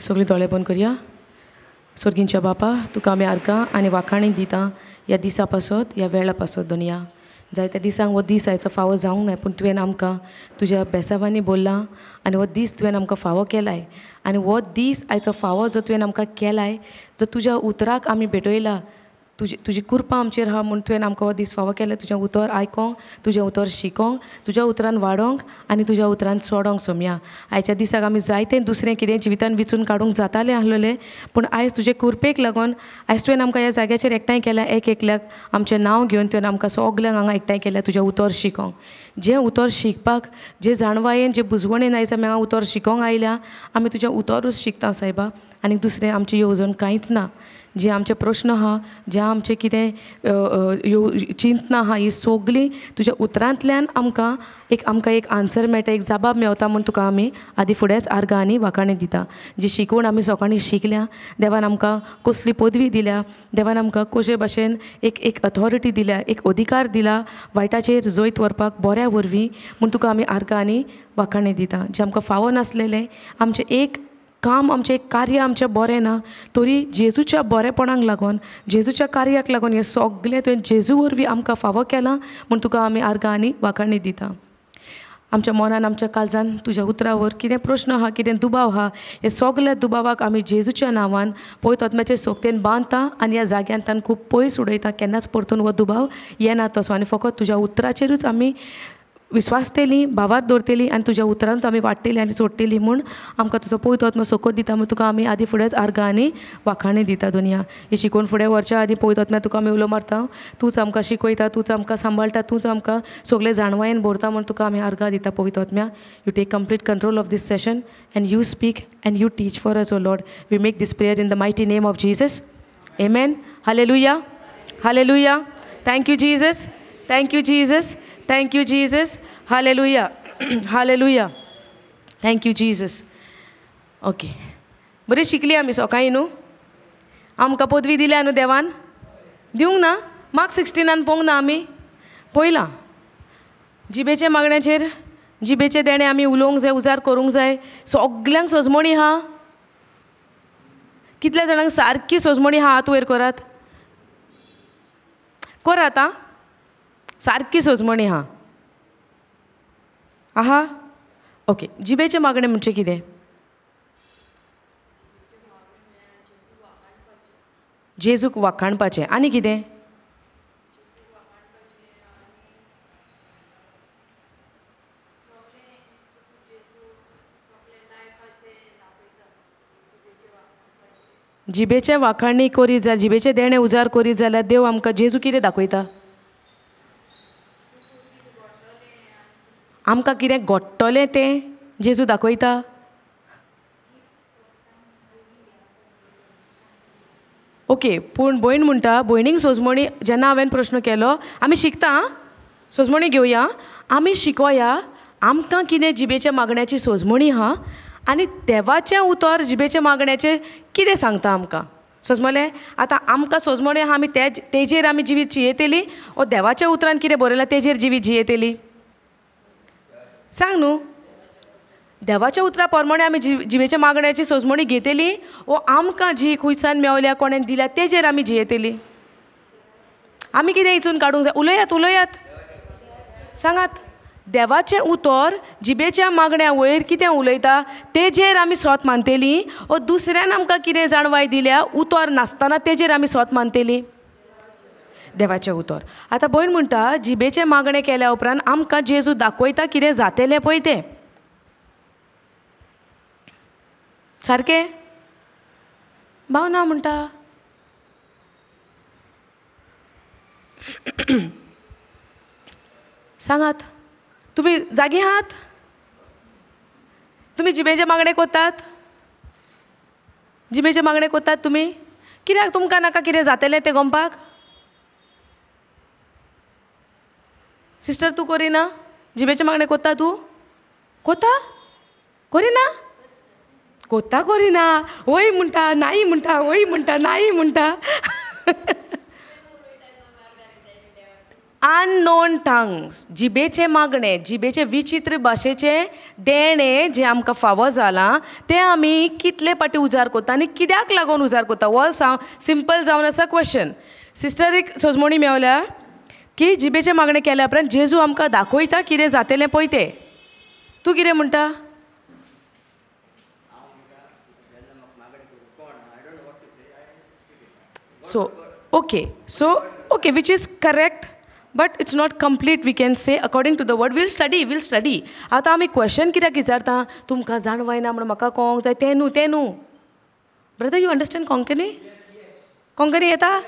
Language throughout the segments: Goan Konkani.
सगळीं दोळे बंद करया. सोर्गींच्या बापा, तुका आमी आर्गां आनी वाखाणी दिता ह्या दिसा पासत, ह्या वेळा पासत. दुनिया जायत्या दिसांक हो दीस आयचो फावो जावंक ना, पूण तुवें आमकां तुज्या बेसावांनी बोल्ला आनी हो दीस तुवें आमकां फावो केलाय. आनी हो दीस आयचो फावो जो तुवें आमकां केलाय, जो तुज्या उतराक आमी भेटयला, तुजी तुजी कृपा आमचेर आहा म्हूण तुवें आमकां हो दीस फावो केला. तुजें उतर आयकोंक, तुजें उतर शिकोंक, तुज्या उतरान वाडोंक आनी तुज्या उतरान चडोंक. सोमया आयच्या दिसाक आमी जायतें दुसरें कितें जिवितान विचून काडूंक जातालें आसलेलें, पूण आयज तुजे कृपेक लागून आयज तुवें आमकां ह्या जाग्याचेर एकठांय केल्या. एक एकल्याक आमचें नांव घेवन तुवें आमकां सगल्यांक हांगा एकठांय केल्या तुजें उतर शिकोंक. जें उतर शिकपाक, जे जाणवायेन, जे बुजवणेन आयज आमी हांगा उतर शिकोंक आयल्या, आमी तुजें उतरूच शिकता सायबा. आनी दुसरें आमची येवजण कांयच ना. जे आमचे प्रश्न आहा, जे आमचें कितें चिंतना आहा, ही सगळीं तुज्या उतरांतल्यान आमकां एक आन्सर मेळटा, एक जबाब मेवता म्हूण तुका आमी आदी फुडेंच आर्गां आनी वाखाणी दिता. जी शिकवण आमी सकाळीं शिकल्या, देवान आमकां कसली पदवी दिल्या, देवान आमकां कशे भाशेन एक एक अथॉरिटी दिल्या, एक अधिकार दिला वायटाचेर जैत व्हरपाक बऱ्या वरवीं, म्हूण तुका आमी आर्गां आनी वाखाणी दिता. जें आमकां फावो नासलेलें आमचें एक काम, आमचें एक कार्य आमचें बरें ना, तरी जेजूच्या बरेपणाक लागून, जेजूच्या कार्याक लागून हें सगळें तुवें जेजू वरवीं आमकां फावो केलां म्हूण तुका आमी आर्गां आनी वाखाणी दिता. आमच्या मनान, आमच्या काळजान तुज्या उतरावर कितें प्रश्न आहा, कितें दुबाव आहा, हे सगळ्या दुबावाक आमी जेजूच्या नांवान पवित्र आत्म्याचे सोकतेन बांदता आनी ह्या जाग्यांतल्यान खूब पयस उडयता. केन्नाच परतून हो दुबाव येना तसो. आनी फकत तुज्या उतराचेरूच आमी विस्वासतली, भावार दवरतली आनी तुज्या उतरांत आमी वाडटली आनी सोडटली म्हूण आमकां तुजो पवित्र आत्मो सोकोत दिता म्हूण तुका आमी आदी फुडेंच आर्गां आनी वाखाणी दिता. दुनिया ही शिकोवन फुडें व्हरच्या आदी पवित्र आत्म्या तुका आमी उलो मारता. तूंच आमकां शिकयता, तूंच आमकां सांबाळटा, तूंच आमकां सगळें जाणवायेन भरता म्हूण तुका आमी आर्गां दिता. पवित्र आत्म्या, you take complete control of this session and you speak and you teach for us, O Lord. We make this prayer in the mighty name of Jesus. Amen. Hallelujah, hallelujah. Thank you Jesus, thank you Jesus, thank you Jesus. Hallelujah, hallelujah. Thank you Jesus. Okay, बरी शिकली आमी सकाळीं न्हू. आमकां पदवी दिल्या न्हू देवान, दिवंक ना? मार्क 16 पळोवंक ना आमी, पळयलां जिबेच्या मागण्याचेर, जिबेचें देणें आमी उलोवंक जाय, उजार करूंक जाय. सगल्यांक सोजमणी आहा, कितल्या जाणांक सारकी सोजमणी आहा? हात वयर करात, करात आं. सारकी सोजमणी आहा आहा. ओके, जिबेचें मागणें म्हणजे कितें? जेजूक वाखाणपाचें. आनी कितें? जिबेचें वाखाणी करीत जाल्यार, जिबेचें देणें उजार करीत जाल्यार देव आमकां जेजू कितें दाखयता? आमकां कितें घडटलें तें जेजू दाखयता. ओके, पूण भयण म्हणटा, भयणींक सोजमणी जेन्ना हांवें प्रश्न केलो, आमी शिकता सोजमणी घेवया, आमी शिकोया आमकां कितें जिबेच्या मागण्याची सोजमणी आहा आनी देवाचें उतर जिबेच्या मागण्याचें कितें सांगता आमकां. सोजमलें? आतां आमकां सोजमणी आहा, आमी तेजेर आमी जिवीत जियेतली ओ देवाच्या उतरान कितें बरयलां तेजेर जिवीत जियेतली? सांग न्हू. देवाच्या उतरा प्रमाणे आमी जिबेच्या मागण्याची सोजमणी घेतली ओ आमकां जी खंयच्यान मेवल्या, कोणें दिल्या तेजेर आमी जियेतली? आमी कितें हिचून काडूंक जाय? उलयात, उलयात, सांगात. देवाचें उतर जिबेच्या मागण्या वयर कितें उलयता तेजेर आमी सोत मानतली ओ दुसऱ्यान आमकां कितें जाणवाय दिल्या उतर नासतना तेजेर आमी सोत मानतली? देवाचें उतर. आतां भयण म्हणटा जिबेचें मागणें केल्या उपरांत आमकां जेजू दाखयता कितें जातलें पळय तें. सारकें? भाव ना म्हणटा. सांगात, तुमी जागी आहात? तुमी जिबेचें मागणें करतात? जिबेचें मागणें करतात तुमी? कित्याक तुमकां नाका कितें जातलें तें गमपाक? सिस्टर तूं करिना जिबेचें मागणें करता तूं? कोता करिना? कोता करिना, वय म्हणटा, नाही म्हणटा, वय म्हणटा, नाही म्हणटा. अननोन टंग्स, जिबेचें मागणें, जिबेचें विचित्र भाशेचें देणें जें आमकां फावो जालां तें आमी कितले पाटी उजार कोत्ता आनी कित्याक लागून उजार कोत्ता हो सिंपल जावन आसा क्वेश्चन. सिस्टर एक सोजमणी मेवल्या की जिबेचें मागणें केल्या उपरांत जेजू आमकां दाखयता कितें जातलें पळय तें. तूं कितें म्हणटा? So okay, so okay, which is correct, but it's not complete. We can say according to the word. We'll study, we'll study. आतां आमी क्वेश्चन कित्याक विचारता? तुमकां जाणवाय ना म्हणून म्हाका कळोंक जाय तें न्हू, तें न्हू. Brother, you understand Konkani? Konkani येता?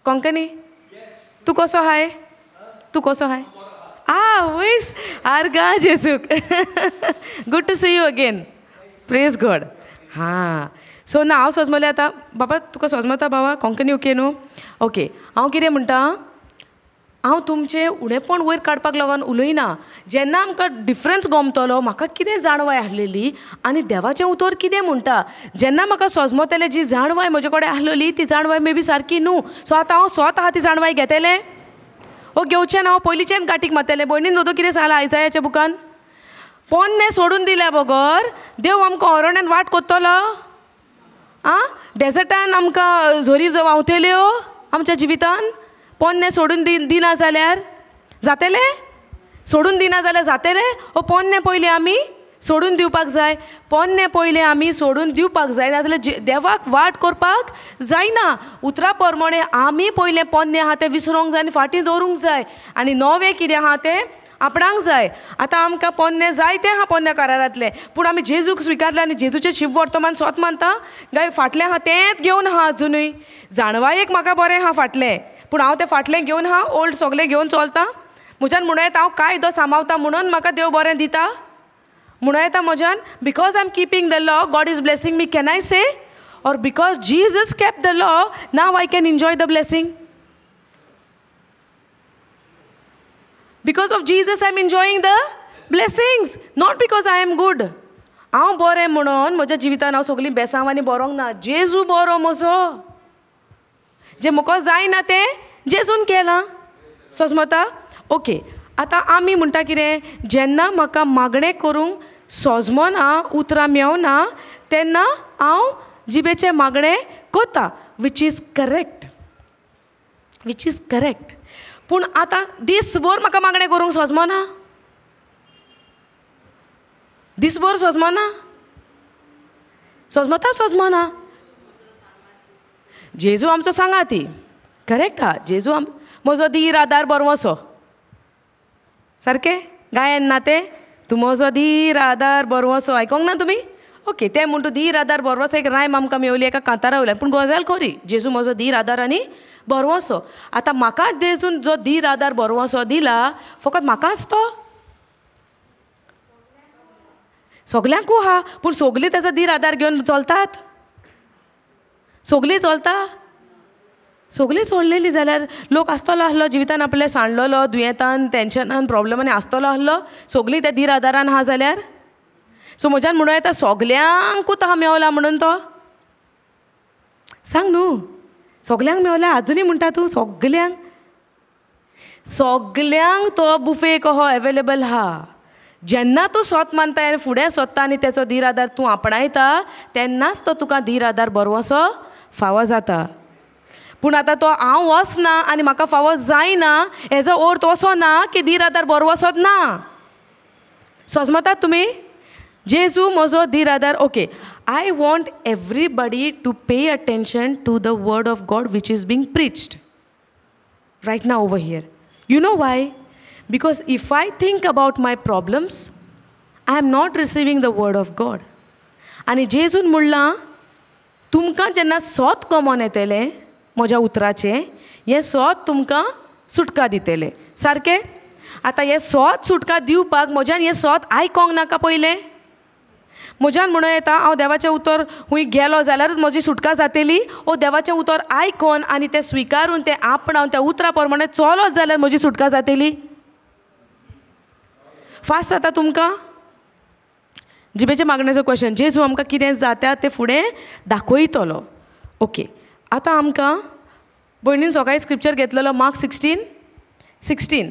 कोंकणी? तूं कसो हाय? तूं कसो हाय? आ वयस आर्गा जेजूक. Good to see you again. Praise God. हां, सो ना हांव सोजमलें आतां. बाबा तुका सोजमता बाबा कोंकणी ओके न्हू? ओके, हांव कितें म्हणटा, हांव तुमचें उणेपण वयर काडपाक लागून उलयना. जेन्ना आमकां डिफरन्स गोमतलो म्हाका कितें जाणवाय आसलेली आनी देवाचें उतर कितें म्हणटा, जेन्ना म्हाका सोजमतलें जी जाणवाय म्हजे कडेन आसलेली ती जाणवाय मे बी सारकी न्हू. सो आतां हांव स्वता आहा ती जाणवाय घेतलें ओ घेवचें ना, हांव पयलींच्यान गांठीक मारतलें. भयणीन नदो कितें सांगलां आयजायाच्या बुकान, पोन्नें सोडून दिल्या बगर देव आमकां अरण्यान वाट कोत्तलो? आं, डेजर्टान आमकां झरी व्हांवतल्यो आमच्या जिवितान? पोन्नें सोडून दिना जाल्यार जातलें? सोडून दिना जाल्यार जातलें? ओ पोन्नें पयलीं आमी सोडून दिवपाक जाय, पोन्नें पयलीं आमी सोडून दिवपाक जाय, नाजाल्यार देवाक वाट करपाक जायना. उतरा प्रमाणें आमी पयलें पोन्नें आहा तें विसरोंक जाय आनी फाटीं दवरूंक जाय आनी नवें कितें आहा तें आपणांक जाय. आतां आमकां पोन्नें जाय तें आहा पोन्न्या करारांतलें, पूण आमी जेजूक स्विकारलें आनी जेजूचें शिव वर्तमान स्वत मानता काय फाटलें आहा तेंच घेवन आहा अजुनूय. जाणवायेक म्हाका बरें आहा फाटलें, पूण हांव तें फाटलें घेवन आहा, ओल्ड सगलें घेवन चलता. म्हज्यान म्हणूं येता हांव कायदो सांबाळता म्हणून म्हाका देव बरें दिता म्हणूं येता म्हज्यान? Because I am keeping the law God is blessing me, can I say? Or because Jesus kept the law now I can enjoy the blessing? Because of Jesus I am enjoying the blessings, not because I am good. हांव बरें म्हणून म्हज्या जिवितान हांव सगळीं बेसांवांनी बरोंक ना. जेजू बरो म्हजो, जें म्हाका जायना तें जेजून केलां. सोजमता? ओके, आतां आमी म्हणटा कितें, जेन्ना म्हाका मागणें करूंक सोजमना, उतरां मेवना, तेन्ना हांव जिबेचें मागणें कोता, which is correct, which is correct. पूण आतां दीसभर म्हाका मागणें करूंक सोजमना, दीसभर सोजमना, सोजमता सोजमना. जेजू आमचो सांगा ती करेक्ट आहा. जेजू आम म्हजो धीर आदार बरवसो, सारकें गायन ना तें, तूं म्हजो धीर आदार बरवसो, आयकोंक ना तुमी? ओके, तें म्हण तूं धीर आदार बरवसो एक रायम आमकां मेवली एका कांतारा वयल्यान, पूण गजाल खरी, जेजू म्हजो धीर आदार आनी बरवसो. आतां म्हाका जेजून जो धीर आदार बरवसो दिला फकत म्हाकाच तो, सगल्यांकू आहा, पूण सगलीं ताजो धीर आदार घेवन चलतात? सगलीं चलता? सगलीं सोडलेली जाल्यार लोक आसतलो आसलो जिवितान आपल्या सांडलेलो, दुयेंतान, टेंशनान, प्रोब्लेमांनी आसतलो आसलो, सगलीं त्या धीर आदारान आहा जाल्यार? सो म्हज्यान म्हणूं येता सगल्यांकूच आहा मेवला म्हणून तो? सांग न्हू, सगल्यांक मेवला आजुनूय म्हणटा तूं? सगल्यांक, सगल्यांक तो बुफे कहो एवेलेबल आहा. जेन्ना तूं सोत मानता आनी फुडें सोदता आनी तेचो धीर आदार तूं आपणायता तेन्नाच तो तुका धीर आदार बरवसो फावो जाता. पूण आतां तो हांव वचना आनी म्हाका फावो जायना हेजो अर्थ असो ना की धीर आदार बरवसोच ना. सोजमतात तुमी? जेजू म्हजो धीर आदार. Okay, I want everybody to pay attention to the word of God which is being preached right now over here. You know why? Because if I think about my problems, I am not receiving the word of God. आनी जेजून म्हणलां तुमकां जेन्ना सोत कमोन येतलें म्हज्या उतराचें, हें सोत तुमकां सुटका दितलें. सारकें? आतां हें सोत सुटका दिवपाक म्हज्यान हें सोत आयकोंक नाका पयलें? म्हज्यान म्हणूं येता हांव देवाचें उतर खूंय गेलो जाल्यारूच म्हजी सुटका जातली? ओ देवाचें उतर आयकोन आनी तें स्विकारून तें आपणावन त्या उतरा प्रमाणे चलत जाल्यार म्हजी सुटका जातली? फास्ट जाता तुमकां? जिबेचें मागण्याचो क्वेश्चन, जेजू आमकां कितें जाता तें फुडें दाखयतलो. ओके, आतां आमकां भयणीन सकाळी स्क्रिप्चर घेतलेलो मार्क 16, 16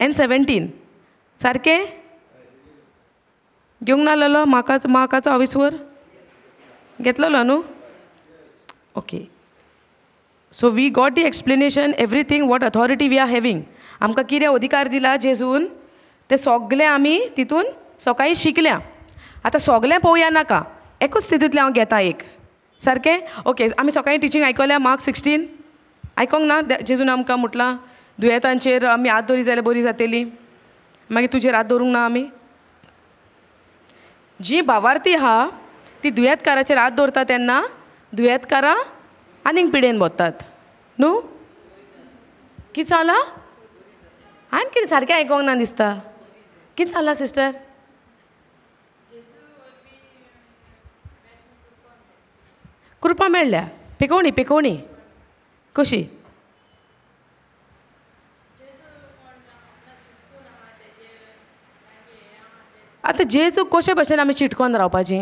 and 17 सारकें घेवंक नासलेलो मार्काचो, मार्काचो ऑफिसवर घेतलेलो न्हू? Okay, so we got the explanation, everything what authority we are having. आमकां कितें अधिकार दिला जेजून तें सगलें आमी तितून सकाळीं शिकल्या. आतां सगलें पळोवया नाका, एकूच तितूंतलें हांव घेता एक सारकें. ओके, आमी सकाळीं टिचींग आयकल्या मार्क 16 आयकोंक ना? जेजून आमकां म्हटलां दुयेंतांचेर आमी हात दवरी जाल्यार बरी जातली, मागीर तुजेर हात दवरूंक ना आमी. जी भावार्थी आहा ती दुयेंतकाराचेर हात दवरता तेन्ना दुयेंतकारां आनीक पिडेन वतात न्हू? कितें जालां? आनी कितें सारकें आयकोंक ना दिसता. कितें जालां सिस्टर? कृपा मेळ्ळ्या. पिकोवणी, पिकोवणी कशी? आतां जेजू कशे भशेन आमी चिटकोन रावपाची?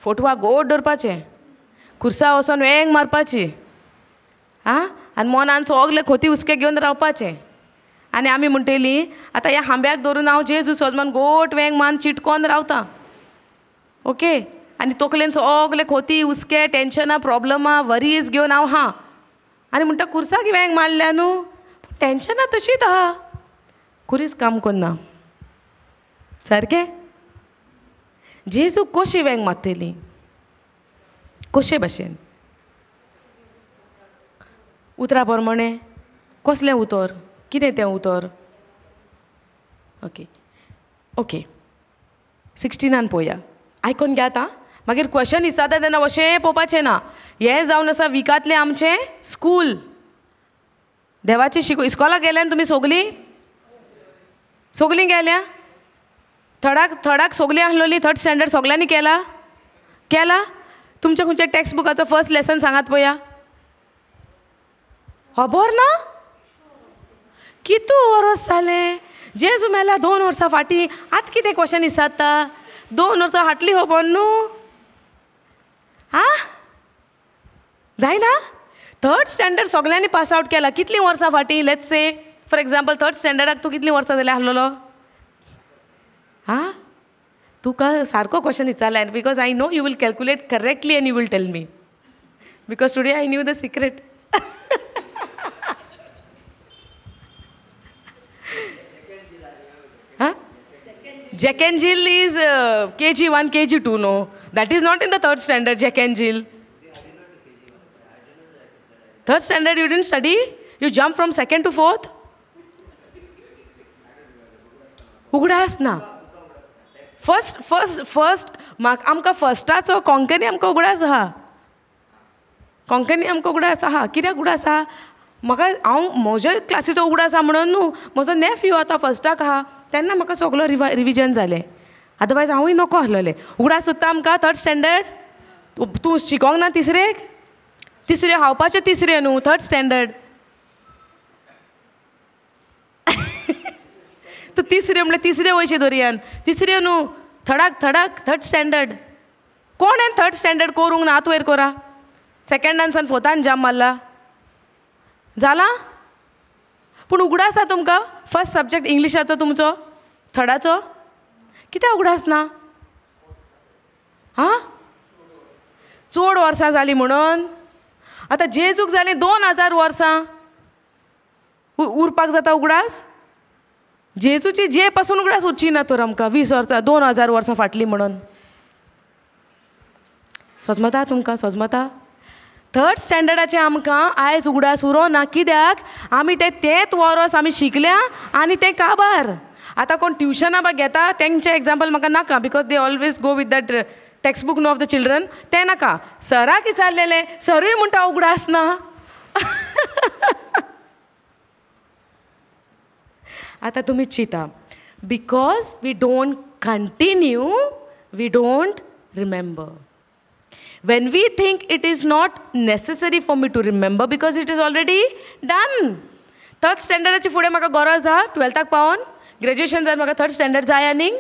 फोटवा गोड दवरपाचें, खुर्सा वचोन वेंग मारपाची, आं, आनी मनान सगले खोती हुस्के घेवन रावपाचें. आनी आमी म्हणटली आतां ह्या खांब्याक धरून हांव जेजू सोजमान गोट वेंग मान चिटकोन रावता. ओके, आनी तकलेन सगले खोती हुस्के टेंशनां प्रॉब्लमां वरीज घेवन हांव हा, आनी म्हणटा खुर्साक वेंग मारल्या न्हू, पूण टेंशनां तशींच आहा, खुरीस काम करना सारकें. जेजू कशी वेंग मारतली? कशे भशेन? उतरा प्रमाणे. कसलें उतर? कितें तें उतर? ओके, ओके, 16 पळोवया. आयकोन घेयात आं, मागीर क्वेशन विचारता तेन्ना अशें पळोवपाचें ना. हें जावन आसा विकांतलें आमचें स्कूल, देवाचें शिको. इस्कॉलाक गेल्यान तुमी सगलीं? सगलीं गेल्या? थर्डाक, थर्डाक सगलीं आसलोली, थर्ड स्टँडर्ड सगल्यांनी केला? केला? तुमच्या खंयच्या टॅक्स्ट बुकाचो फर्स्ट लेसन सांगात पळया. खबर ना? कितू वरोस जालें? जेजू मेला 2 वर्सां फाटीं, आतां कितें क्वेशन विचारता? 2 वर्सां फाटली खबर न्हू? आं, जायना? थर्ड स्टँडर्ड सगल्यांनी पास आवट केला. कितलीं वर्सां फाटीं? Let's say for example third स्टँडर्डाक तूं कितलीं वर्सां जाल्यार आसलेलो? आं, तुका सारको क्वेशन विचारला because I know you will calculate correctly and you will tell me, because today I knew the secret. Jack and Jill is KG1, KG2, no. That is not in the third standard, Jack and Jill. Third standard you didn't study? You jump from second to fourth? उगडास ना. फर्स्ट फर्स्ट फर्स्ट म्हाका आमकां फर्स्टाचो कोंकणी आमकां उगडास आहा. कोंकणी आमकां उगडास आहा. कित्याक उगडास आहा? म्हाका हांव म्हज्या क्लासीचो उगडास आहा म्हणून न्हू, म्हजो नेफ्यू आतां फर्स्टाक आहा तेन्ना म्हाका सगलो रिविजन जालें. अदरवायज हांवूय नको आसलेलें. उगडास सुद्दां आमकां थर्ड स्टँडर्ड तूं शिकोंक ना तिसरेक? तिसऱ्यो खावपाच्यो तिसऱ्यो न्हू, थर्ड स्टँडर्ड. तूं तिसऱ्यो म्हणल्यार तिसऱ्यो वयशी दर्यान, तिसऱ्यो न्हू, थर्डाक, थर्डाक थर्ड स्टँडर्ड. कोणें थर्ड स्टँडर्ड करूंक ना? हात वयर कोरा. सेकेंडान फोर्थान जाम मारला जाला? पूण उगडास आसा तुमकां फर्स्ट सब्जेक्ट इंग्लिशाचो तुमचो थर्डाचो? कित्याक उगडास ना? आं, चड वर्सां जालीं म्हणून? आतां जेजूक जालीं 2000 वर्सां, उरपाक जाता उगडास? जेजूची जे पासून उगडास उरची ना तर आमकां 20 वर्सां 2000 वर्सां फाटलीं म्हणून. सोजमता तुमकां? सोजमता? थर्ड स्टँडर्डाचें आमकां आयज उगडास उरो ना. कित्याक? आमी तें तेंच वरोस आमी शिकल्या आनी तें काबार. आतां कोण ट्युशनां बा घेता तेंचें एग्जाम्पल म्हाका नाका, because they always go with that text book no of the children, तें नाका. सराक विचारलेलें, सरूय म्हणटा उगडास ना. आतां तुमी चिंता, because we don't continue, we don't remember. When we think it is not necessary for me to remember because it is already done. Third स्टँडर्डाची फुडें म्हाका गरज आहा, 12थाक पावोन ग्रेज्युएशन जावन म्हाका थर्ड स्टँडर्ड जाय आनीक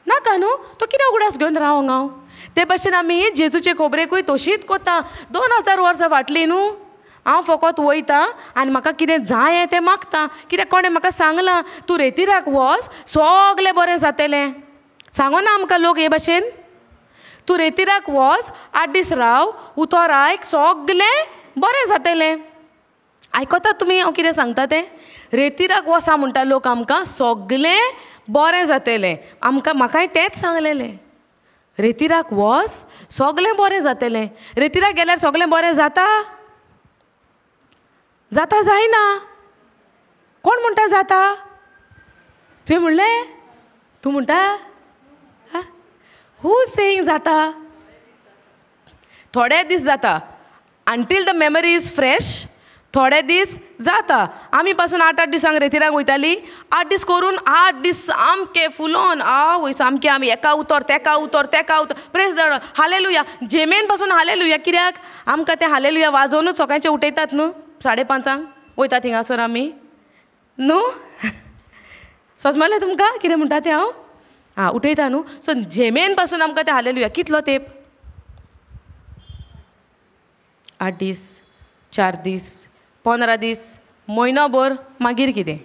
नाका न्हू, तो कितें उगडास घेवन रावंक हांव? ते भशेन आमी जेजूचे खोबरेकूय तशीच कोता. 2000 वर्सां फाटलीं न्हू, हांव फकत वयता आनी म्हाका कितें जाय तें मागता. कित्याक कोणें म्हाका सांगलां तूं रेतिराक वच सगलें बरें जातलें. सांगो ना आमकां लोक हे भाशेन, तूं रेतिराक वच 8 दीस राव, उतर आयक, सगलें बरें जातलें. आयकतात तुमी हांव कितें सांगता तें? रेतिराक वसा म्हणटा लोक आमकां, सगलें बरें जातलें. आमकां म्हाकाय तेंच सांगलेलें, रेतिराक वच सगलें बरें जातलें. रेतिराक गेल्यार सगलें बरें जाता? जाता जायना? कोण म्हणटा जाता? तुवें म्हणलें? तूं म्हणटा? हू सेईंग जाता? थोडे दीस जाता, until the memory is fresh थोडे दीस जाता. आमी पासून 8 8 दिसांक रेतिराक वयताली, 8 दीस करून 8 दीस सामके फुलोन आवय सामके आमी एका उतर तेका उतर तेका उतर, प्रेस the Lord, hallelujah, जेमेन पासून हालेलुया. कित्याक आमकां तें हालेलुया वाजोवनूच सकाळचें उठयतात न्हू, 5:30 वयता थिंगासर आमी न्हू. समजलें तुमकां कितें म्हणटा तें हांव? आं, उठयता न्हू. सो जेमेन पासून आमकां तें हालेलुया. कितलो तेंप? 8 दीस, 4 दीस, 15 दीस, म्हयनोभर. मागीर कितें?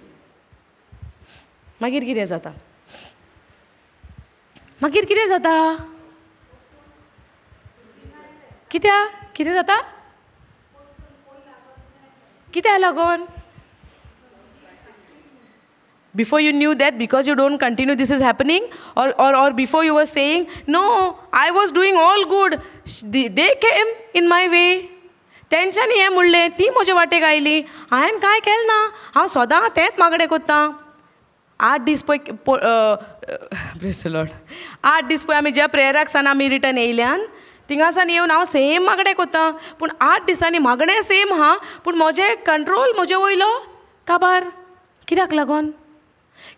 मागीर कितें जाता? मागीर कितें जाता? कित्याक कितें जाता? कित्याक लागून? Before you knew that, because you don't continue, this is happening, or before you were saying, no, I was doing all good, they came in my way. तेंच्यांनी हें म्हणलें, ती म्हजे वाटेक आयली, हांवें कांय केलें ना, हांव सदां तेंच मागणें कोत्तां. 8 दीस पळय, प्रेस the Lord, 8 दीस पळय आमी ज्या प्रेयराक सान आमी रिटर्न येयल्यान थिंगासान येवन हांव सेम मागणें कोत्तां, पूण 8 दिसांनी मागणें सेम आहा, पूण म्हजें कंट्रोल म्हजे वयलो काबार. कित्याक लागून?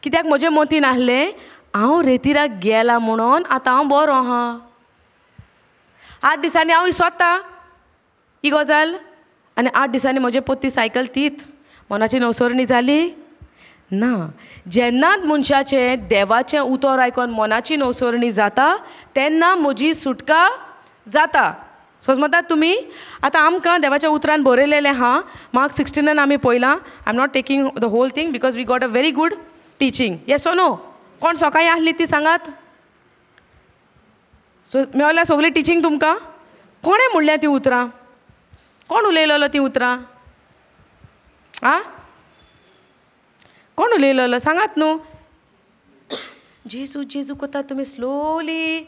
कित्याक म्हजें मतीन आहलें हांव रेतिराक गेलां म्हणून आतां हांव बरो आहा. 8 दिसांनी हांव इसोत्ता ही गजाल, आनी 8 दिसांनी म्हजे पोती सायकल तीत मनाची नवसरणी जाली ना. जेन्ना मनशाचें देवाचें उतर आयकोन मनाची नवसरणी जाता तेन्ना म्हजी सुटका जाता. समजतात तुमी? आतां आमकां देवाच्या उतरान बरयलेलें आहा, मार्क 16 आमी पळयलां. I am not taking the whole thing because we got a very good teaching. Yes or no? कोण सकाळीं आहली ती सांगात. सो मेळ्ळ्या सगळी टिचींग तुमकां? कोणें म्हणल्या ती उतरां? कोण उलयलेलो ती उतरां? आं, कोण उलयलेलो सांगात न्हू. जेजू जेजू कोता तुमी स्लोली.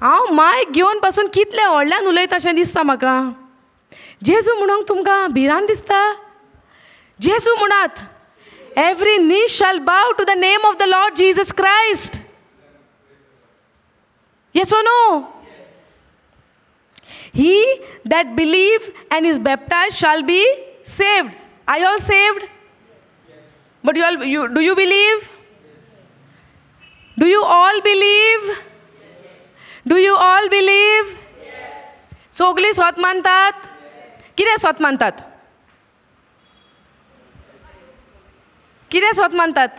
हांव मायक घेवन पासून कितले व्हडल्यान उलयता अशें दिसता म्हाका. जेजू म्हणूंक तुमकां भिरांत दिसता? जेजू म्हणात, every knee shall bow to the name of the Lord Jesus Christ. Yes or no? He that believe and is baptized shall be saved. Are you all saved? But you all, you, do you believe? Do you all believe? Do you all believe? सगळीं स्वत मानतात? कितें स्वत मानतात? कितें स्वत मानतात?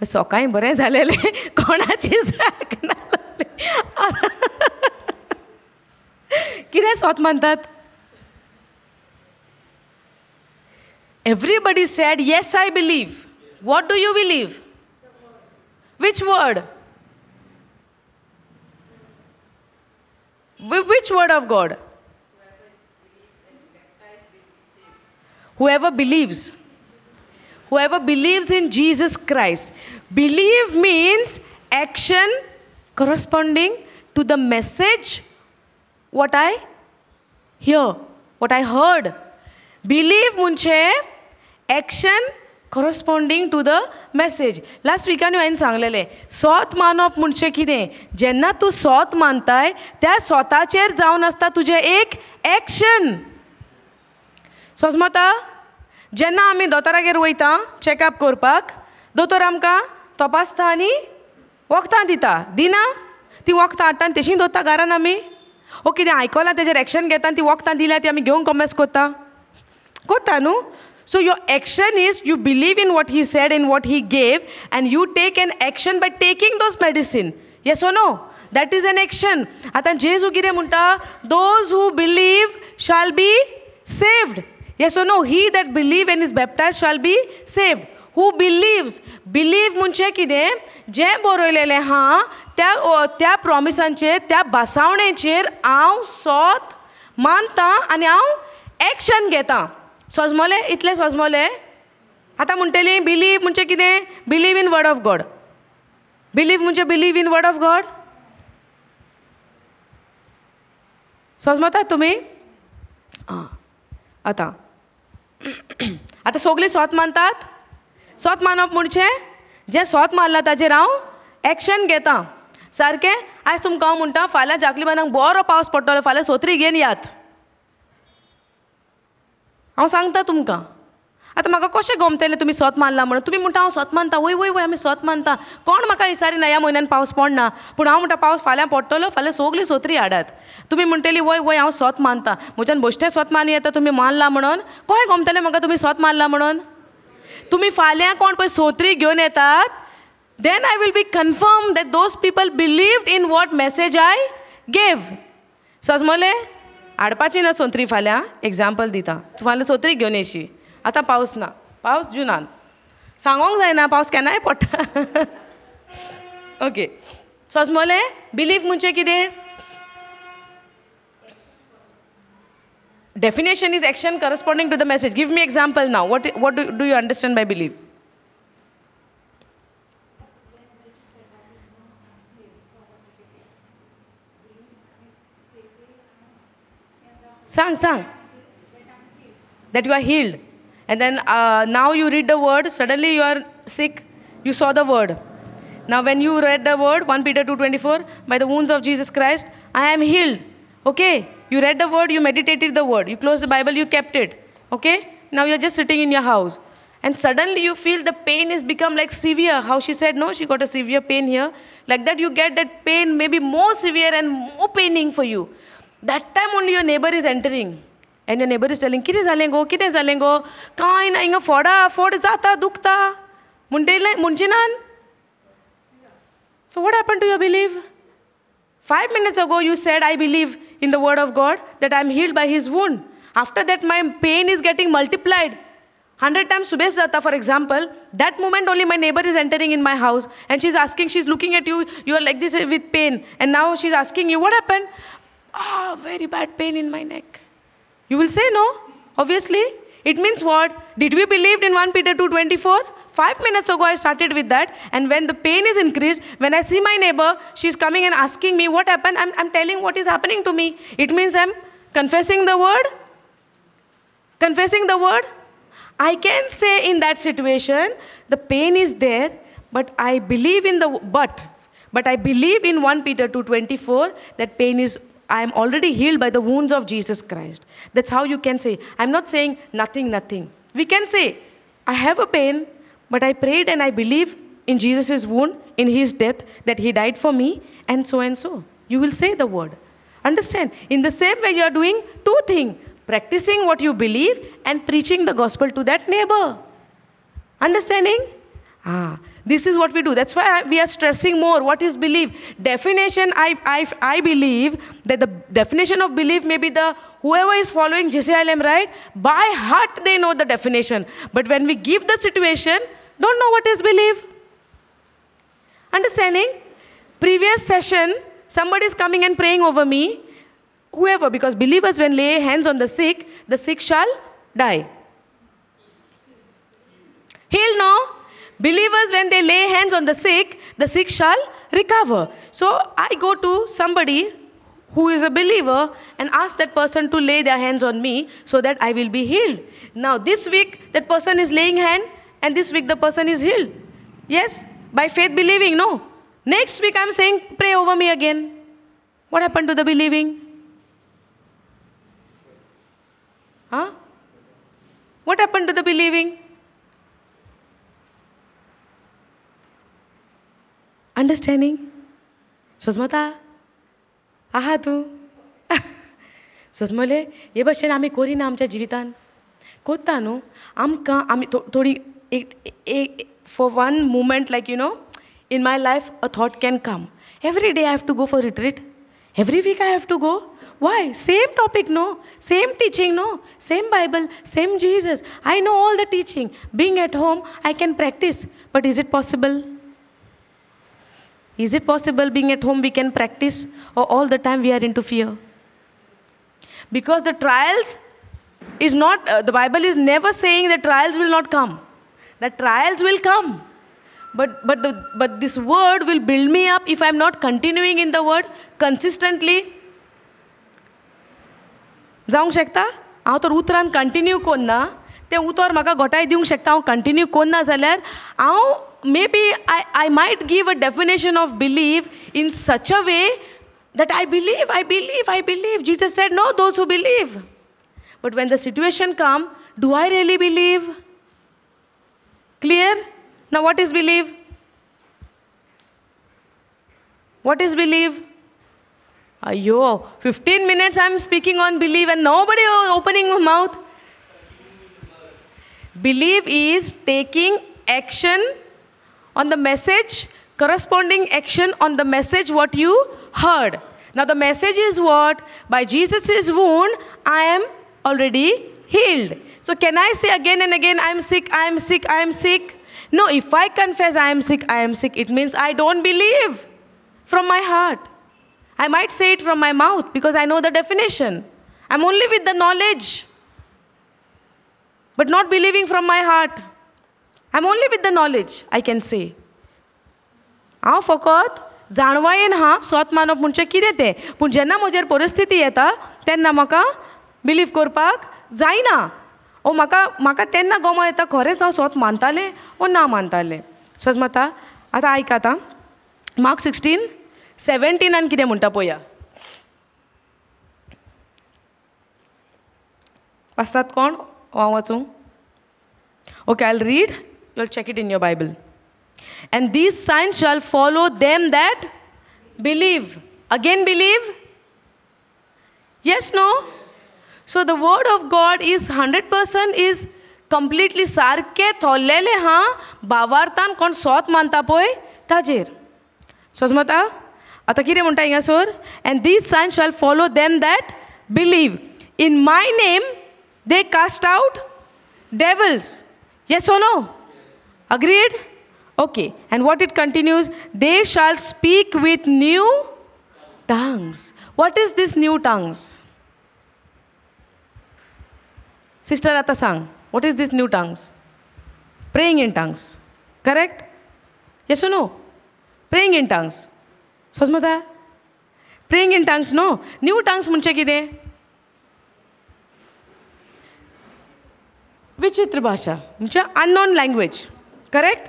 सकाळीं बरें जालेलें, कोणाची जाग नासली. कितें स्वत मानतात? Everybody said yes I believe. What do you believe? Which word? Which word of God? Whoever believes. Whoever believes in Jesus Christ. Believe means action corresponding to the message what I hear, what I heard. Believe म्हणजे action corresponding to the message. Last विकान हांवें सांगलेलें, सोत मानप म्हणजे कितें? जेन्ना तूं सोत मानताय त्या सोताचेर जावन आसता तुजें एक एक्शन. समजता? जेन्ना आमी दोतोरागेर वयता चॅकअप करपाक, दोतोर आमकां तपासता आनी वखदां दिता. दिना? ती वखदां हाडटा आनी तशीं दवरता घरान आमी. ओ कितें आयकलां तेजेर एक्शन घेता आनी ती वखदां दिल्या ती आमी घेवंक कॉमेस कोत्ता कोत्ता न्हू. So your action is you believe in what he said and what he gave, and you take an action by taking those medicine. Yes or no? That is an action. आतां जेजू कितें म्हणटा, those who believe shall be saved. Yes or no? He that believe and is baptized shall be saved. Who believes? Believe म्हणजे कितें, जें बरयलेलें आहा त्या त्या प्रॉमिसांचेर, त्या भासावणेचेर हांव सोत मानता आनी हांव एक्शन घेता. सोजमोलें? इतलें सोजमोलें? आतां म्हणटली बिलीव म्हणजे कितें? Believe in word of God. Believe म्हणजे believe in word of God. सोजमतात तुमी? आं, आतां आतां सगळीं सोत मानतात. सोत मानप म्हणजे जें सोत मारलां ताजेर हांव एक्शन घेता. सारकें? आयज तुमकां हांव म्हणटा, फाल्यां जाकलिबानाक बरो पावस पडटलो, फाल्यां सोत्री घेवन यात, हांव सांगता तुमकां. आतां म्हाका कशें गमतलें तुमी सोत मानला म्हणून? तुमी म्हणटा हांव सोत मानता. वय वय वय, आमी सोत मानता. कोण म्हाका विचारी ना ह्या म्हयन्यान पावस पडना, पूण हांव म्हणटा पावस फाल्यां पडटलो, फाल्यां सगळी सोत्री हाडात. तुमी म्हणटली वय वय हांव सोत मानता, म्हज्यान बश्टें सोत मानू येता तुमी मानला म्हणून. कशें गमतलें म्हाका तुमी सोत मानला म्हणून? तुमी फाल्यां कोण पळय सोत्री घेवन येतात, then I will be confirm that those people believed in what message I gave. सजमोलें? हाडपाची ना सोत्री फाल्यां, एग्जाम्पल दिता, तूं फाल्यां सोत्री घेवन येशी. आतां पावस ना, पावस जुनान, सांगोंक जायना पावस केन्नाय पडटा. ओके, सजमोलें? बिलीव म्हणजे कितें? Definition is action corresponding to the message. Give me example now. What do you understand by believe? Sang, sang. That you are healed. And then now you read the word, suddenly you are sick, you saw the word. Now when you read the word, 1 Peter 2:24, by the wounds of Jesus Christ, I am healed. Okay, you read the word, you meditated the word, you closed the Bible, you kept it. Okay, now you're just sitting in your house. And suddenly you feel the pain is become like severe. How she said, no, she got a severe pain here. Like that you get that pain maybe more severe and more paining for you. That time only your neighbor is entering. And your neighbor is telling, कितें जालें गो, कितें जालें गो, कांय ना, हिंगा फोडा, फोड जाता, दुखता. म्हणचे naan? So what happened to your belief? 5 minutes ago you said, I believe in the word of God, that I am healed by his wound. After that my pain is getting multiplied. 100 times subes jata, for example, that moment only my neighbor is entering in my house and she's asking, she's looking at you, you are like this with pain. And now she's asking you, what happened? Ah, very bad pain in my neck. You will say no, obviously. It means what? Did we believe in 1 Peter 2:24? 5 minutes ago I started with that, and when the pain is increased, when I see my neighbor, she's coming and asking me what happened, I'm telling what is happening to me. It means I'm confessing the word. Confessing the word. I can say in that situation, the pain is there, but I believe in the, but I believe in 1 Peter 2:24 that pain is, I am already healed by the wounds of Jesus Christ. That's how you can say. I'm not saying nothing, nothing. We can say, I have a pain, but I prayed and I believe in Jesus' wound, in his death, that he died for me, and so and so. You will say the word. Understand? In the same way, you are doing two things. Practicing what you believe and preaching the gospel to that neighbor. Understanding? Ah, this is what we do. That's why we are stressing more. What is belief? Definition, I believe that the definition of belief may be the whoever is following JCILM, right? By heart they know the definition. But when we give the situation, don't know what is belief. Understanding? Previous session, somebody is coming and praying over me. Whoever, because believers when lay hands on the sick shall die. Heal, no? Believers, when they lay hands on the sick shall recover. So I go to somebody who is a believer and ask that person to lay their hands on me so that I will be healed. Now this week, that person is laying hand and this week the person is healed. Yes, by faith believing, no. Next week I'm saying, pray over me again. What happened to the believing? Huh? What happened to the believing? Understanding? Sosmata? Aha तूं? सोजमले हे भशेन आमी करिना आमच्या जिवितान कोत्ता न्हू आमकां आमी थोडी एक for one moment like you know in my life a thought can come. Every day I have to go for retreat. Every week I have to go. Why? Same topic, no? Same teaching, no? Same Bible, same Jesus. I know all the teaching. Being at home, I can practice. But is it possible? Is it possible being at home we can practice, or all the time we are into fear? Because the trials is not, the Bible is never saying the trials will not come. The trials will come. But this word will build me up if I'm not continuing in the word consistently. जावंक शकता? हांव तर उतरान कंटिन्यू कोन्ना, तें उतर म्हाका गोटाय दिवंक शकता. हांव कंटिन्यू कोन्ना जाल्यार हांव maybe I might give a definition of believe in such a way that I believe, I believe, I believe. Jesus said no, those who believe. But when the situation come, do I really believe? Clear? Now what is believe? What is believe? Ayo, 15 minutes I am speaking on believe and nobody opening my mouth. Believe is taking action on the message, corresponding action on the message what you heard. Now the message is what? By Jesus' wound, I am already healed. So can I say again and again, I am sick, I am sick, I am sick? No, if I confess I am sick, I am sick, it means I don't believe from my heart. I might say it from my mouth because I know the definition. I'm only with the knowledge, but not believing from my heart. I'm only with the knowledge, I can say. हांव फकत जाणवायेन हा स्वत मानप म्हणजे कितें तें, पूण जेन्ना म्हजेर परिस्थिती येता तेन्ना म्हाका बिलीव करपाक जायना. ओ म्हाका म्हाका तेन्ना गोमो येता खरेंच हांव स्वत मानतालें ओ ना मानतालें. सजमता? आतां आयक आतां मार्क 16:17 कितें म्हणटा पळोवया. वाचतात कोण? हांव वाचूं? Okay, I will read, you will check it in your Bible. And these signs shall follow them that believe. Again believe? Yes, no? So the word of God is 100% is completely सारकें थोल्लेलें हा भावार्थान कोण सोत मानता पळय ताजेर. सोजमता? आतां कितें म्हणटा हिंगासर? And these signs shall follow them that believe. In my name they cast out devils. Yes or no? Agreed? Okay. And what it continues? They shall speak with new tongues. What is this new tongues? Sister आता सांग, what is this new tongues? Praying in tongues. Correct? Yes or no? Praying in tongues. समजता? Praying in tongues, no? New tongues म्हणजे कितें? विचित्र भाशा म्हणजे अननोन लँग्वेज. करेक्ट?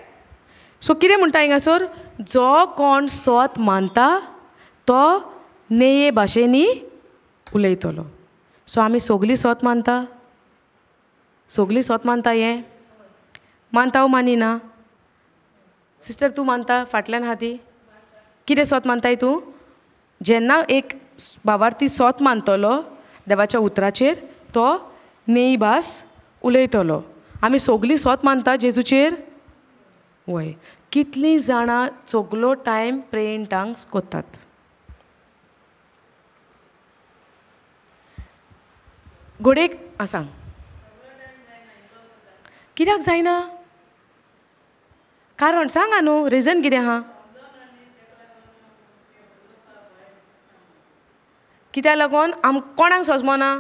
सो कितें म्हणटा हिंगासर? जो कोण सोत मानता तो नेये भाशेनी उलयतलो. सो आमी सगळीं सोत मानता? सगळीं सोत मानता? हें मानता वो मानिना? सिस्टर तूं मानता? फाटल्यान आहा ती कितें सोत मानताय तूं? जेन्ना एक भावार्थी सोत मानतलो देवाच्या उतराचेर तो नेई भास उलयतलो. आमी सगळीं सोत मानता जेजूचेर? वय. कितलीं जाणां सगलो टायम प्रे इन टंग्स कोत्तात? घोडेक सांग कित्याक जायना? कारण सांगा न्हू, रिजन कितें आहा? कित्याक लागून आम कोणाक सोजमना?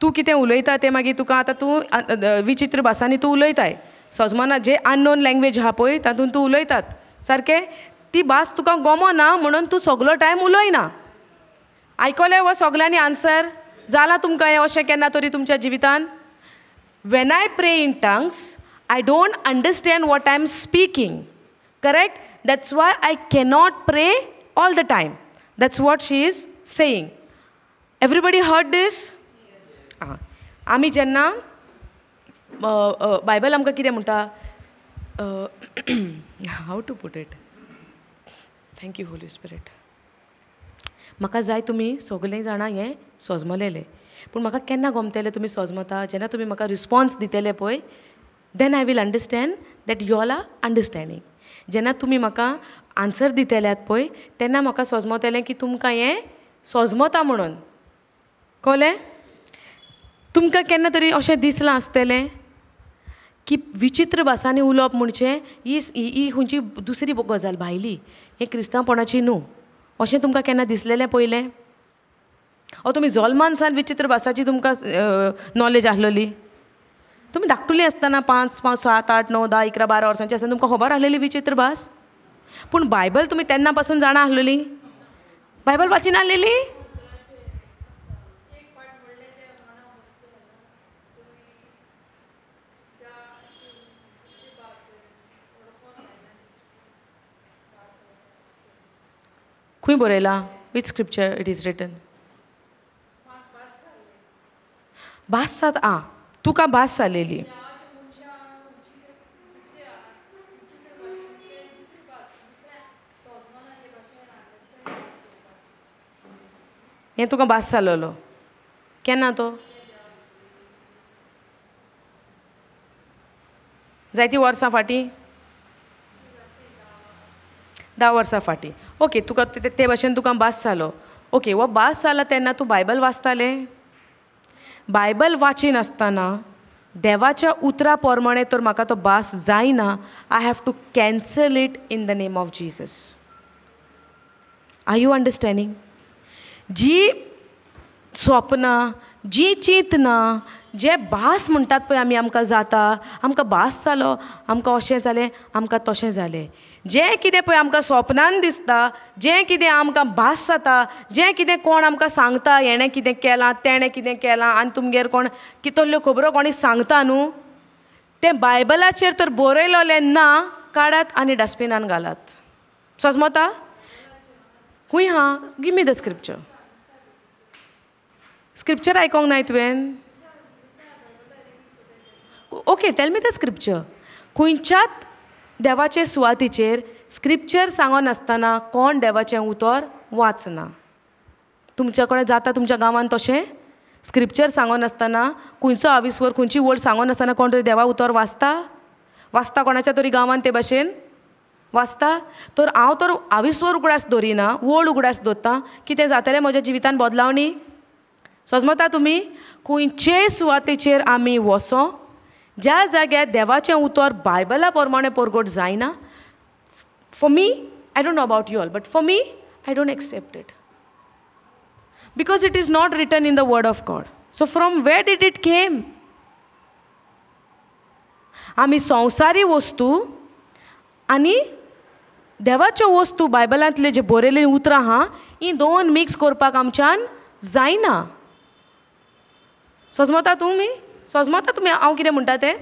तूं कितें उलयता तें मागीर तुका आतां तूं विचित्र भासांनी तूं उलयताय, सोजमना जे अननोन लँग्वेज आहा पळय तातूंत तूं उलयतात सारकें, ती भास तुका गोमना म्हणून तूं सगलो टायम उलयना. आयकलें हो सगल्यांनी आन्सर? जालां तुमकां हें अशें केन्ना तरी तुमच्या जिवितान? When I pray in tongues, I don't understand what I am speaking. Correct? That's why I cannot pray all the time. That's what she is saying. Everybody heard this? आमी जेन्ना बायबल आमकां कितें म्हणटा? How to put it? Thank you Holy Spirit. म्हाका जाय तुमी सगळीं जाणां हें सोजमलेलें, पूण म्हाका केन्ना गोमतेलें तुमी सोजमता? जेन्ना तुमी म्हाका रिस्पॉन्स दितले पळय, then I will understand that you all are understanding. जेन्ना तुमी म्हाका आन्सर दितल्यात पळय तेन्ना म्हाका सोजमतलें की तुमकां हें सोजमता म्हणून. कळ्ळें? तुमकां केन्ना तरी अशें दिसलां आसतलें की विचित्र भासांनी उलोवप म्हणजे ही ही खंयची दुसरी गजाल भायली, हें क्रिस्तांवपणाची न्हू, अशें तुमकां केन्ना दिसलेलें पयलें? ओ तुमी जल्मान सान विचित्र भासाची तुमकां नॉलेज आसलेली? तुमी धाकटुली आसतना 5, 5, 7, 8, 9, 10, 11, 12 वर्सांची आसतना तुमकां खबर आसलेली विचित्र भास? पूण बायबल तुमी तेन्ना पासून जाणा आसलेली? बायबल वाचिनासलेली? खंय बरयलां? Which scripture it is written? भास सात आ तुका भास जालेली. हें तुका भास जालोलो केन्ना तो? जायतीं वर्सां फाटीं? 10 वर्सां फाटीं. ओके, तुका ते भाशेन तुका भास जालो. ओके, हो भास जाला तेन्ना तूं बायबल वाचतालें? बायबल वाचिनासतना देवाच्या उतरा प्रमाणे तर म्हाका तो भास जायना, I have to cancel it in the name of Jesus. Are you understanding? जी स्वप्नां, जी चिंतनां, जे भास म्हणटात पळय आमी, आमकां जाता, आमकां भास जालो, आमकां अशें जालें, आमकां तशें जालें, जें कितें पळय आमकां स्वप्नान दिसता, जें कितें आमकां भास जाता, जें कितें कोण आमकां सांगता, हेणें कितें केलां, तेणें कितें केलां, आनी तुमगेर कोण कितल्यो खबरो कोणी सांगता न्हू, तें बायबलाचेर तर बरयलोलें ना, काडात आनी डस्टबिनान घालात. सजमता? खूंय आहा? Give me the scripture. Scripture आयकोंक नाय तुवें? Okay, tell me the scripture. खंयच्याच देवाचे सुवातीचेर स्क्रिप्चर सांगनासतना कोण देवाचें उतर वाचना. तुमच्या कडेन जाता तुमच्या गांवांत तशें? स्क्रिप्चर सांगनासतना खंयचो आविस्वर खंयची वळ सांगनासतना कोण तरी देवा उतर वाचता? वाचता कोणाच्या तरी गांवांत ते भाशेन वाचता? तर हांव तर आविस्वर उगडास दवरिना, वळ उगडास दवरता. कितें जातलें म्हज्या जिवितान बदलावणी? सजमता तुमी? खंयचेय सुवातेचेर आमी वसो ज्या जाग्यार देवाचें उतर बायबला प्रमाणे परगट जायना, for me, I don't know about you all, but for me, I don't accept it, because it is not written in the word of God. So from where did it came? आमी संवसारी वस्तू आनी देवाच्यो वस्तू बायबलांतले जे बरयल्लीं उतरां आहा हीं दोन मिक्स करपाक आमच्यान जायना. सजमता तुमी? सजमता तुमी हांव कितें म्हणटा तें?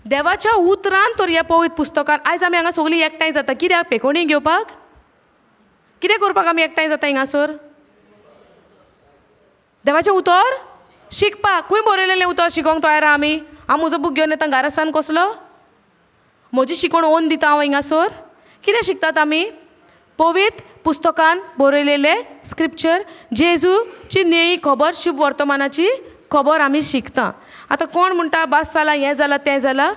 देवाच्या उतरान तर ह्या पवित्र पुस्तकान आयज आमी हांगा सगळीं एकठांय जाता कित्याक? पेकोणी घेवपाक? कितें करपाक आमी एकठांय जाता हिंगासर? देवाचें उतर शिकपाक. खंय बरयलेलें उतर शिकोंक तयार आहा आमी? हांव म्हजो बूक घेवन येता घरासान कसलो? म्हजी शिकोण ओन दिता हांव हिंगासर? कितें शिकतात आमी? पवित्र पुस्तकान बरयलेलें स्क्रिप्चर, जेजूची नेही खबर, शुभ वर्तमानाची खबर आमी शिकता. आतां कोण म्हणटा भास जाला, हें जालां, तें जालां,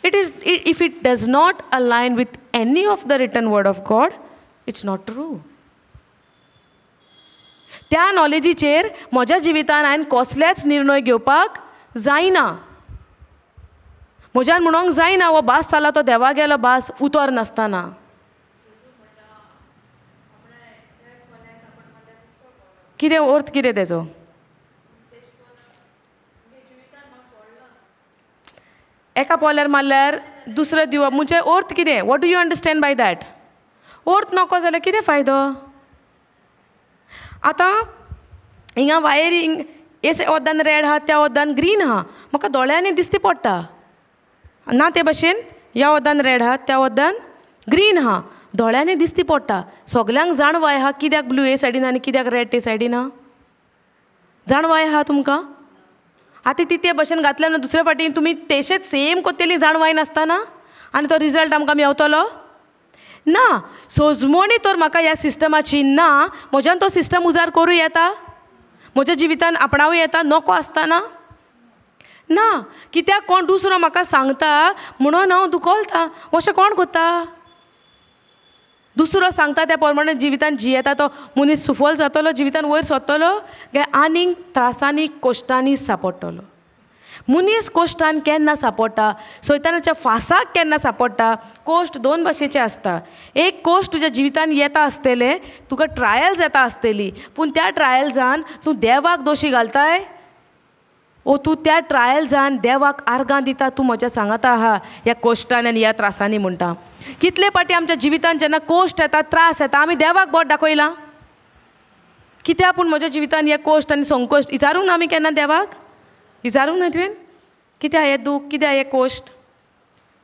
it is if it does not align with any of the written word of God, it's not true. त्या नॉलेजीचेर म्हज्या जिवितान हांवें कसलेच निर्णय घेवपाक जायना. म्हज्यान म्हणूंक जायना हो भास जाला तो देवा गेलो भास उतर नासतना. कितें अर्थ कितें तेजो? एका पोल्यार मारल्यार दुसरो दिवप म्हणजे अर्थ कितें? What do you understand by that? अर्थ नको जाल्यार कितें फायदो? आतां हिंगा वायरींग हे ओद्दान रेड आहा, त्या ओद्दान ग्रीन आहा, म्हाका दोळ्यांनी दिसती पडटा ना ते भाशेन, ह्या ओद्दान रेड आहा, त्या ओद्दान ग्रीन आहा, दोळ्यांनी दिसती पडटा. सगल्यांक जाणवाय आहा कित्याक ब्लू हे सायडीन आनी कित्याक रेड ते सायडीन आहा? जाणवाय आहा तुमकां? आतां ती ते भशेन घातल्या ना दुसऱ्या फावटी तुमी तेशेंच सेम कोत्तेली जाणवाय नासतना आनी तो रिजल्ट आमकां मेवतलो ना. सोजमणी तर म्हाका ह्या सिस्टमाची ना, म्हज्यान तो सिस्टम उजार करूं येता, म्हज्या जिवितान आपणावूं येता नको आसतना ना. कित्याक कोण दुसरो म्हाका सांगता म्हणून हांव दुखोलता. अशें कोण करता? दुसरो सांगता त्या प्रमाणे जिवितान जियेता तो मनीस सुफल जातलो, जिवितान वयर सरतलो काय आनीक त्रासांनी कोश्टांनी सांपडटलो. मनीस कोश्टान केन्ना सांपडटा, सैतानाच्या फासाक केन्ना सांपडटा. कोश्ट दोन भाशेचे आसता. एक कोश्ट तुज्या जिवितान येता आसतलें, तुका ट्रायल्स येता आसतली, पूण त्या ट्रायल्सान तूं देवाक दोशी घालताय ओ तूं त्या ट्रायल्सान देवाक आर्गां दिता, तूं म्हज्या सांगाता आहा ह्या कोश्टान आनी ह्या त्रासांनी म्हणटा. कितले पाटी आमच्या जिवितान जेन्ना कोश्ट येता, त्रास येता, आमी देवाक बोट दाखयलां कित्याक पूण म्हज्या जिवितान हे कोश्ट आनी संकोश्ट विचारूंक ना आमी केन्ना देवाक? विचारूंक ना तुवें कित्याक हें दूख, कित्याक हें कोश्ट?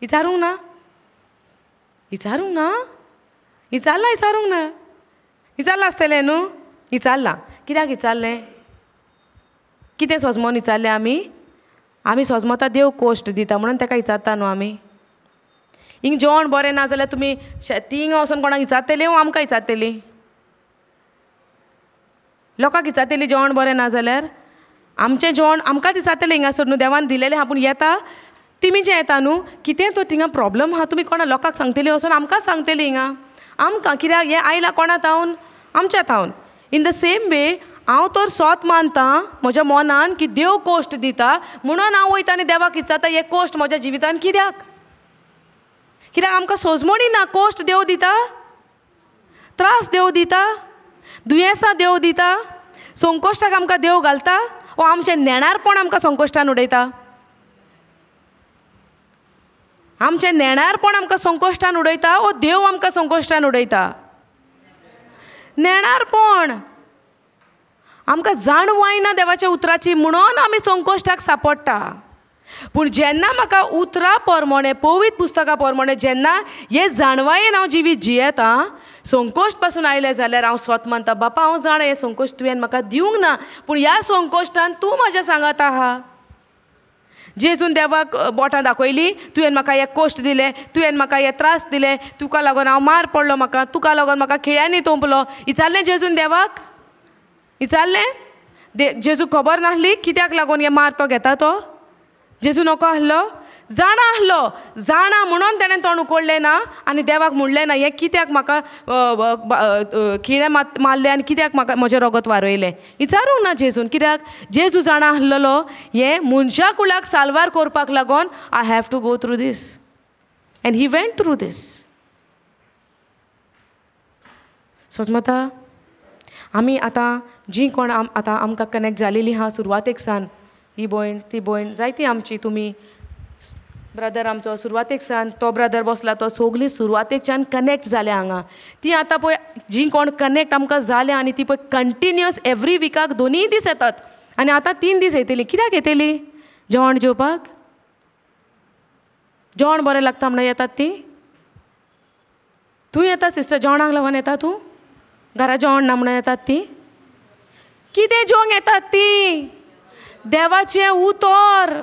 विचारूंक ना? विचारूंक ना? विचारलां? विचारूंक ना? विचारलां आसतलें न्हू? विचारलां. कित्याक विचारलें? कितें सोजमोन विचारलें आमी? आमी सोजमोता देव कोश्ट दिता म्हणून ताका विचारता न्हू आमी. हिंग जेवण बरें ना जाल्यार तुमी थिंगा वचोन कोणाक विचारतली वो आमकां विचारतली? लोकांक विचारतली जेवण बरें ना जाल्यार? आमचें जेवण आमकांच विचारतलें हिंगासर न्हू, देवान दिलेलें आहा पूण येता टिमीचें येता न्हू, कितें तो थिंगा प्रोब्लम आहा तुमी कोणा लोकांक सांगतली वचोन आमकांच सांगतली हिंगा आमकां, कित्याक हें आयलां कोणा थावन? आमच्या थावन. इन the same way हांव तर सोत मानता म्हज्या मनान की देव कोश्ट दिता म्हणून हांव वयता आनी देवाक विचारता हे कोश्ट म्हज्या जिवितान कित्याक? कित्याक आमकां सोजमणी ना. कोश्ट देव दिता, त्रास देव दिता, दुयेंसां देव दिता, संकोश्टाक आमकां देव घालता वो आमचें नेणारपण आमकां संकोश्टान उडयता. आमचें नेणारपण आमकां संकोश्टान उडयता वो देव आमकां संकोश्टान उडयता. नेणारपण आमकां जाणवाय ना देवाच्या उतराची म्हणून आमी संकोश्टाक सांपडटा. पूण जेन्ना म्हाका उतरां प्रमाणे, पवित्र पुस्तकां प्रमाणे जेन्ना हे जाणवायेन हांव जिवीत जियेता, संकोश्ट पासून आयलें जाल्यार हांव स्वत मानता, बापा हांव जाणा हें संकोश्ट तुवें म्हाका दिवंक ना, पूण ह्या संकोश्टान तूं म्हज्या सांगात आहा. जेजून देवाक बोटां दाखयली, तुवें म्हाका हे कोश्ट दिले, तुवें म्हाका हे त्रास दिले, तुका लागून हांव मार पडलो, म्हाका तुका लागून म्हाका खिळ्यांनी तोंपलो. विचारलें जेजून देवाक? विचारलें? जेजू खबर नासली कित्याक लागून हे मार तो घेता तो? जेजू नको आहलो, जाणा आहलो, जाणा म्हणून तेणें तोंड उकडलें ना आनी देवाक म्हणलें ना हें कित्याक म्हाका खिळे मारलें आनी कित्याक म्हाका म्हजें रगत वारयलें. विचारूंक ना जेजून, कित्याक जेजू जाणा आहलेलो हें मनशा कुळाक साल्वार करपाक लागून I have to go through this, and he went through this. सोजमता आमी आतां जीं कोण आतां आमकां कनेक्ट जालेलीं आहा सुरवातेक सान, ही भयण ती भयण जायती आमची, तुमी ब्रदर आमचो सुरवातेक सान, तो ब्रदर बसला तो, सगळीं सुरवातेकच्यान कनेक्ट जाल्या हांगा. ती आतां पळय जीं कोण कनेक्ट आमकां जाल्या आनी ती पळय कंटिन्युअस एवरी विकाक दोनूय दीस येतात आनी आतां 3 दीस येतली. कित्याक येतली? जेवण जेवपाक? जेवण बरें लागता म्हणून येतात ती? तूं येता सिस्टर जेवणाक लागून येता तूं? घरा जेवण ना म्हणून येतात ती? कितें जेवंक येतात ती? देवाचें उतर.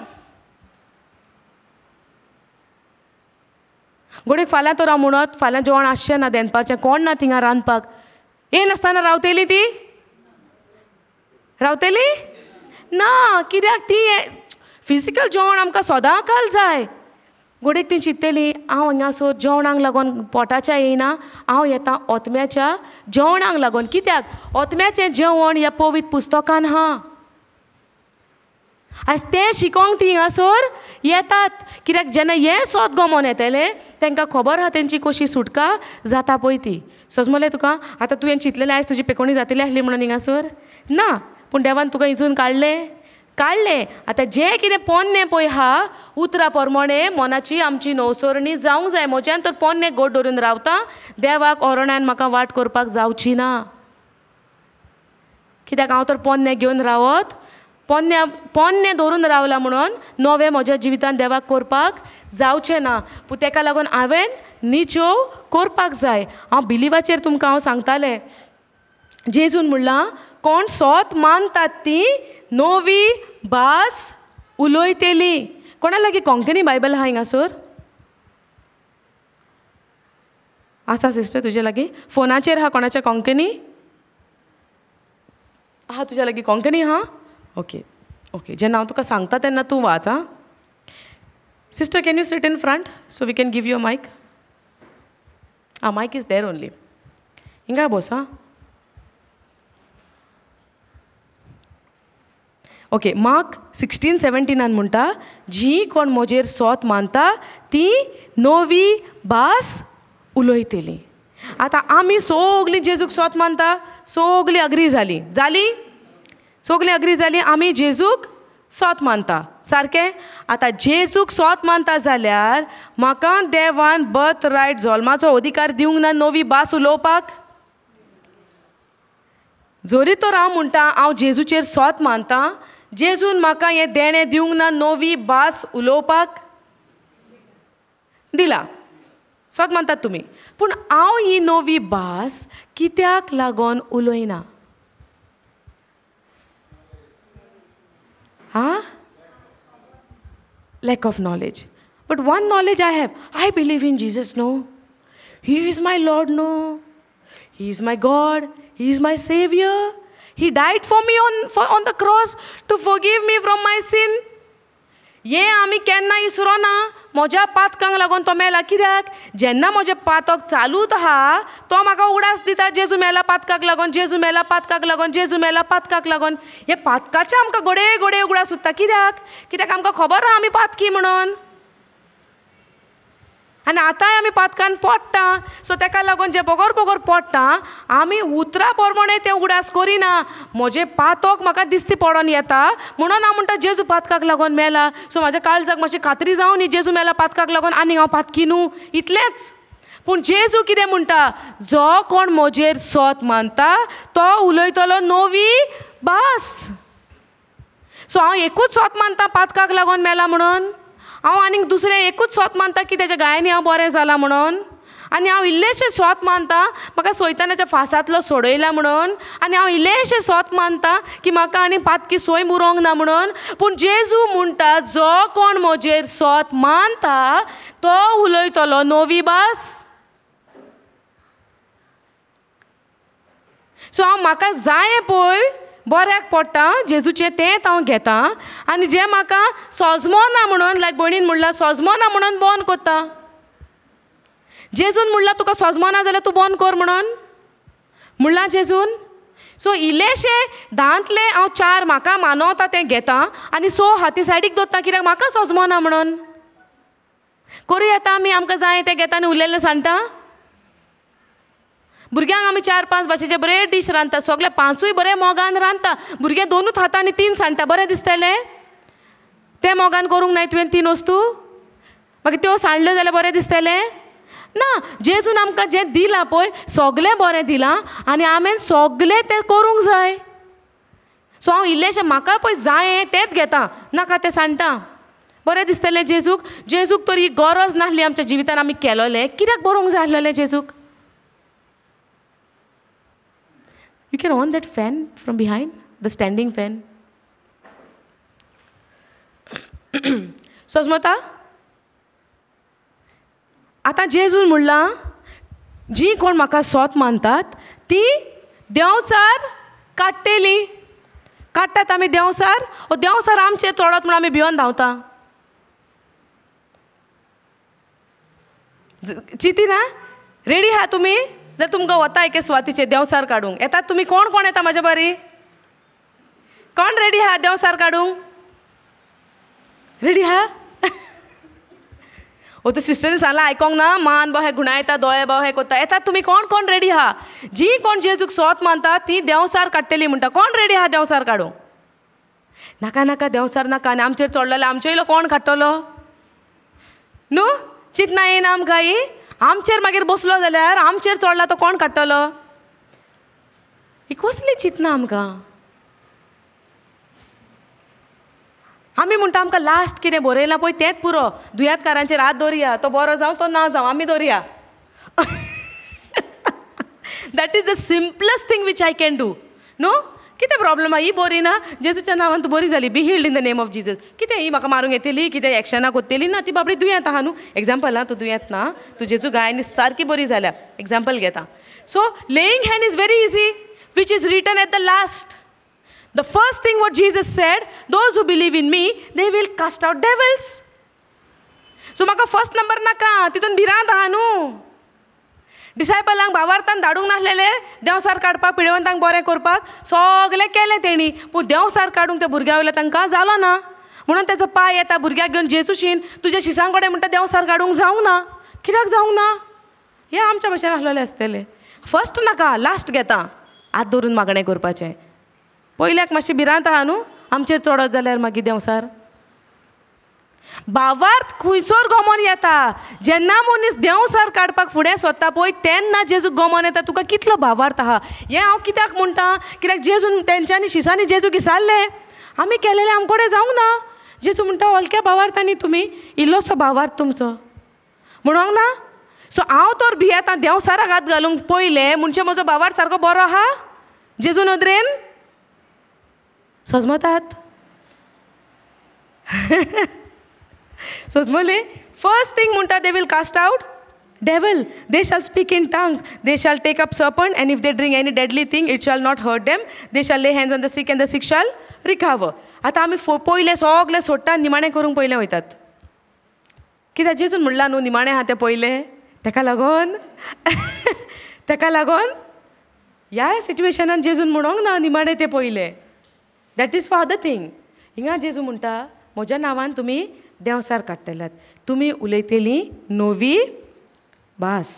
घोडेक फाल्यां तर हांव म्हणत फाल्यां जेवण आसचें ना दनपारचें, कोण ना थिंगा रांदपाक, येनासतना रावतली ती? रावतली ना. कित्याक ती फिजिकल जेवण आमकां सदां काल जाय. घोडेक ती चिंततली हांव हांगासर जेवणाक लागून पोटाच्या येयना, हांव येता ओतम्याच्या जेवणाक लागून. कित्याक ओतम्याचें जेवण ह्या पवित्र पुस्तकान आहा. आयज तें शिकोंक ती हिंगासर येतात, कित्याक जेन्ना हें सोद गमोन येतलें तांकां खबर आहा तेंची कशी सुटका जाता पळय ती. सजमलें तुका? आतां तुवें चिंतलेलें आयज तुजी पेकोणी जातली आसली म्हणून हिंगासर ना, पूण देवान तुका हिंचून काडलें, काडलें. आतां जें कितें पोन्नें पळय आहा उतरां प्रमाणे मनाची आमची नवसरणी जावंक जाय. म्हज्यान तर पोन्नें गोड धरून रावता, देवाक ओरणान म्हाका वाट करपाक जावची ना, कित्याक हांव तर पोन्नें घेवन रावत, पोन्नें धरून रावलां म्हणून नवें म्हज्या जिवितान देवाक करपाक जावचें ना. पूण तेका लागून हांवें निचेव करपाक जाय. हांव बिलिवाचेर तुमकां हांव सांगतालें, जेजून म्हणलां कोण सोत मानतात ती नवी भास उलयतली. कोणा लागीं कोंकणी बायबल आहा हिंगासर? आसा सिस्टर तुजे लागीं? फोनाचेर आहा कोणाच्या कोंकणी? आहा तुज्या लागीं कोंकणी आहा? ओके ओके, जेन्ना हांव तुका सांगता तेन्ना तूं वाच आं. Sister, can you sit in front so we can give you a mic? आं, मायक is there only. हिंगा बोस. आं, ओके. मार्क 16:17 म्हणटा, जी कोण म्हजेर सोत मानता ती नवी भास उलयतली. आतां आमी सगलीं जेजूक सोत मानता, सगलीं अग्री जालीं, जालीं सगलीं अग्री जालीं, आमी जेजूक सोत मानता सारकें. आतां जेजूक सोत मानता जाल्यार म्हाका देवान बर्थ रायट जल्माचो अधिकार दिवंक ना नवी भास उलोवपाक? जरी तर हांव म्हणटा हांव जेजूचेर सोत मानता, जेजून म्हाका हें देणें दिवंक ना नवी भास उलोवपाक? दिला, सोत मानतात तुमी. पूण हांव ही नवी भास कित्याक लागून उलयना? आं, lack of knowledge. But one knowledge I have, I believe in Jesus, no, he is my Lord, no, he is my God, he is my saviour, he died for me on the cross to forgive me from my sin. हें आमी केन्ना इसरोना. म्हज्या पातकांक लागून तो मेला. कित्याक? जेन्ना म्हजें पातक चालूच आहा तो म्हाका उगडास दिता, जेजू मेला पातकाक लागून, जेजू मेला पातकाक लागून, जेजू मेला पातकाक लागून. हे पातकाचे आमकां घडये घडये उगडास उरता. कित्याक? कित्याक आमकां खबर आहा आमी पातकी म्हणून, आनी आतांय आमी पातकान पडटा. सो तेका लागून जे बगर बगर पडटा आमी उतरां प्रमाणे ते उगडास करिना. म्हजें पातक म्हाका दिसती पडोन येता म्हणून हांव म्हणटा जेजू पातकाक लागून मेला. सो म्हाज्या काळजाक मातशी खात्री जावं न्ही, जेजू मेला पातकाक लागून आनीक हांव पातकी न्हू, इतलेंच. पूण जेजू कितें म्हणटा, जो कोण म्हजेर सोत मानता तो उलयतलो नवी भास. सो हांव एकूच सोत मानता पातकाक लागून मेला म्हणून, हांव आनीक दुसरें एकूच सोत मानता की तेज्या गायांनी हांव बरें जालां म्हणून, आनी हांव इल्लेशें सोत मानता म्हाका सैतानाच्या फासांतलो सोडयला म्हणून, आनी हांव इल्लेशें सोत मानता की म्हाका आनी पातकी सोय उरोंक ना म्हणून. पूण जेजू म्हणटा जो कोण म्हजेर सोत मानता तो उलयतलो नवी भास. सो हांव म्हाका जाय पळय बऱ्याक पडटा जेजूचें तेंच हांव घेता, आनी जें म्हाका सोजमो ना म्हणून, लायक भयणीन म्हणलां सोजमो ना म्हणून बंद करता. जेजून म्हणलां तुका सोजमो ना जाल्यार तूं बंद कर म्हणून म्हणलां जेजून. सो इल्लेशें धांतलें हांव 4 म्हाका मानवता तें घेता आनी 6 हाती सायडीक दवरता कित्याक म्हाका सोजमो ना म्हणून. करूं येता आमी आमकां जाय तें घेता आनी उरलेलें सांडटा. भुरग्यांक आमी 4-5 भाशेचे बरे डीश रांदता, सगळे 5ूय बरे मोगान रांदता, भुरगे 2 खाता आनी 3 सांडटा, बरें दिसतलें? तें मोगान करूंक नाय तुवें 3 वस्तू, मागीर त्यो सांडल्यो जाल्यार बरें दिसतलें ना. जेजून आमकां जें दिलां पळय सगळें बरें दिलां आनी आमी सगळें तें करूंक जाय. सो हांव इल्लेशें म्हाका पळय जाय तेंच घेता, नाका तें सांडटा. बरें दिसतलें जेजूक? जेजूक तर ही गरज नासली आमच्या जिवितान आमी केलोलें, कित्याक बरोवंक जाय आसलेलें जेजूक? You can on that fan from behind, the standing fan. सजमता आतां जेजून म्हणलां जी कोण म्हाका सोत मानतात ती देंवचार काडटेली. काडटात आमी देंवचार, ओ देंवचार आमचेर चडत म्हूण आमी भिवन धांवता. चिंती ना? रेडी आहा तुमी? जर तुमकां वता एके सुवातीचेर देंवचार काडूंक येतात तुमी? कोण कोण येता म्हाज्या बरी? कोण रेडी आहा देंवचार काडूंक? रेडी आहा? ओ ते सिस्टरीन सांगलां आयकोंक ना, मान बो हे गुणायता, दोळे बो हे कोत्ता. येतात तुमी? कोण कोण रेडी आहा? जी कोण जेजूक सोत मानता ती देंवचार काडटली म्हणटा. कोण रेडी आहा देंवचार काडूंक? नाका नाका देंवचार नाका, आनी आमचेर चडलेलो आमचे इलो कोण काडटलो न्हू? चिंतना येयना आमकां ही? आमचेर मागीर बसलो जाल्यार आमचेर चडला तो कोण काडटलो? ही कसली चिंतना आमकां? आमी म्हणटा आमकां लास्ट कितें बरयलां पळय तेंच पुरो, दुयेंतकारांचेर हात दवरया, तो बरो जावं तो ना जावं आमी दवरया. That is the simplest thing which I can do न्हू? कितें प्रॉब्लम आहा? ही बरी ना, जेजूच्या नांवान तूं बरी जाली, be healed in the name of Jesus. कितें ही म्हाका मारूंक येतली, कितें एक्शनां कोत्तली ना, ती बाबडी दुयेंत आहा न्हू. एग्जाम्पल आं, तूं दुयेंत ना, तूं जेजू गायनी सारकी बरी जाल्या, एग्जाम्पल घेता. So laying hand is very easy, which is written at the last. The first thing what Jesus said, those who believe in me, they will cast out devils. So म्हाका फर्स्ट नंबर नाका, तितून भिरांत आहा न्हू. डिसायपलांक भावार्थान धाडूंक नासलेले देंवसार काडपाक, पिडेवंतांक बरें करपाक, सगलें केलें तेणी, पूण देंवसार काडूंक त्या भुरग्या वयल्या तांकां जालो ना. म्हणून तेजो पांय येता भुरग्याक घेवन जेजूशीन, तुज्या शिसां कडेन म्हणटा देंवसार काडूंक जावंक ना. कित्याक जावंक ना? हे आमच्या भशेन आसलेले आसतले. फर्स्ट नाका, लास्ट घेता, हात धरून मागणें करपाचें. पयल्याक मातशी भिरांत आहा न्हू, आमचेर चडत जाल्यार मागीर देंवसार. भावार्थ खुंयसर गोमोन येता, जेन्ना मनीस देंवसार काडपाक फुडें सोदता पळय तेन्ना जेजू गोमोन येता. तुका कितलो भावार्थ आहा हें हांव कित्याक म्हणटा, कित्याक जेजून तेंच्यांनी शिसांनी जेजू विचारलें, आमी केलेलें आमकोडे जावंक ना. जेजू म्हणटा हलक्या भावार्थांनी तुमी इल्लोसो भावार्थ तुमचो म्हणोंक ना. सो हांव तर भियेता देंवसाराक हात घालूंक पयलें, म्हणजे म्हजो भावार्थ सारको बरो आहा जेजू नदरेन. सजमतात सजमले. फर्स्ट थिंग म्हणटा they will cast out devil, they shall speak in tongues, they shall take up serpent, and if they drink any deadly thing it shall not hurt them, they shall lay hands on the sick and the sick shall recover. आतां आमी पयलें सगलें सोडटा, निमाणें करूंक पयलें वयतात. कित्याक जेजून म्हणलां न्हू निमाणें आहा तें पयलें, तेका लागोन तेका लागोन ह्या सिट्युएशनान जेजून म्हणोंक ना निमाणें तें पयलें. That is for other thing. हिंगा जेजू म्हणटा म्हज्या नांवान तुमी देंवसार काडटल्यात, तुमी उलयतली नवी भास.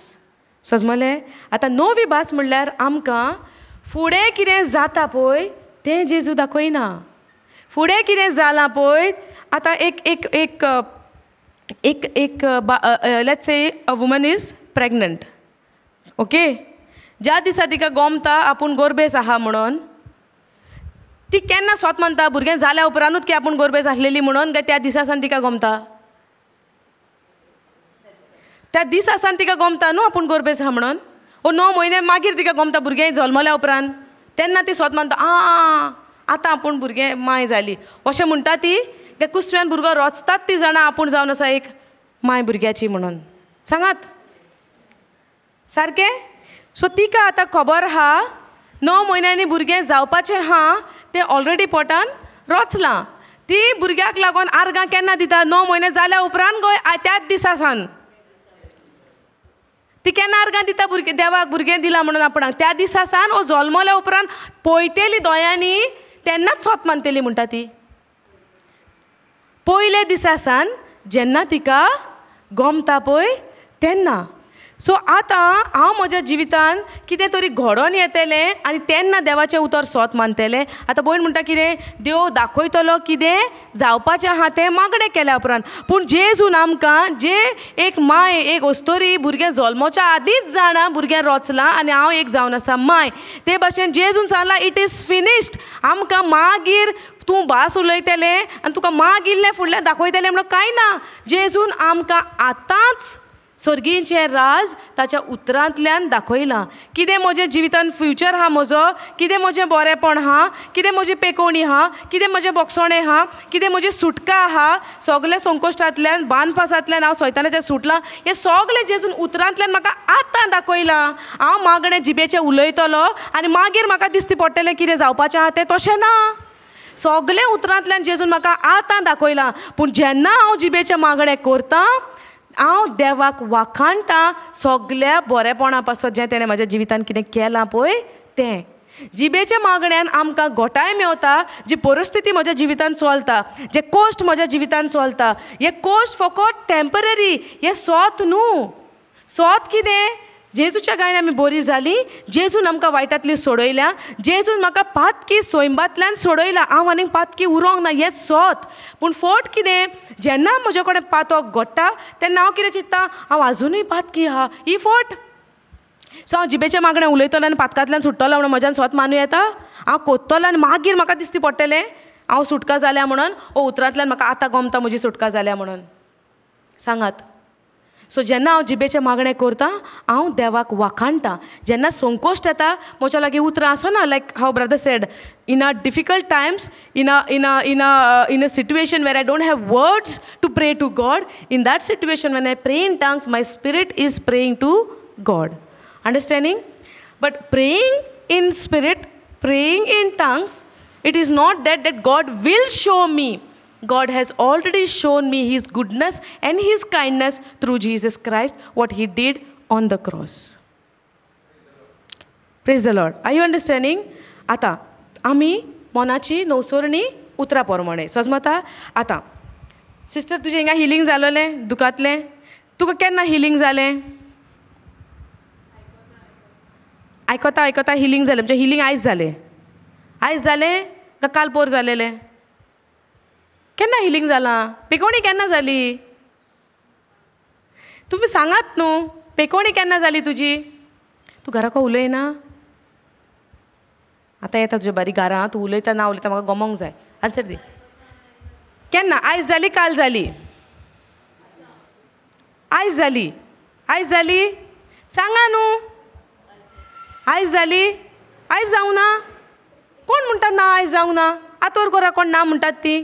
सजमलें? आतां नवी भास म्हणल्यार आमकां फुडें कितें जाता पळय तें जेजू दाखयना. फुडें कितें जालां पळय, आतां एक एक एक एक एक let's say a woman is pregnant, okay. ज्या दिसा तिका गोमता आपूण गोरबेस आहा म्हणून, ती केन्ना स्वत मानता भुरगें जाल्या उपरांतूच की आपूण गोरबेस आसलेली म्हणून, काय त्या दिसा सावन तिका गोमता? त्या दिसा सावन तिका गोमता न्हू आपूण गोरबेस आहा म्हणून. ओ 9 म्हयने मागीर तिका गोमता भुरगें जल्मल्या उपरांत, तेन्ना ती स्वत मानता आ आतां आपूण भुरगें माय जाली अशें म्हणटा ती. त्या कुसव्यान भुरगो रोचतात ती जाणां आपूण जावन आसा एक माय भुरग्याची म्हणून. सांगात सारकें? सो तिका आतां खबर आहा 9 म्हयन्यांनी भुरगें जावपाचें आहा, तें ऑलरेडी पोटान रोचलां. ती भुरग्याक लागून आर्गां केन्ना दिता? 9 म्हयने जाल्या उपरांत गो त्याच दिसा सावन ती केन्ना आर्गां दिता भुरगे देवाक भुरगें दिलां म्हणून आपणाक, त्या दिसा सावन ओ जल्मल्या उपरांत पळयतली दोळ्यांनी तेन्नाच स्वत मानतली म्हणटा ती. पयले दिसा सावन जेन्ना तिका गोमता पळय तेन्ना. सो आतां हांव म्हज्या जिवितान कितें तरी घडोवन येतलें आनी तेन्ना देवाचें उतर सोत मानतलें. आतां भयण म्हणटा कितें देव दाखयतलो कितें जावपाचें आहा तें मागणें केल्या उपरांत. पूण जेजून आमकां जे एक माय एक अस्तोरी भुरगें जल्मोच्या आदींच जाणा भुरगें रोचलां आनी हांव एक जावन आसा माय, ते भाशेन जेजून सांगलां it is finished. आमकां मागीर तूं भास उलयतलें आनी तुका मागिल्लें फुडलें दाखयतलें म्हणून कांय ना. जेजून आमकां आतांच स्वर्गीचें राज ताच्या उतरांतल्यान दाखयलां. कितें म्हज्या जिवितान फ्युचर आहा म्हजो, कितें म्हजें बरेंपण आहा, कितें म्हजी पेकोवणी आहा, कितें म्हजें बोगसणें आहा, कितें म्हजी सुटका आहा, सगल्या संकश्टांतल्यान बांदपासांतल्यान हांव सैतानाचें सुटलां, हें सगलें जेजून उतरांतल्यान म्हाका आतां दाखयलां. हांव मागणें जिबेचें उलयतलो आनी मागीर म्हाका दिसती पडटलें कितें जावपाचें आहा तें, तशें ना. सगलें उतरांतल्यान जेजून म्हाका आतां दाखयलां. पूण जेन्ना हांव जिबेचें मागणें करतां हांव देवाक वाखाणटा सगल्या बरेपणा पासत जें तेणें म्हज्या जिवितान कितें केलां पळय तें. जिबेच्या मागण्यान आमकां घोटाय मेवता, जी परिस्थिती म्हज्या जिवितान चलता, जे कोश्ट म्हज्या जिवितान चलता, हे कोश्ट फकत टेम्पररी, हें सोत न्हू. सोत कितें? जेजूच्या गायन आमी बरी जाली, जेजून आमकां वायटांतली सोडयल्या, जेजून म्हाका पातकी सोयंबांतल्यान सोडयला, हांव आनीक पातकी उरोंक ना, हें सोत. पूण फोट कितें? जेन्ना म्हजे कडेन पातक घडटा तेन्ना हांव कितें चिंत्ता, हांव आजुनूय पातकी आहा, ही फोट. सो हांव जिबेचें मागणें उलयतलो आनी पातकांतल्यान सुट्टलो म्हणून म्हज्यान स्वत मानूं येता? हांव कोत्तलो आनी मागीर म्हाका दिसती पडटलें हांव सुटका जाल्या म्हणून, ओ उतरांतल्यान म्हाका आतां गमता म्हजी सुटका जाल्या म्हणून. सांगात. सो जेन्ना हांव जिबेचें मागणें करता हांव देवाक वाखाणटा. जेन्ना संकोश्ट येता म्हज्या लागीं उतरां आसना, like how brother said, in a difficult times, in a in a in a in a situation where I don't have words to pray to God, in that situation when I pray in tongues my spirit is praying to God. Understanding? But praying in spirit, praying in tongues, it is not that that God will show me. God has already shown me His goodness and His kindness through Jesus Christ, what He did on the cross. Praise the Lord. Are you understanding? आतां आमी मनाची नवसरणी उतरां प्रमाणे सजमता. आतां सिस्टर तुजें हिंगा हिलींग जालोलें दुखांतलें, तुका केन्ना हिलींग जालें? आयकता आयकता हिलींग जालें म्हणजे हिलींग आयज जालें? आयज जालें काय काल पोर जालेलें? केन्ना हिलींग जालां? पेकोणी केन्ना जाली? तुमी सांगात न्हू, पेकोणी केन्ना जाली तुजी? तूं घराको उलयना? आतां येता तुज्या बारीक घरां, तूं उलयता ना उलयता म्हाका गमोंक जाय. आन्सर दी. केन्ना? आयज जाली काल जाली? आयज जाली. आयज जाली? सांगा न्हू. आयज जाली? आयज जावं ना? कोण म्हणटात ना आयज जावंक ना? आतोर कोरा कोण ना म्हणटात ती?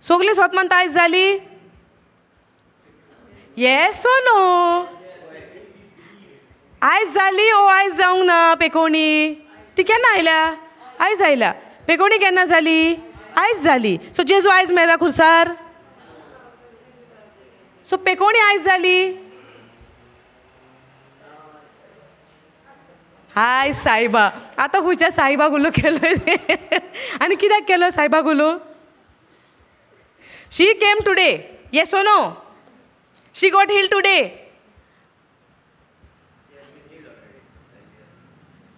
सगळीं स्वत मानता आयज जाली? येस ओ नो? आयज जाली ओ आयज जावंक ना पेकोणी? ती केन्ना आयल्या? आयज आयल्या. पेकोणी केन्ना जाली? आयज जाली. सो जेजू आयज मेला खुर्सार? सो पेकोणी आयज जाली? हाय सायबा, आतां खंयच्या सायबाक उलो केलो आनी कित्याक केलो सायबाक उलो? She came today, yes or no? She got healed today.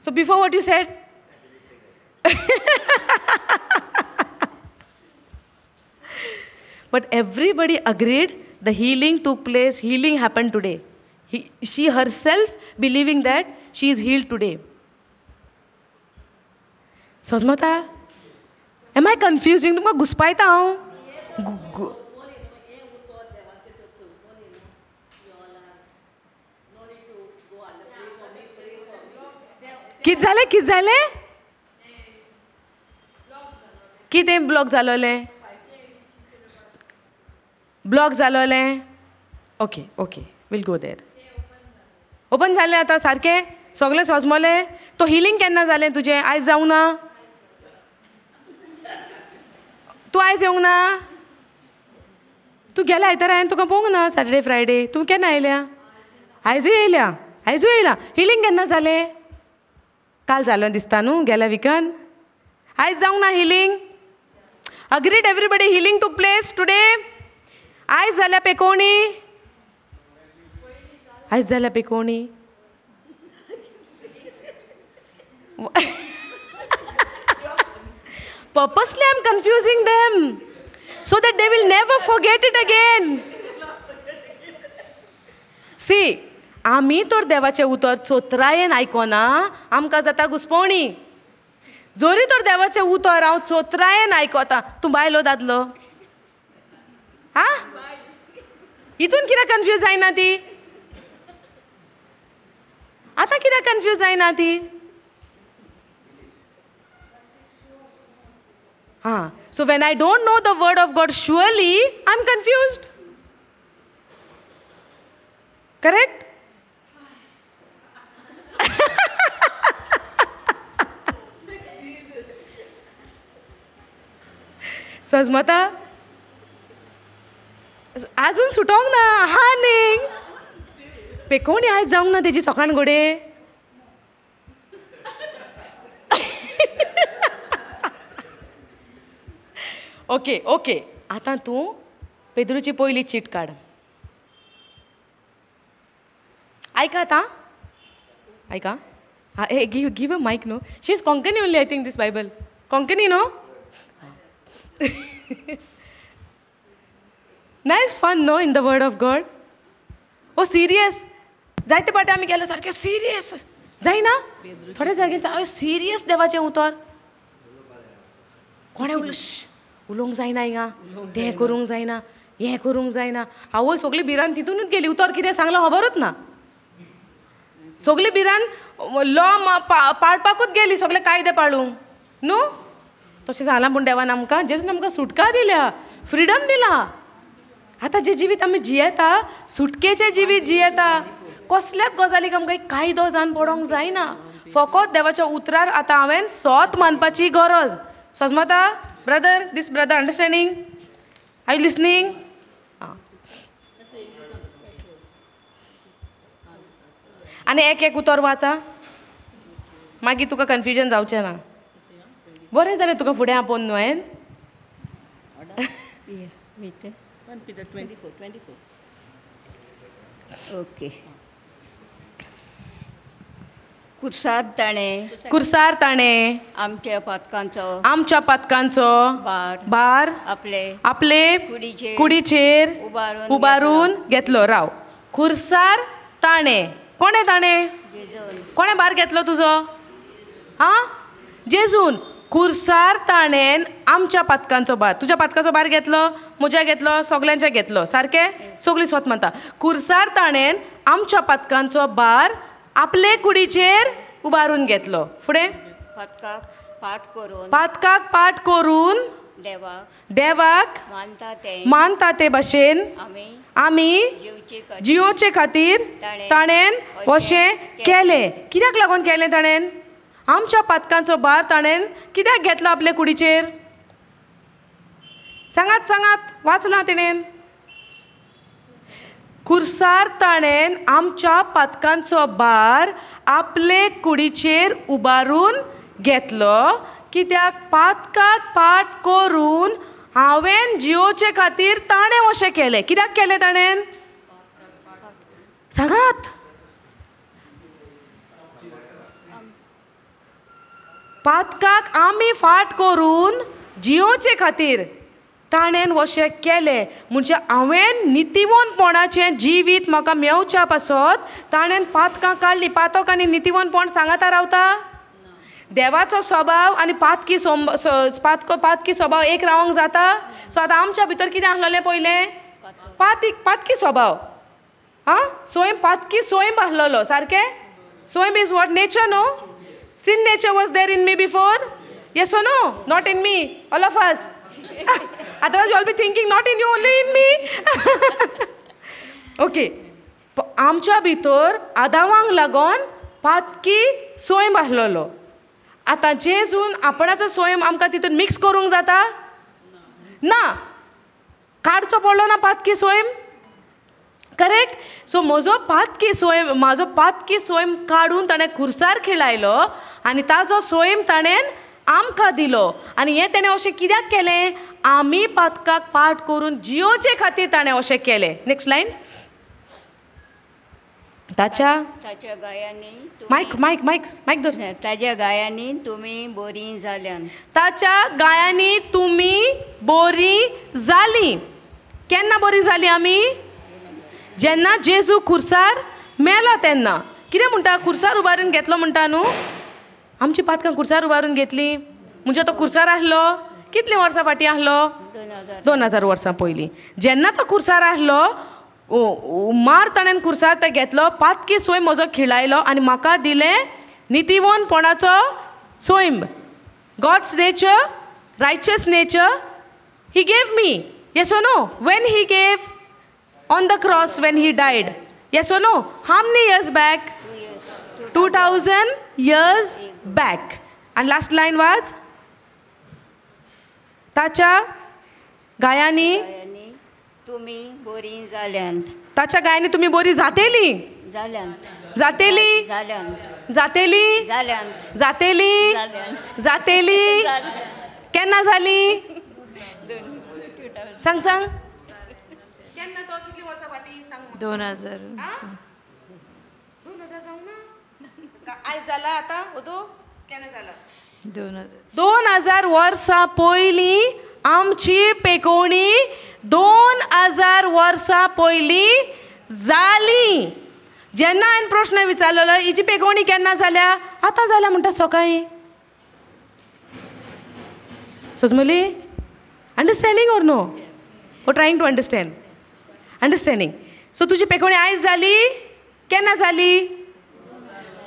So before what you said? But everybody agreed the healing took place, healing happened today. She herself believing that she is healed today. Sosmata, am I confusing? तुमकां घुसपायता हांव? कितें जालें? कितें जालें? कितें ब्लॉक जालोलें? ब्लॉक जालोलें? Okay okay, we'll go there. Open जालें आतां सारकें? सगळें सोजमोलें? तो हिलींग केन्ना जालें तुजें? आयज जावंक ना? तूं आयज येवंक ना? तूं गेल्या आयतारा हांवें तुका पळोवंक ना सॅटर्डे फ्रायडे. तूं केन्ना आयल्या? आयजूय येयल्या. आयजूय येयला. हिलींग केन्ना जालें? काल जालो दिसता न्हू, गेल्या विकान. आयज जावंक ना healing? Agreed everybody, healing took place today? आयज जाल्या पेकोणी? आयज जाल्या पेकोणी? Purposely I am confusing them so that they will never forget it again. See, आमी तर देवाचें उतर चोत्रायेन आयकोना, आमकां जाता घुसपोवणी. जोरी तर देवाचें उतर हांव चोत्रायेन आयकोता. तूं बायलो दादलो? आं, हितून कित्याक कन्फ्यूज जायना ती? आतां कित्याक कन्फ्यूज जायना ती? हां, so when I don't know the word of God, surely I am confused. Correct? सजमता आजून सुटोंक ना. आहा न्ही पेकोणी आयज जावंक ना तेजी सकाळ घोडे. ओके ओके, आतां तूं पेद्रूची पयली चीट काड. आयका आतां, आयका. Hey, give a mic no. She is Konkani only, I think this Bible Konkani no. Nice fun no in the word of God. Oh serious जायते पाटे आमी गेले सारकें सिरियस जायना थोडे जाग्यार सिरियस देवाचें उतर कोणें उलोवंक जायना हिंगा, तें करूंक जायना, हें करूंक जायना. आवय सगळी भिरांत तितूनच गेली. उतर कितें सांगलां खबरूच ना. सगळी भिरांत लॉ पाळपाकूच गेली, सगळे कायदे पाळूंक न्हू. तशें सांगलां पूण देवान आमकां जेजून आमकां सुटका दिल्या, फ्रिडम दिला. आतां जें जिवीत आमी जियेता सुटकेचें जिवीत जियेता. कसल्याच गजालीक आमकां कायदो जावन पडोंक जायना. फकत देवाच्या उतरार आतां हांवें सोत मानपाची गरज. सजमता brother? This brother understanding? I listening? आनी एक एक उतर वाचा, मागीर तुका कन्फ्युजन जावचें ना. बरें जालें तुका फुडें आपोवन न्हू हांवें. ओके. कुर्सार ताणें, कुर्सार ताणें आमच्या पातकांचो, आमच्या पातकांचो भार, भार आपले, आपले कुडीचेर उबारून घेतलो. राव, खुर्सार ताणें, कोणें ताणें, कोणें भार घेतलो तुजो? आं, जेजून. खुर्सार ताणें आमच्या पातकांचो भार, तुज्या पातकाचो भार घेतलो, म्हज्या घेतलो, सगल्यांच्या घेतलो, सारकें? सगळीं स्वत म्हणटा. खुर्सार ताणें आमच्या पातकांचो भार आपले कुडीचेर उबारून घेतलो. फुडें, पातकाक पाठ करून, पातकाक पाठ करून देवाक, देवाक मानता ते, मानता ते भशेन आमी जियोचे खातीर ताणें अशें केलें. कित्याक लागून केलें ताणें? आमच्या पातकांचो भार ताणें कित्याक घेतलो आपले कुडीचेर? सांगात सांगात, वाचलां तेणेन. खुर्सार ताणें आमच्या पातकांचो भार आपले कुडीचेर उबारून घेतलो, कित्याक पातकाक पाठ करून हांवें जियोचे खातीर ताणें अशें केलें. कित्याक केलें ताणें? सांगात. पातकाक आमी फाट करून जियोचे खातीर ताणें अशें केलें. म्हणजे हांवें नितीवनपणाचें जिवीत म्हाका मेवच्या पासत ताणें पातकां काडलीं. पातक आनी नितीवनपण सांगाता रावता? देवाचो स्वभाव आनी पातकी पातकी स्वभाव एक रावंक जाता? सो आतां आमच्या भितर कितें आसलेलें पयलें? पातकी स्वभाव. आं, स्वयं पातकी स्वयं आसलेलो, सारकें? स्वयं is what nature, no? Sin nature was there in me before? Yes or no? Not in me, all of us. Otherwise you all be thinking not in you, only in me. Okay, आमच्या भितर आदावांक लागून पातकी स्वयं आसलेलो. आतां जेजून आपणाचो स्वयं आमकां तितून मिक्स करूंक जाता ना? काडचो पडलो ना पातकी स्वयं, करेक्ट? सो म्हजो पातकी स्वयं, म्हाजो पातकी स्वयं काडून ताणें खुर्सार खिळायलो आनी ताजो स्वयं ताणें आमकां दिलो. आनी हें ताणें अशें कित्याक केलें? आमी पातकाक पाठ करून जियोचे खातीर ताणें अशें केलें. Next line. ताच्या, ताच्या गायांनी, मायक मायक मायक मायक धर. ताच्या गायांनी तुमी बोरी जाल्यान. ताच्या गायांनी तुमी बोरी जाली. केन्ना बोरी जाली आमी? जेन्ना जेजू खुर्सार मेला तेन्ना. कितें म्हणटा? खुर्सार उबारून घेतलो म्हणटा न्हू? आमची पातकां खुर्सार उबारून घेतली म्हणजे तो खुर्सार आसलो कितलीं वर्सां फाटीं आसलो? 2000 वर्सां पयलीं. जेन्ना तो खुर्सार आसलो, मार ताणें खुर्सार तो घेतलो, पातकी स्वयं म्हजो खिळायलो आनी म्हाका दिलें नितीवनपणाचो स्वयं. God's nature, righteous nature he gave me. Yes or no? When he gave on the cross, when he died. Yes or no? How many years back? 2000 years back. And last line was, ताच्या गायांनी तुमी बोरी जाल्यांत. ताच्या गायांनी तुमी बोरी जातेली, जातेली, जातेली, जातेली, जातेली. केन्ना जाली? सांग सांग, केन्ना तो? कितली वर्सां फाटीं? सांग. 2000. 2000 जावंक ना? आयज जाला आतां ओदो? केन्ना जाला? 2000 वर्सां पयलीं आमची पेकोवणी 2000 वर्सां पयलीं जाली. जेन्ना हांवें प्रश्न विचारलेलो हिची पेकोवणी केन्ना जाल्या? आतां जाल्या म्हणटा सकाळीं. सजमली, understanding or no? Or trying to understand? Understanding. So तुजी पेकोवणी आयज जाली? केन्ना जाली?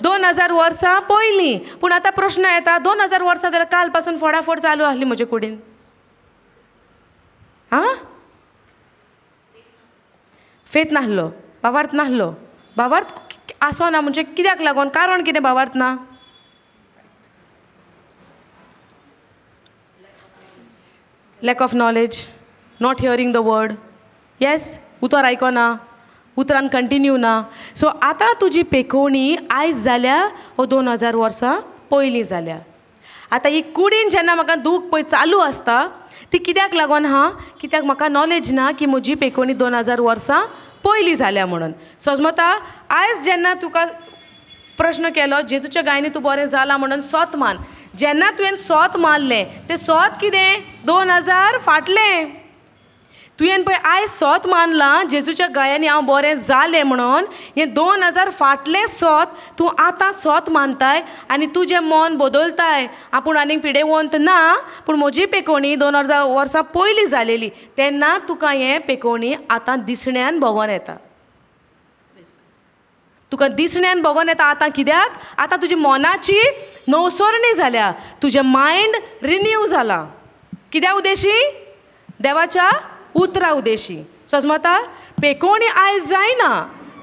2000 वर्सां पयलीं. पूण आतां प्रश्न येता, 2000 वर्सां जाल्यार काल पासून फोडाफोड चालू आसली म्हजे कुडीन. आं, फेत नासलो, भावार्थ नासलो. भावार्थ आसना म्हणजे कित्याक लागून? कारण कितें भावार्थ ना? Lack of knowledge, not hearing the word. Yes, उतर आयकना. उतरान कंटिन्यू ना. सो आतां तुजी पेकोवणी आयज जाल्या वो 2000 वर्सां पयलीं जाल्या. आतां ही कुडीन जेन्ना म्हाका दूख पळय चालू आसता ती कित्याक लागून आहा, कित्याक म्हाका नॉलेज ना की म्हजी पेकोवणी 2000 वर्सां पयलीं जाल्या म्हणून. सजमता आयज जेन्ना तुका प्रश्न केलो जेजूच्या गायनी तूं बरें जालां म्हणून सोत मान, जेन्ना तुवें सोत मारलें तें सोत कितें 2000 फाटलें. तुवें पळय आयज सोत मानलां जेजूच्या गायांनी हांव बरें जालें म्हणून, हें 2000 फाटलें सोत तूं आतां सोत मानताय आनी तुजें मन बदलताय. आपूण आनीक पिडेवंत ना, पूण म्हजी पेकोवणी 2000 वर्सां पयलीं जालेली तेन्ना तुका हें पेकोवणी आतां दिसण्यान भोगोन येता. तुका दिसण्यान भोगोन येता आतां कित्याक, आतां तुजी मनाची नवसरणी जाल्या, तुजें मायंड रिन्यू जालां. कित्या उद्देशी? देवाच्या उतरा उद्देशी. सजमता पेकोवणी आयज जायना,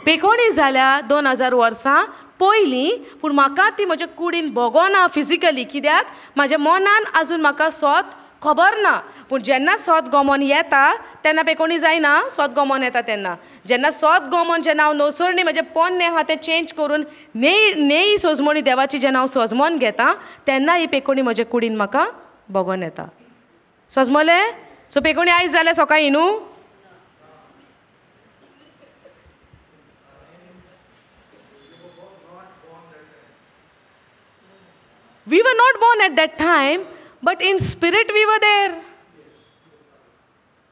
पेकोवणी जाल्या 2000 वर्सां पयलीं, पूण म्हाका ती म्हज्या कुडीन भोगोना फिजिकली, कित्याक म्हाज्या मनान आजून म्हाका सोत खबर ना. पूण जेन्ना सोत गोमोन येता तेन्ना पेकोवणी जायना, सोत गोमोन येता तेन्ना जेन्ना सोत गोमोन जेन्ना हांव नवसरणी म्हजें पोन्नें आहा तें चेंज करून नेयी सोजमणी देवाची जेन्ना हांव सोजमोन घेता तेन्ना ही पेकोवणी म्हज्या कुडीन म्हाका भोगोन येता. सोजमलें? सो पेकोवणी आयज जाल्या सकाळीं न्हू? We were not born at that time, but in spirit we were there.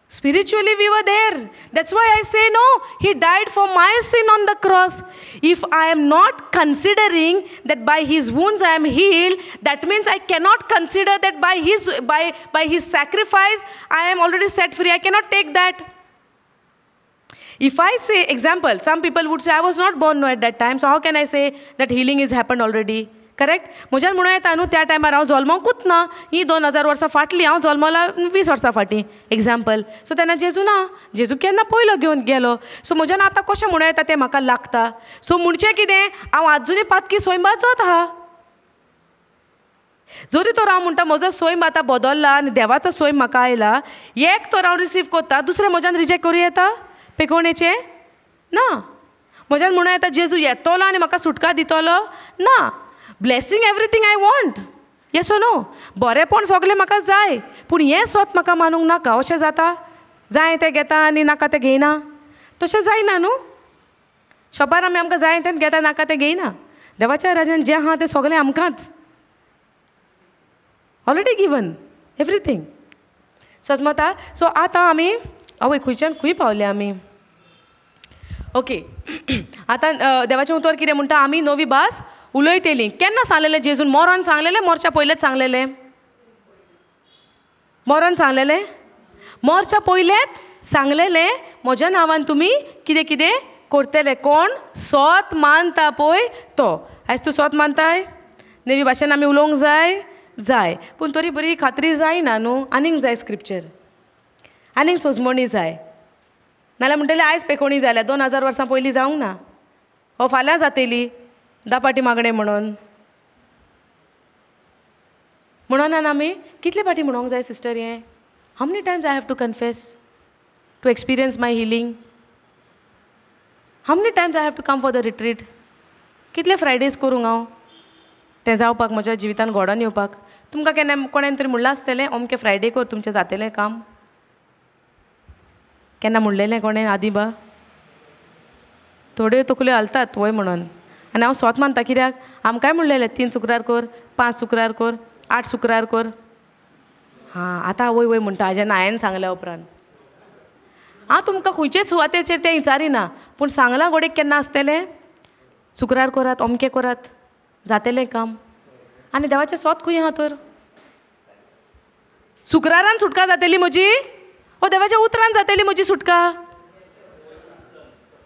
Spiritually we were there. That's why I say no, he died for my sin on the cross. If I am not considering that by his wounds I am healed, that means I cannot consider that by his sacrifice I am already set free. I cannot take that. If I say, example, some people would say, I was not born at that time, so how can I say that healing is happened already? Correct? म्हज्यान म्हणूं येता न्हू त्या टायमार हांव जल्मोंकूच ना, ही 2000 वर्सां फाटलीं, हांव जल्मला 20 वर्सां फाटीं, एग्जाम्पल. सो तेन्ना जेजू ना, जेजू केन्ना पयलो घेवन गेलो. सो म्हज्यान आतां कशें म्हणूं येता तें म्हाका लागता. सो म्हणचें कितें, हांव आजुनूय पातकी स्वयंबाचोच आहा. जरी तर हांव म्हणटा म्हजो स्वयं आतां बदल्ला आनी देवाचो स्वयं म्हाका आयला, एक तर हांव रिसीव करता, दुसरें म्हज्यान रिजेक्ट करूं येता पेकोवणेचें ना. म्हज्यान म्हणूं येता जेजू येतलो आनी म्हाका सुटका दितलो ना. Blessing everything I want, yes or no? बरेंपण सगळें म्हाका जाय, पूण हें सोत म्हाका मानूंक नाका. अशें जाता, जाय तें घेता आनी नाका तें घेयना, तशें जायना न्हू. शॉपार आमी आमकां जाय तें घेता, नाका तें घेयना. देवाच्या राज्यान जें आहा तें सगळें आमकांच ऑलरेडी गिवन एवरीथींग. सजमता? सो आतां आमी आवय खंयच्यान खंय पावले आमी? ओके, आतां देवाचें उतर कितें म्हणटा, आमी नवी भास उलयतली. केन्ना सांगलेलें जेजून? मरोन सांगलेलें, मोरच्या पयलेंच सांगलेलें? मरोन सांगलेलें, मोरच्या पयलेंच सांगलेलें म्हज्या नांवान तुमी कितें कितें करतले. कोण सोत मानता पळय तो. आयज तूं सोत मानताय? नवी भाशेन आमी उलोवंक जाय जाय, पूण तरी बरी खात्री जायना न्हू. आनीक जाय स्क्रिप्चर, आनीक सोजमणी जाय. नाल्यार म्हणटलें आयज पेकोवणी जाल्या, 2000 वर्सां पयलीं जावंक ना, हो फाल्यां जातली 10 पाटी मागणें म्हणून म्हणून ना. आमी कितले पाटी म्हणूंक जाय सिस्टर हें? How many times I have to confess to experience my healing? How many times I have to come for the retreat? कितले फ्रायडेज करूंक हांव तें जावपाक, म्हज्या जिवितान घडोवन येवपाक? तुमकां केन्ना कोणेन तरी म्हणलां आसतलें अमकें फ्रायडे कर तुमचें जातलें काम? केन्ना म्हणलेलें कोणें आदीं बा? थोड्यो तकल्यो हालतात वय म्हणून. आनी हांव सोत मानता, कित्याक आमकांय म्हणलेलें 3 शुक्रार कर, 5 शुक्रार कर, 8 शुक्रार कर. हां आतां वय वय म्हणटा जेन्ना हांवें सांगल्या उपरांत. हांव तुमकां खंयचेच सुवातेचेर तें विचारिना, पूण सांगलां घोडेक केन्ना आसतलें शुक्रार करात, अमकें करात, जातलें काम. आनी देवाचें सोत खंय आहा तर? शुक्रारान सुटका जातली म्हजी, ओ देवाच्या उतरान जातली म्हजी सुटका,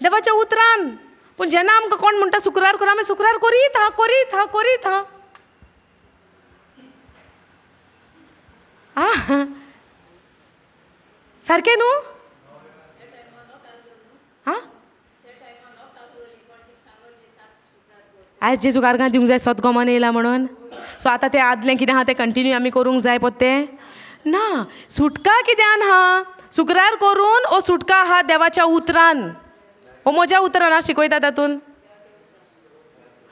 देवाच्या उतरान. पूण जेन्ना आमकां कोण म्हणटा शुक्रार कर, आमी शुक्रार करीत हा, करीत हा, करीत हा. आं सारकें न्हू? आं आयज जेजूक आर्गां दिवंक जाय, सोत गोमोन येयला म्हणून. सो आतां तें आदलें कितें आहा तें कंटिन्यू आमी करूंक जाय पोत्तें ना. सुटका कित्यान आहा? शुक्रार करून ओ सुटका आहा देवाच्या उतरान. ओ म्हज्या उतरान शिकयता तातूंत?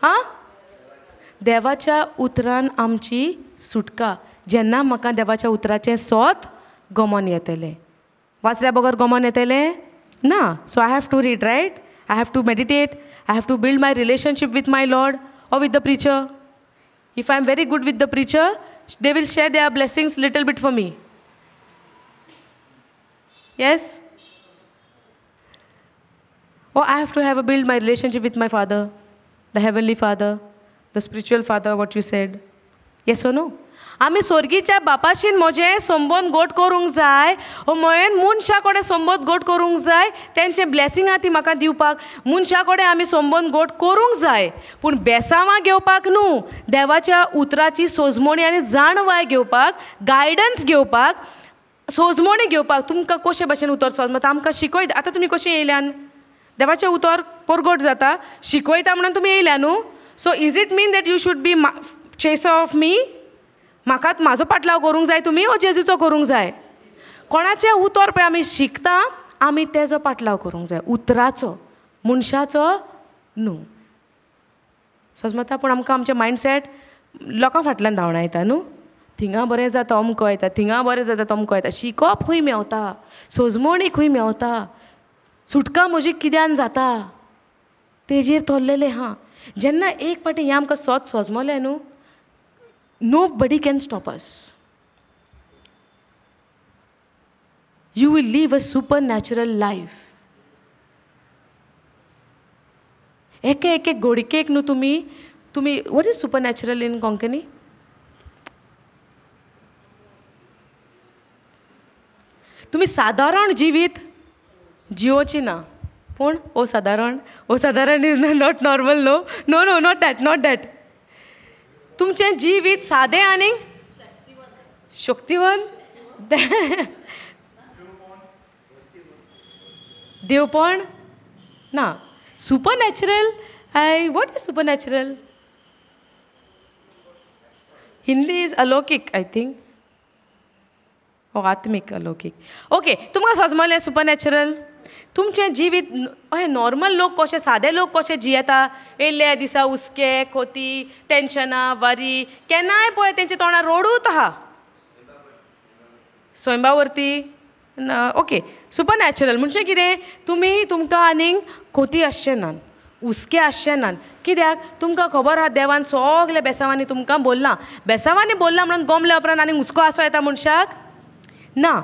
हां, देवाच्या उतरान आमची सुटका. जेन्ना म्हाका देवाच्या उतराचें सोत गमन येतलें, वाचल्या बगर गमन येतलें ना. So I have to read, right? I have to meditate, I have to build my relationship with my Lord or with the preacher. If I am very good with the preacher, they will share their blessings little bit for me. Yes? Oh, I have to have a build my relationship with my Father, the Heavenly Father, the spiritual father, what you said. Yes or no? आमी स्वर्गीच्या बापाशीन म्हजें संबंद गोट करूंक जाय, ओ मयेन मनशा कडेन संबंद गोट करूंक जाय, तेंचे ब्लेसिंगां ती म्हाका दिवपाक मनशा कडेन आमी संबंद गोट करूंक जाय, पूण बेसांवां घेवपाक न्हू, देवाच्या उतराची सोजमणी आनी जाणवाय घेवपाक, गायडन्स घेवपाक, सोजमणी घेवपाक. तुमकां कशे भशेन उतर सोजमता आमकां शिकयत. आतां तुमी कशें येयल्यान देवाचें उतर परगट जाता, शिकयता म्हणून तुमी येयल्या न्हू. So is it mean that you should be chaser of me? म्हाका म्हाजो पाटलाव करूंक जाय तुमी, ओ जेजूचो करूंक जाय? कोणाचें उतर पळय आमी शिकता, आमी तेजो पाटलाव करूंक जाय, उतराचो, मनशाचो न्हू. सजमता? पूण आमकां आमचें मायंडसेट लोकां फाटल्यान धांवणायता न्हू. थिंगा बरें जाता अमको येता, थिंगा बरें जाता तमको येता. शिकप खंय मेवता, सोजमणी खंय मेवता, सुटका म्हजी कित्यान जाता, तेजेर थोरलेलें आहा. जेन्ना एक फावटी हें आमकां सोद सोजमलें न्हू, nobody can stop us. You will live a supernatural life. एके एके घडकेक न्हू तुमी तुमी what is supernatural in Konkani? तुमी सादारण जिवीत जियोची ना, पूण ओ सादारण, ओ सादारण is not normal. No no no, not that, not that. तुमचें जिवीत सादें आनी शक्तिवंत, देवपण ना. Supernatural, I what is supernatural? Hindi is अलौकीक, I think, ओ आत्मीक अलौकीक. ओके, तुमकां सोजमलें सुपरनॅचरल? तुमचें जिवीत अहें नॉर्मल लोक कशे, सादे लोक कशे जियेता, येयल्ल्या दिसा हुस्के, खोती, टेन्शनां, वरी, केन्नाय पळय तेंच्या तोंडार रोडूच आहा, स्वयंबा वरती. ओके, सुपरनॅचरल म्हणजे कितें? तुमी तुमकां आनीक खोती आसचें ना, हुस्के आसचे नात. कित्याक? तुमकां खबर आहा देवान सगल्या बेसांवांनी तुमकां बोल्लां. बेसांवांनी बोल्लां म्हणून गोमल्या उपरांत आनीक हुस्को आसो येता मनशाक ना.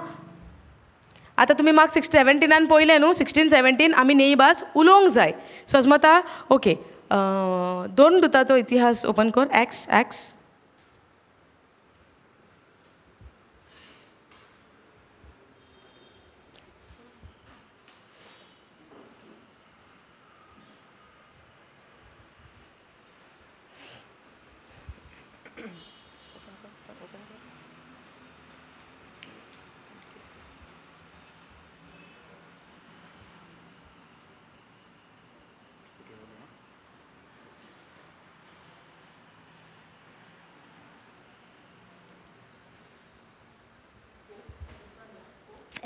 आतां तुमी मार्क 6:17 पळयलें न्हू, 16-17 आमी नेई भास उलोवंक जाय. सजमता? ओके, दोन दुताचो इतिहास ओपन कर, x x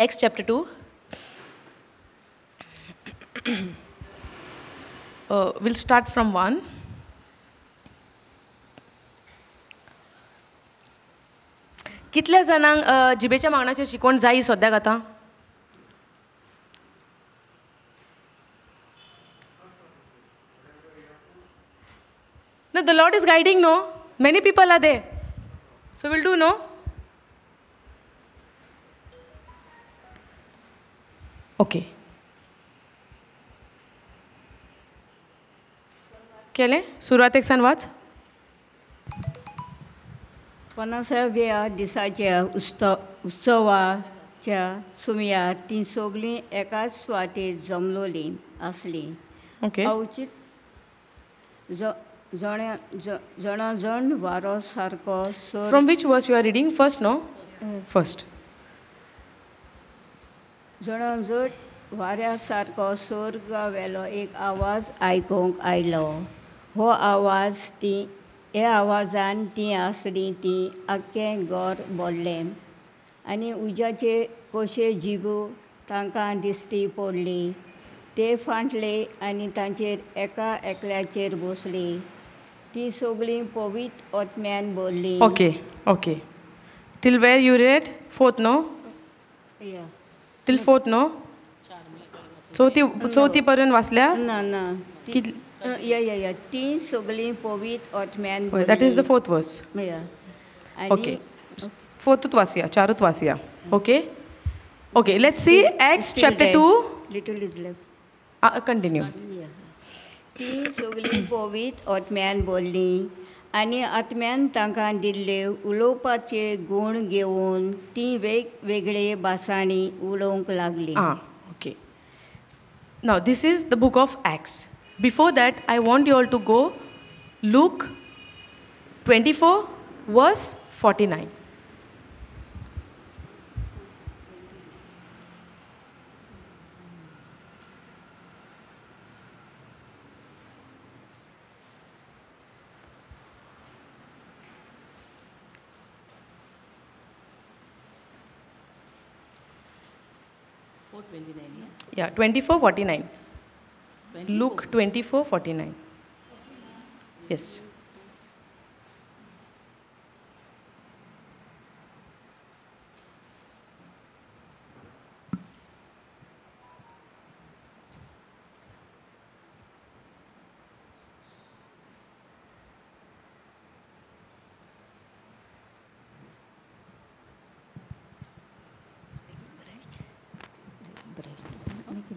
Acts chapter 2. We'll start from 1. कितल्या जाणांक जिबेच्या मागण्याचेर शिकवण जाय सद्याक आतां? No, the Lord is guiding, no? Many people are there. So we'll do, no? Okay, केलें? सुरवातेक सान वाच. 50व्या दिसाच्या उत्सवाच्या सुमयार तीं सगळीं एकाच सुवातेर जमलोलीं आसलीं. ओके, अवचीत जणाजण वारो सारको. From which verse you are reading? First, no? First. जणाजण वाऱ्या सारको स्वर्गावेलो एक आवाज आयकूंक आयलो. हो आवाज ती ह्या आवाजान तीं आसलीं तीं आख्खें घर भरलें आनी उज्याचे कशे जिबू तांकां दिश्टी पडली. ते फांटले आनी तांचेर एका एकल्याचेर बसली. ती सगळीं पवित्र आत्म्यान भरली. Okay okay, till where you read? Fourth no? Till fourth no? चवथी, चवथी पर्यंत वाचल्या? ना ना, या या या, ती सगळीं पवित्र आत्म्यान. That is the fourth verse. Okay, फोर्थूच वाचया, चारूच वाचया. Okay okay, let's see Acts chapter 2. Little is left. Continue. ती सगळीं पवित्र आत्म्यान भरली आनी आत्म्यान तांकां दिल्ले उलोवपाचे गूण घेवन ती वेगवेगळे भासांनी उलोवंक लागली. Ah okay. Now this is the book of Acts. Before that I want you all to go Luke 24 verse 49. Yeah, 24:49. Luke 24:49. Yes.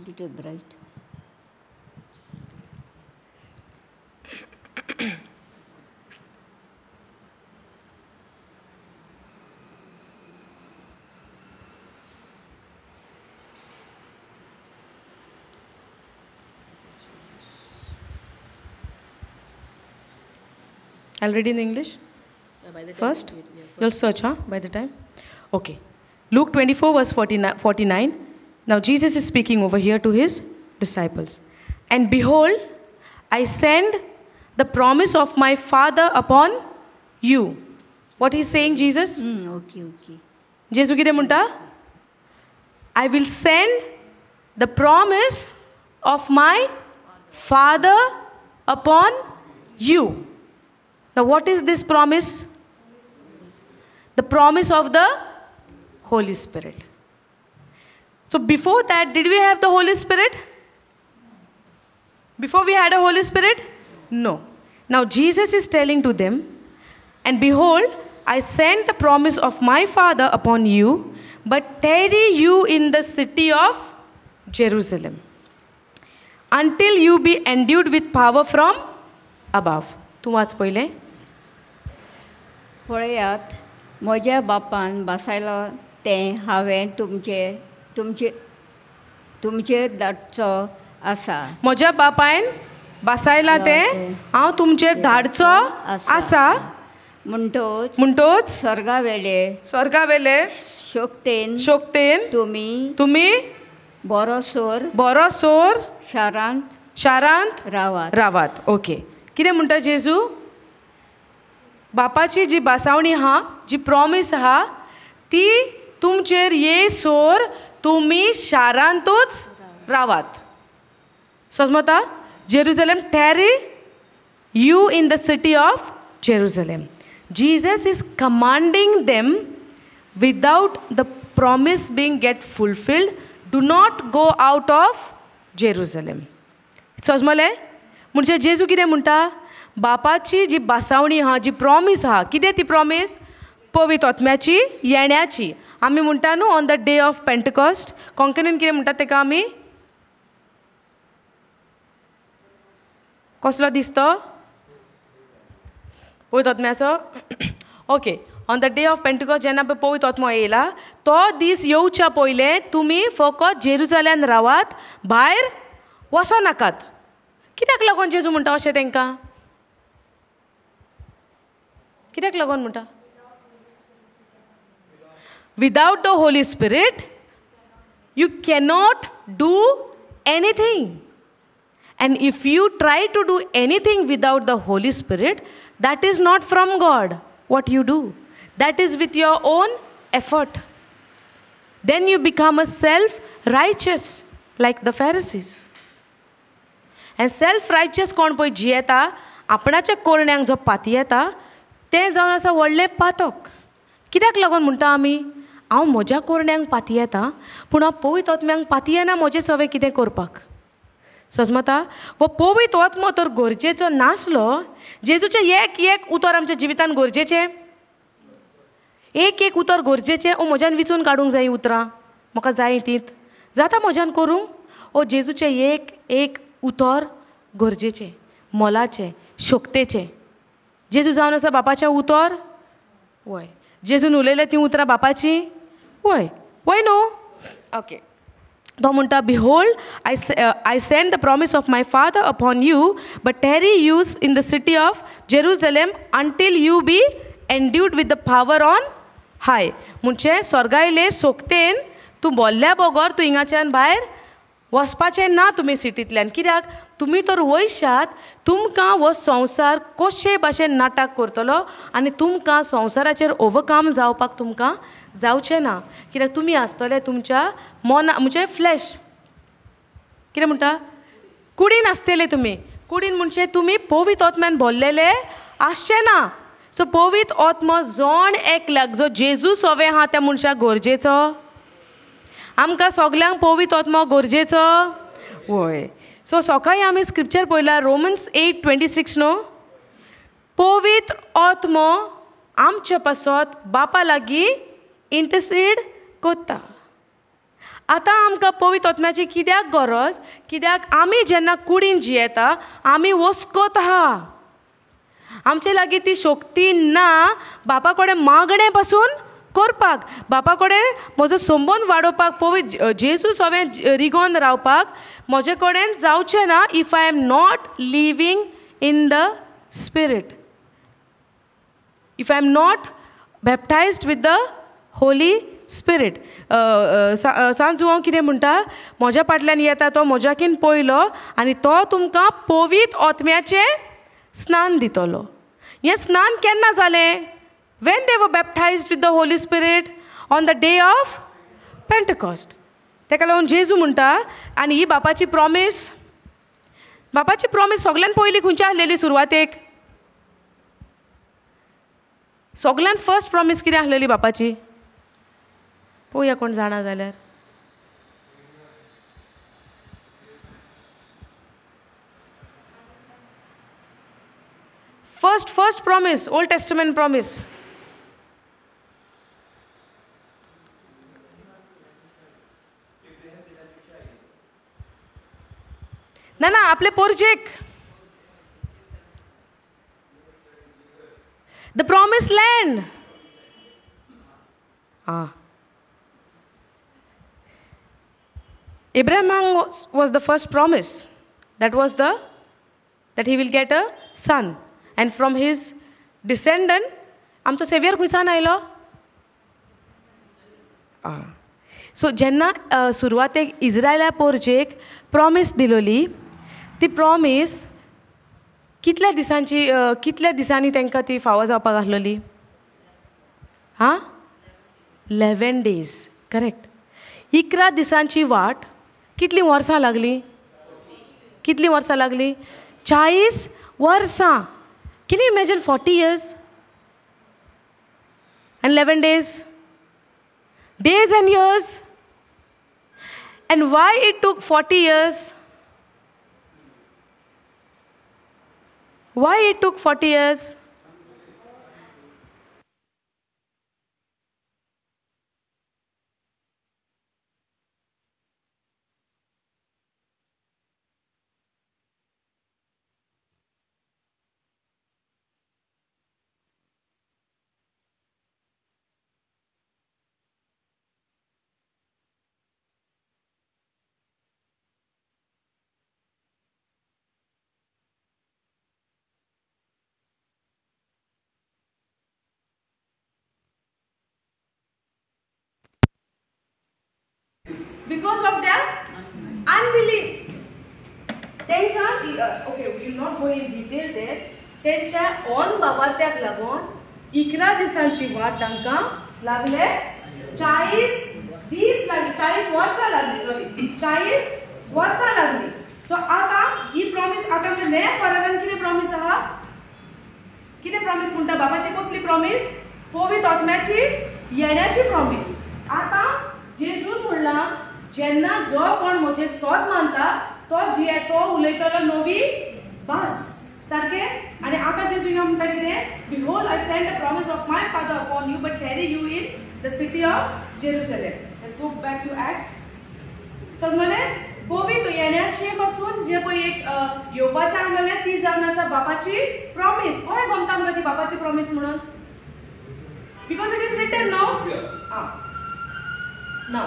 Little bright. I'll read in English. By the time first? Yeah, first. You'll search, huh? By the time? Okay. Luke 24 verse 49. Now Jesus is speaking over here to his disciples. And behold, I send the promise of my Father upon you. What he's saying, Jesus? Okay, okay. Jesu kide munta? I will send the promise of my Father upon you. Now what is this promise? The promise of the Holy Spirit. So before that, did we have the Holy Spirit? Before we had a Holy Spirit? No. Now Jesus is telling to them, and behold, I send the promise of my Father upon you, but tarry you in the city of Jerusalem until you be endued with power from above. तूं वाच पयलें. पळयात, म्हज्या बापान बसायलो तें हांवें तुमचे तुमचे तुमचेर धाडचो आसा. म्हज्या बापायन बसायला तें हांव तुमचेर धाडचो आसा. म्हणटोच म्हणटोच स्वर्गावेले शक्तेन शक्तेन तुमी तुमी बरोसोर बरोसोर शारांत शारांत रावात रावात. ओके, कितें म्हणटा जेजू? बापाची जी बासावणी आहा, जी प्रॉमीस आहा, ती तुमचेर येसोर तुमी शारांतूच रावात. समजता? Jerusalem, tarry you in the city of Jerusalem. Jesus is commanding them without the promise being get fulfilled, do not go out of Jerusalem. समजलें? म्हणजे जेजू कितें म्हणटा? बापाची जी बासावणी आहा, जी प्रॉमीस आहा, कितें ती प्रॉमीस? पवित्र आत्म्याची येण्याची. आमी म्हणटा न्हू on the day of Pentecost, कोंकणीन कितें म्हणटात तेका आमी? कसलो दिसतो? पवित्र आत्म्याचो. Okay, on the day of Pentecost जेन्ना पळय पवित्र आत्मो येयला, तो दीस येवच्या पयलें तुमी फकत जेरुजल्यान रावात, भायर वचो नाकात. कित्याक लागून जेजू म्हणटा अशें तेंकां? कित्याक लागून म्हणटा? Without the Holy Spirit you cannot do anything. And if you try to do anything without the Holy Spirit, that is not from God what you do. That is with your own effort. Then you become a self-righteous like the Pharisees. आनी सेल्फ रायचियस कोण पळय जियेता आपणाच्या कोरण्यांक जो पातयेता तें जावन आसा व्हडलें पातक. कित्याक लागून म्हणटा आमी हांव म्हज्या कोरण्यांक पातयेता पूण हांव पवित्र आत्म्यांक पातयेना म्हजें सवें कितें करपाक. सजमता हो पवित्र आत्मो तर गरजेचो नासलो. जेजूचें एक एक उतर आमच्या जिवितान गरजेचें, एक एक उतर गरजेचें. ओ म्हज्यान विचून काडूंक जाय उतरां म्हाका जाय तींत जाता म्हज्यान करूंक. ओ जेजूचें एक एक उतर गरजेचें, मोलाचें, शक्तेचें. जेजू जावन आसा बापाचें उतर. वय, जेजून उलयलें तीं उतरां बापाचीं. वय वय न्हू. ओके, तो म्हणटा behold I send the promise of my father upon you but tarry you in the city of Jerusalem until you be endued with the power on high. म्हणजे स्वर्गायले सोकतेन तूं बोल्ल्या बगर तूं हिंगाच्यान भायर वचपाचें ना तुमी सिटींतल्यान. कित्याक तुमी तर वयशात, तुमकां हो संवसार कशे भाशेन नाटक करतलो आनी तुमकां संवसाराचेर ओवरकम जावपाक तुमकां जावचें ना. कित्याक तुमी आसतले तुमच्या मना म्हणजे फ्लॅश कितें म्हणटा कुडीन आसतले तुमी. कुडीन म्हणजे तुमी पवित्र आत्म्यान भरलेले आसचे ना. सो पवित्र आत्मो जण एकल्याक जो जेजू सवे आहा त्या मनशाक गरजेचो. आमकां सगल्यांक पवित्र आत्मो गरजेचो. वय, सो सकाळीं आमी स्क्रिप्चर पळयला रोमन्स 8:26 न्हू. पवित्र आत्मो आमचे पासत बापा लागीं इंटरसीड कोत्ता. आतां आमकां पवित्र आत्म्याची कित्याक गरज? कित्याक आमी जेन्ना कुडीन जियेता आमी वस्कोत आहा, आमचे लागीं ती शक्ती ना बापा कडेन मागणें पासून करपाक, बापा कडेन म्हजो संबंद वाडोवपाक, पवित्र जेजू सवें रिगोन रावपाक म्हजे कडेन जावचें ना if I am not living in the spirit, if I am not baptized with the holy spirit. सांत जुआंव कितें म्हणटा, म्हज्या फाटल्यान येता तो म्हज्याकीन पयलो आनी तो तुमकां पवित्र आत्म्याचें स्नान दितलो. हें स्नान केन्ना जालें? When they were baptized with the Holy Spirit on the day of Pentecost. तेका लागून जेजू म्हणटा आनी ही बापाची प्रॉमीस, बापाची प्रॉमीस सगळ्यान पयलीं खंयची आसलेली सुरवातेक? सगळ्यान फर्स्ट प्रॉमीस कितें आसलेली बापाची? पळोवया कोण जाणा जाल्यार. First first promise, old testament promise. ना ना आपले पोरजेक, the promise land. Ah, Abraham was the first promise, that was the that he will get a son and from his descendant आमचो सेवियर खंयसान आयलो. सो जेन्ना सुरवातेक इज्रायला पोरजेक प्रॉमीस दिलोली ती प्रॉमीस कितल्या दिसांची, कितल्या दिसांनी तांकां ती फावो जावपाक आसलोली? हां, 11 डेज. करेक्ट. 11 दिसांची वाट कितलीं वर्सां लागलीं? कितलीं वर्सां लागलीं? 40 वर्सां. Can you imagine 40 years and 11 days? Days and years. And why it took 40 years? Why it took 40 years? Because of their unbelief. तेंकां, okay, we will not go in detail there. तेंच्या ऑन बाबार्थ्याक लागून 11 दिसांची वाट तांकां लागले 40 दीस लागली, 40 वर्सां लागली, सॉरी 40 वर्सां लागली. सो आतां ही प्रॉमीस आतां आमच्या नव्या करारान कितें प्रॉमीस आहा? कितें प्रॉमीस म्हणटा? बापाची कसली प्रॉमीस? पवित्र आत्म्याची येण्याची प्रॉमीस. आतां जेजून म्हणलां जेन्ना जो कोण म्हजें सोद मानता तो जिये, तो उलयतलो नवी भास. सारकें? आनी आतां जेजू ह्यो म्हणटा कितें? Behold, I send the promise of my father upon you, but tarry you in the city of Jerusalem. Let's go back to Acts. समजलें? पवित्र येण्याचे पासून जे पळय एक येवपाचें आसलेलें ती जावन आसा बापाची प्रॉमीस. कोणें गमता आमकां ती बापाची प्रॉमीस म्हणून? Because it is written, no? Now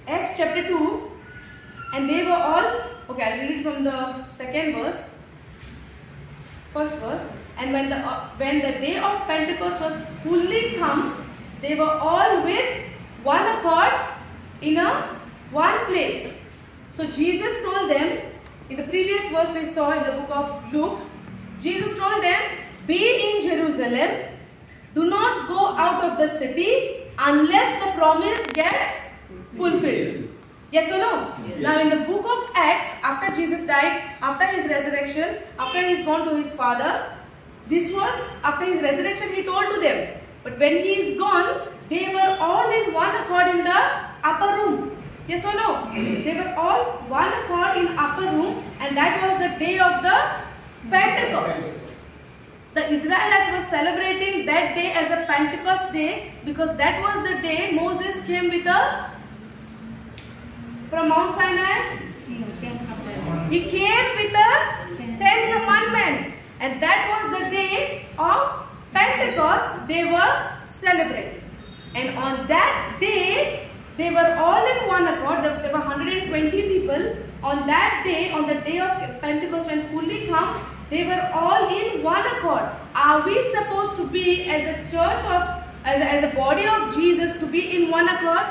Acts chapter 2, and they were all, okay, I'll read it from the second verse, first verse. And when the day of Pentecost was fully come, they were all with one accord in a one place. So Jesus told them, in the previous verse we saw in the book of Luke, Jesus told them, be in Jerusalem, do not go out of the city unless the promise gets fulfilled. Yes or no? Yes. Now in the book of Acts, after Jesus died, after his resurrection, after he's gone to his father, this was after his resurrection he told to them. But when he is gone, they were all in one accord in the upper room. Yes or no? Yes. They were all one accord in upper room, and that was the day of the Pentecost. The Israelites were celebrating that day as a Pentecost day because that was the day Moses came with a from Mount Sinai. He came with the 10 commandments, and that was the day of Pentecost they were celebrating. And on that day, they were all in one accord. There were 120 people. On that day, on the day of Pentecost, when fully come, they were all in one accord. Are we supposed to be, as a church of, as a body of Jesus, to be in one accord?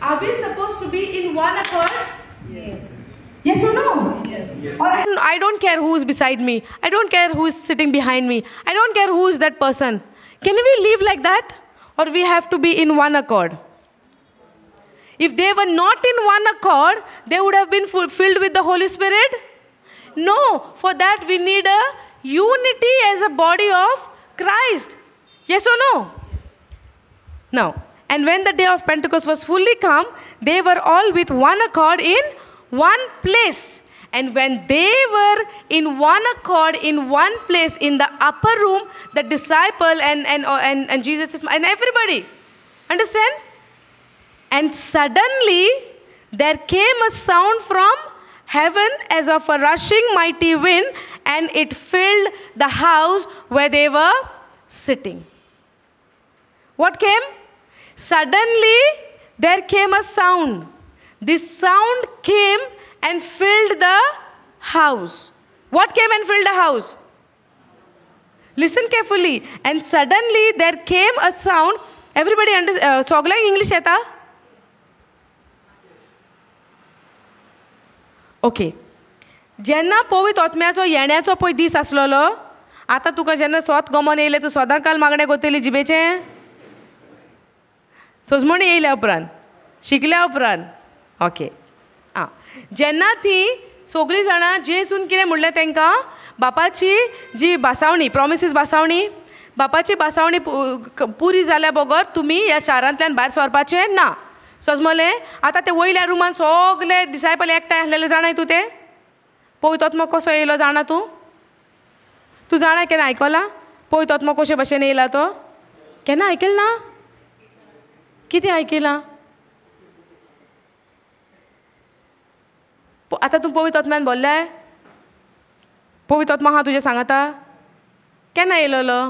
Are we supposed to be in one accord? Yes. Yes or no? Yes. Or I don't care who is beside me. I don't care who is sitting behind me. I don't care who is that person. Can we live like that? Or we have to be in one accord? If they were not in one accord, they would have been filled with the Holy Spirit? No. For that we need a unity as a body of Christ. Yes or no? Now, and when the day of Pentecost was fully come, they were all with one accord in one place. And when they were in one accord in one place in the upper room, the disciple and Jesus and everybody. Understand? And suddenly there came a sound from heaven as of a rushing mighty wind, and it filled the house where they were sitting. What came? Suddenly there came a sound. This sound came and filled the house. What came and filled the house? Listen carefully. And suddenly there came a sound. Everybody understands? Sogla English yeta? Okay. जेन्ना पवित्र आत्म्याचो येण्याचो पळय दीस आसलेलो, आतां तुका जेन्ना सोत गमोन येयलें, तूं सदां काल मागणें करतली जिबेचें? सजमणी येयल्या उपरांत, शिकल्या उपरांत. ओके. आं, जेन्ना ती सगळीं जाणां जेजून कितें म्हणलें तांकां, बापाची जी भासावणी, प्रोमिसीस भासावणी, बापाची भासावणी पुरी जाल्या बगर तुमी ह्या शारांतल्यान भायर सरपाचें ना. सजमलें? आतां ते वयल्या रुमान सगळे डिसायपल एकठांय आसलेले, जाणाय तूं तें? पवित्र आत्मो कसो येयलो जाणा तूं? तूं जाणा केन्ना आयकलां पवित्र आत्मो कशे भशेन येयला तो? केन्ना आयकल ना? कितें आयकलां? आतां तूं पवित्र आत्म्यान बोल्लाय? पवित्र आत्मो आहा तुजें सांगता? केन्ना येयलोलो?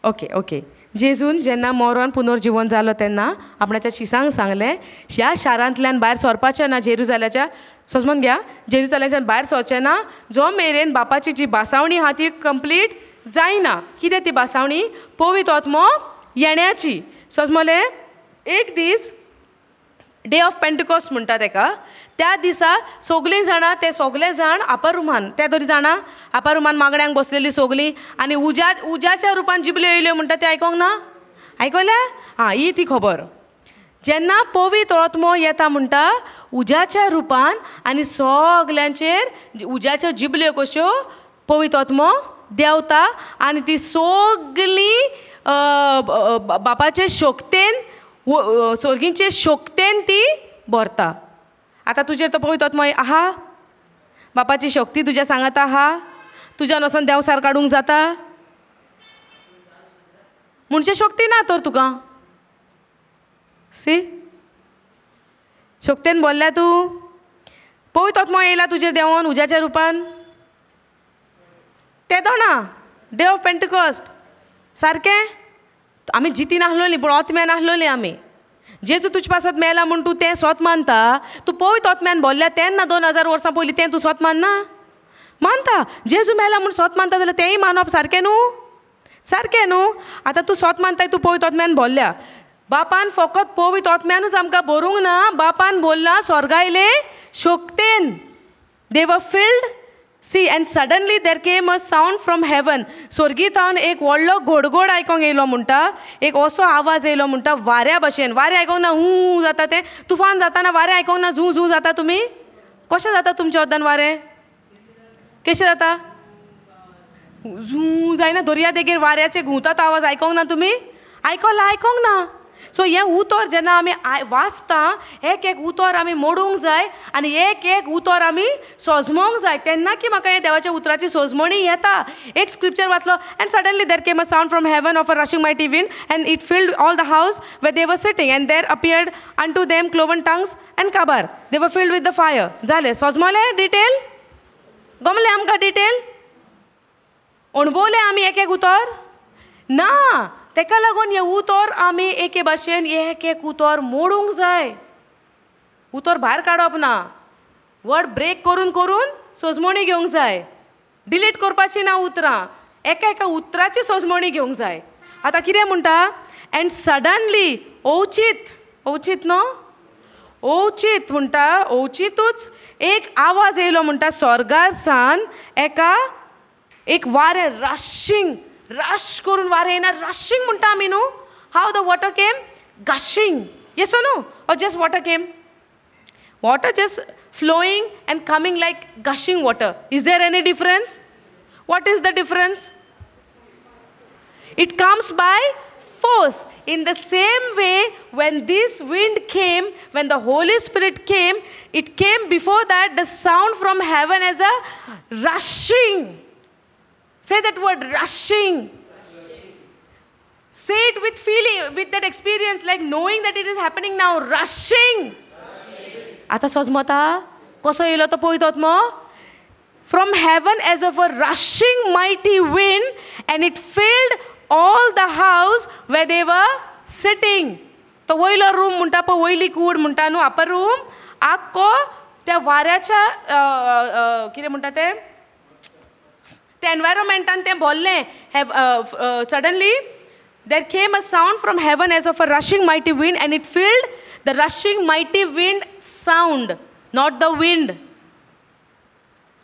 Okay okay. जेजून जेन्ना मरोन पुनर्जिवन जालो तेन्ना आपणाच्या शिसांक सांगलें, ह्या शारांतल्यान भायर सरपाचें ना, जेरुजाल्याच्या, समजून घ्या, जेरुजाल्याच्यान भायर सरचें ना जो मेरेन बापाची जी भासावणी आहा ती कंप्लीट जायना. कितें ती भासावणी? पवित्र आत्मो येण्याची. समजलें? एक दीस डे ऑफ पेंटिकॉस्ट म्हणटा तेका, त्या दिसा सगळीं जाणां, ते सगळे जाण अपर रुमान, त्या तरी जाणां अपर रुमान मागण्यांक बसलेली सगळीं, आनी उज्याच्या रुपान जिबल्यो येयल्यो म्हणटा तें आयकोंक ना? आयकल्या? आं, ही ती खबर. जेन्ना पवित्र आत्मो येता म्हणटा उज्याच्या रुपान आनी सगल्यांचेर उज्याच्यो जिबल्यो कश्यो पवित्र आत्मो देंवता आनी ती सगळीं बापाचे शक्तेन, सोर्गींचे शक्तेन ती भरता. आतां तुजेर तो पवित्र आत्मो आहा, बापाची शक्ती तुज्या सांगात आहा, तुज्यान वचोन देंवसार काडूंक जाता म्हणजे शक्ती ना तर तुका. सी शक्तेन बोल्ल्या तूं, पवित्र आत्मो येयला तुजेर देंवोन उज्याच्या रुपान, तेदो ना डे ऑफ पेंटिकॉस्ट सारकें. आमी जितीन आसलोली पूण आत्म्यान आसलोली आमी. जेजू तुजे पासत मेला म्हूण तूं तें सोत मानता, तूं पवित्र आत्म्यान बोल्ल्या तेन्ना 2000 वर्सां पयलीं तें तूं सोत मानना? मानता. जेजू मेला म्हूण सोत मानता जाल्यार तेंय मानप सारकें न्हू? सारकें न्हू. आतां तूं सोत मानताय, तूं पवित्र आत्म्यान बोल्ल्या. बापान फकत पवित्र आत्म्यानूच आमकां भरूंक ना, बापान बोल्ला स्वर्गायले शक्तेन. They were filled. See, and suddenly there came a sound from heaven. स्वर्गी थावन एक व्हडलो घोडघोड आयकोंक येयलो म्हणटा, एक असो आवाज येयलो म्हणटा वाऱ्या भशेन. वारें आयकोंक ना हूं जाता तें, तुफान जाताना वारें आयकोंक ना झू झू जाता. तुमी कशें जाता तुमच्या वद्दान वारें? कशें जाता? झू जायना. दर्या देगेर वाऱ्याचे घुंवतात आवाज आयकोंक ना तुमी? आयकोला? आयकोंक ना. सो हें उतर जेन्ना आमी वाचता, एक एक उतर आमी मोडूंक जाय आनी एक एक उतर आमी सोजमोंक जाय, तेन्ना की म्हाका हें देवाच्या उतराची सोजमणी येता. एक स्क्रिप्चर वाचलो, and suddenly there came a sound from heaven of a rushing mighty wind and it filled all the house where they were sitting and there appeared unto them cloven tongues and काबार, they were filled with the fire. जालें, सोजमोलें डिटेल? गमलें आमकां डिटेल? अणभवलें आमी एक एक उतर? ना. तेका लागून हें उतर आमी एके भाशेन एक एक उतर मोडूंक जाय. उतर भायर काडप ना, वर्ड ब्रेक करून करून सोजमणी घेवंक जाय, डिलीट करपाची ना उतरां, एका एका उतराची सोजमणी घेवंक जाय. आतां कितें म्हणटा? एंड सडनली, अवचीत, अवचीत न्हू, अवचीत म्हणटा, अवचितूच एक आवाज येयलो म्हणटा स्वर्गार सान एका एक वारें, रशींग, रश करून वारें येना, रशींग म्हणटा आमी न्हू. How the water came? Gushing. Yes or no? Or just water came? Water just flowing and coming like gushing water. Is there any difference? What is the difference? It comes by force. In the same way, when this wind came, when the Holy Spirit came, it came before that the sound from heaven as a rushing. Say that word, rushing. Say it with feeling, with that experience, like knowing that it is happening now. Rushing. Ata sozmata, koso yelo to पवित्र आत्मो? From heaven as of a rushing mighty wind, and it filled all the house where they were sitting. तो वयलो रूम म्हणटा पळय, वयली कूड म्हणटा न्हू, अपर रूम, आख्खो त्या वाऱ्याच्या कितें म्हणटा तें, त्या एनवायरमेंटान तें भरलें. Suddenly there came a sound from heaven as of a rushing mighty wind, and it filled the rushing mighty wind sound, not the wind.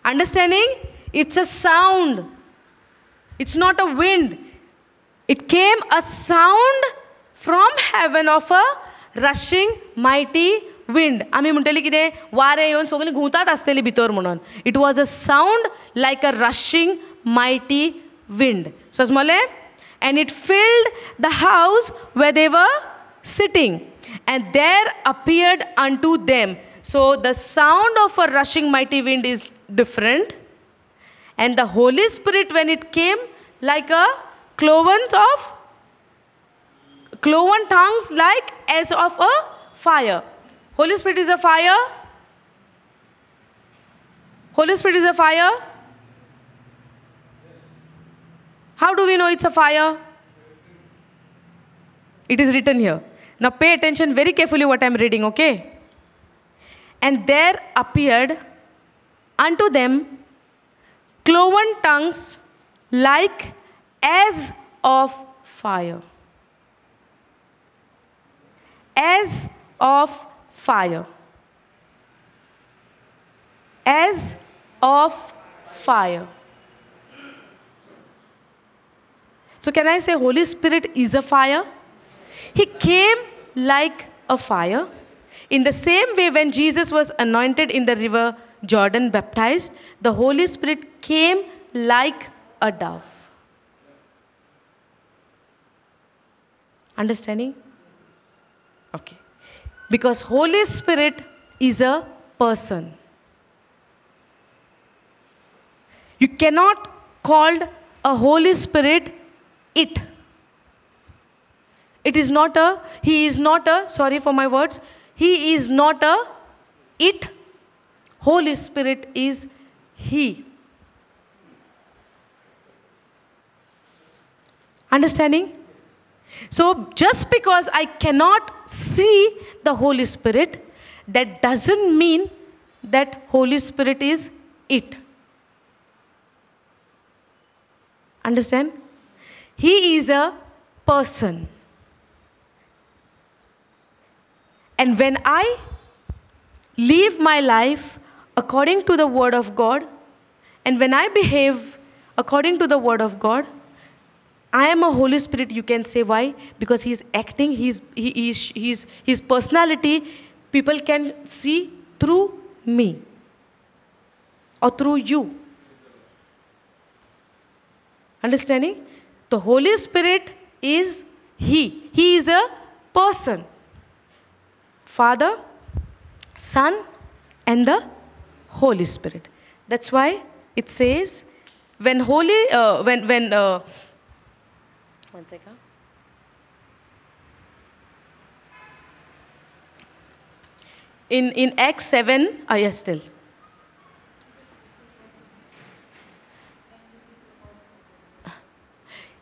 Understanding? It's a sound. It's not a wind. It came a sound from heaven of a rushing mighty wind. आमी म्हणटली कितें, वारें येवन सगळीं घुंवतात आसतली भितर म्हणून. It was a sound like a rushing mighty wind. समजलें? And it filled the house where they were sitting, and there appeared unto them. So the sound of a rushing mighty wind is different, and the Holy Spirit when it came like a cloven tongues like as of a fire. Holy Spirit is a fire. Holy Spirit is a fire. How do we know it's a fire? It is written here. Now pay attention very carefully what I am reading, okay? And there appeared unto them cloven tongues like as of fire. As of fire. As of fire. So can I say Holy Spirit is a fire? He came like a fire. In the same way, when Jesus was anointed in the river Jordan, baptized, the Holy Spirit came like a dove. Understanding? Okay. Because Holy Spirit is a person. You cannot call a Holy Spirit it. It is not a, he is not a, sorry for my words, he is not a it. Holy Spirit is he. Understanding? So just because I cannot see the Holy Spirit, that doesn't mean that Holy Spirit is it. Understand? He is a person. And when I live my life according to the Word of God, and when I behave according to the Word of God, I am a Holy Spirit. You can say why? Because he is acting, his personality, people can see through me or through you. Understanding? The Holy Spirit is He. He is a person. Father, Son, and the Holy Spirit. That's why it says, when Holy, one second. In Acts 7, yes, still.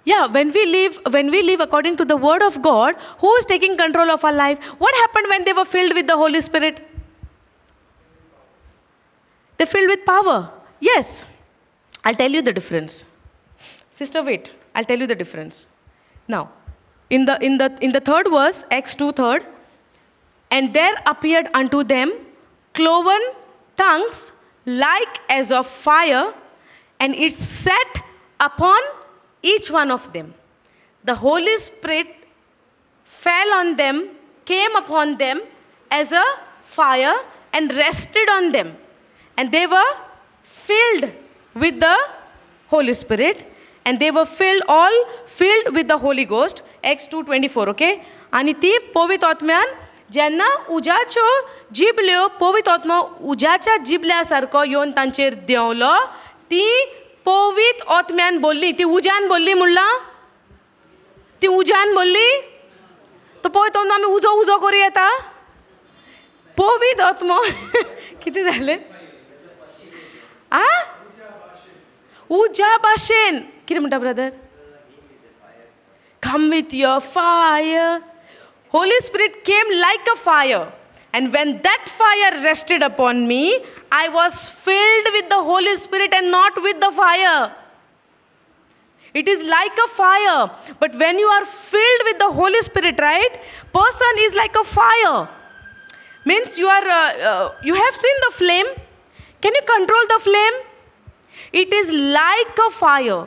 Yeah, when we live according to the Word of God, who is taking control of our life? What happened when they were filled with the Holy Spirit? They filled with power. Yes. I'll tell you the difference. Sister, wait. I'll tell you the difference. Now, in the third verse, Acts 2:3, and there appeared unto them cloven tongues like as of fire, and it sat upon each one of them. The Holy Spirit fell on them, came upon them as a fire and rested on them. And they were filled with the Holy Spirit, and they were filled, all filled with the Holy Ghost. Acts 2:24, okay? आणि ती पवित्र आत्म्यान जेन्ना उज्याच्यो जिबल्यो, पवित्र आत्मो उज्याच्या जिबल्या सारको येवन तांचेर देंवलो, ती पवित्र आत्म्यान बोलली. ती उज्यान बोलली म्हणलां, ती उज्यान बोलली. तो पवित्र आत्मो आमी उजो उजो करूं येता. पवित्र आत्मो कितें जालें? आ, उज्या भाशेन. कितें म्हणटा brother? Come with your fire. Holy Spirit came like a fire. And when that fire rested upon me, I was filled with the Holy Spirit and not with the fire. It is like a fire. But when you are filled with the Holy Spirit, right? Person is like a fire. Means you are, you have seen the flame. Can you control the flame? It is like a fire.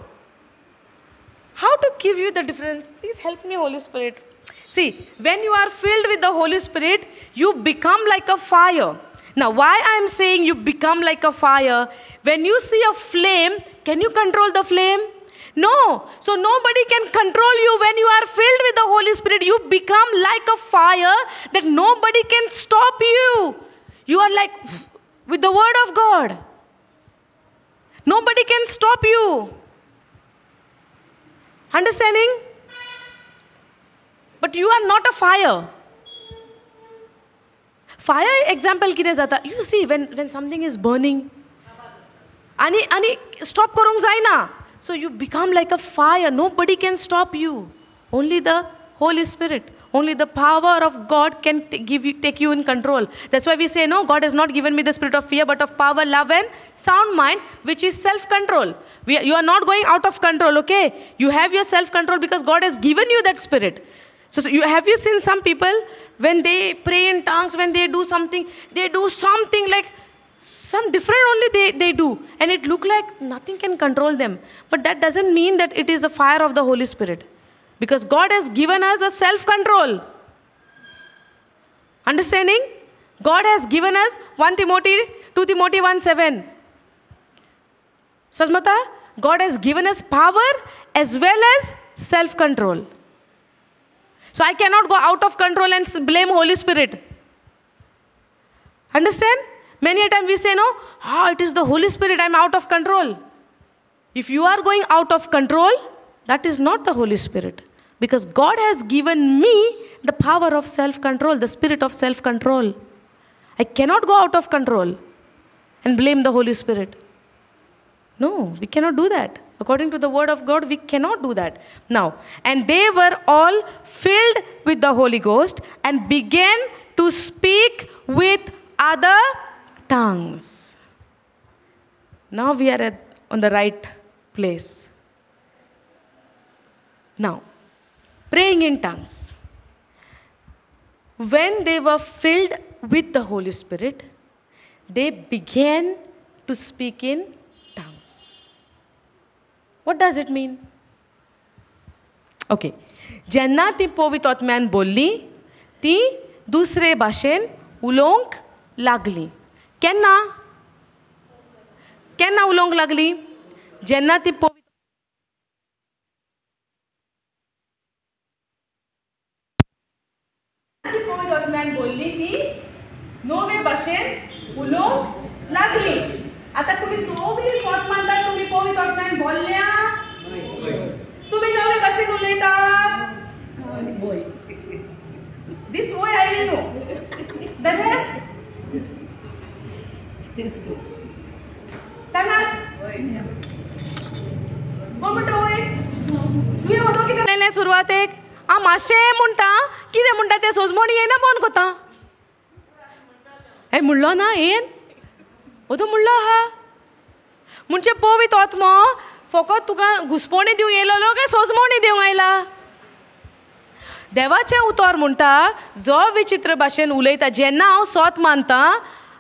How to give you the difference? Please help me, Holy Spirit. See, when you are filled with the Holy Spirit, you become like a fire. Now, why I am saying you become like a fire? When you see a flame, can you control the flame? No. So nobody can control you when you are filled with the Holy Spirit. You become like a fire that nobody can stop you. You are like with the Word of God. Nobody can stop you. Understanding? But you are not a fire. Fire example कितें जाता? You see, when something is burning, ani ani stop करूंक जायना. So you become like a fire. Nobody can stop you. Only the Holy Spirit, only the power of God can take you in control. That's why we say, no, God has not given me the spirit of fear, but of power, love, and sound mind, which is self-control. You are not going out of control, okay? You have your self-control because God has given you that spirit. So you, have you seen some people, when they pray in tongues, when they do something like some different only they do. And it look like nothing can control them. But that doesn't mean that it is the fire of the Holy Spirit. Because God has given us a self control. Understanding? God has given us 1 Timothy, 2 Timothy 1:7. Sajmata, God has given us power as well as self control. So I cannot go out of control and blame Holy Spirit. Understand? Many a time we say, no, it is the Holy Spirit, I am out of control. If you are going out of control, that is not the Holy Spirit. Because God has given me the power of self-control, the spirit of self-control. I cannot go out of control and blame the Holy Spirit. No, we cannot do that. According to the word of God, we cannot do that. Now, and they were all filled with the Holy Ghost and began to speak with other tongues. Now we are on the right place. Now, praying in tongues. When they were filled with the Holy Spirit, they began to speak in tongues. What does it mean? Okay. जेन्ना ती पवित्र आत्म्यान बोल्ली, ती दुसरे भाशेन उलोवंक लागली. केन्ना? केन्ना उलोवंक लागली? जेन्ना ती पवित्र आत्म्यान बोल्ली ती नवे भाशेन उलोवंक लागली. आतां तुमी सगळीं स्वत मानतात, तुमी पवित्र आत्म्यान बोल्ल्या, तुमी नवे भाशेन उलयतात. This way I will know. The rest सांगात कोण म्हणटा वय? तुवें वदो कितें म्हणलें सुरवातेक? हांव मातशें म्हणटा, कितें म्हणटा तें सोजमणी येना बंद कोता. हे म्हणलो ना येन ओदो म्हणलो आहा. म्हणजे पवित्र आत्मो फकत तुका घुसपणी दिवंक येयलो काय सोजमणी दिवंक आयला? देवाचें उतर म्हणटा जो विचित्र भाशेन उलयता, जेन्ना हांव सोत मानता,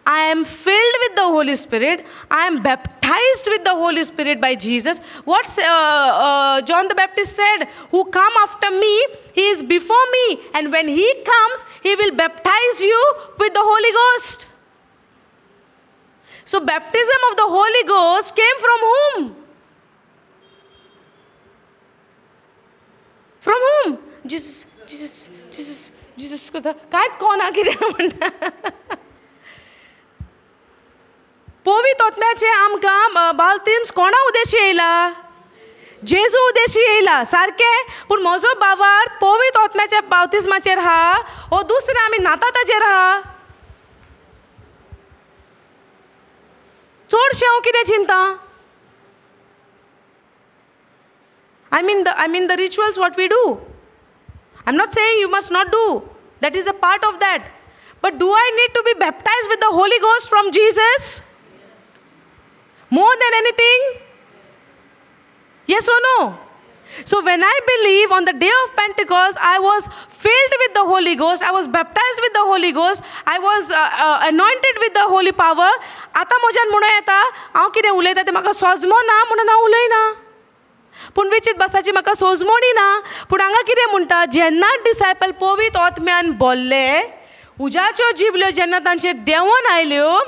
I am filled with the Holy Spirit, I am baptized with the Holy Spirit by Jesus. What John the Baptist said, who come after me, he is before me, and when he comes, he will baptize you with the Holy Ghost. So baptism of the Holy Ghost came from whom? From whom? Jesus, Jesus, Jesus, Jesus. कांयच कोणा कितें म्हणटा? पवित्र आत्म्याचें आमकां बालतीम्स कोणा उद्देशी येयला? जेजू उद्देशी येयला सारकें. पूण म्हजो बावार्थ पवित्र आत्म्याच्या बावतिस्माचेर आहा, हो दुसरें आमी नाता ताचेर आहा. चडशें हांव कितें चिंता? I mean the rituals what we do. I am not saying you must not do, that is a part of that. But do I need to be baptized with the Holy Ghost from Jesus? More than anything? Yes or no? So when I believe on the day of Pentecost, I was filled with the Holy Ghost, I was baptized with the Holy Ghost, I was anointed with the holy power. आतां म्हज्यान म्हणूं येता हांव कितें उलयता तें म्हाका सोजमो ना म्हणून हांव उलयना, पूण विचित भासाची म्हाका सोजमोणी ना. पूण हांगा कितें म्हणटा, जेन्ना डिसायपल पवित्र आत्म्यान बोल्ले, उज्याच्यो जिबल्यो जेन्ना तांचेर देंवोन आयल्यो,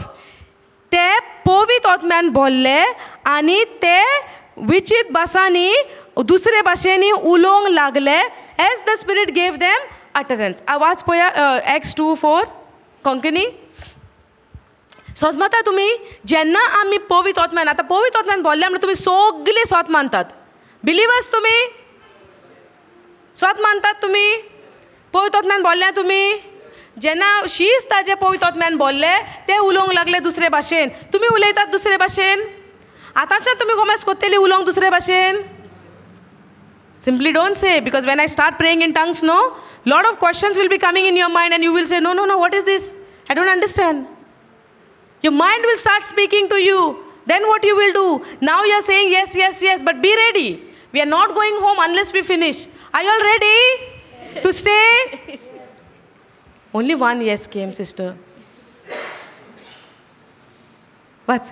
ते पवित्र आत्म्यान बोल्ले आनी ते विचित भासांनी दुसरे भाशेंनी उलोवंक लागले, as the Spirit gave them utterance. आवाज पळया Acts 2:4 Konkani. सोजमता तुमी? जेन्ना आमी पवित्र आत्म्यान, आतां पवित्र आत्म्यान बोल्ले म्हणल्यार तुमी सगळीं स्वत मानतात, बिलिवर्स तुमी स्वत मानतात, तुमी पवित्र आत्म्यान बोल्ल्या तुमी. जेन्ना शीस ताजे पवित्र आत्म्यान बोल्ले, ते उलोवंक लागले दुसरे भाशेन. तुमी उलयतात दुसरे भाशेन? आतांच्यान तुमी कोमेस कोत्तली उलोवंक दुसरे भाशेन? Simply don't say, because when I start praying in tongues, no, lot of questions will be coming in your mind and you will say, no, no, no, what is this? I don't understand. Your mind will start speaking to you. Then what you will do? Now you are saying yes, yes, yes, but be ready. We are not going home unless we finish. Are you all ready to stay? Only one yes came, sister. What?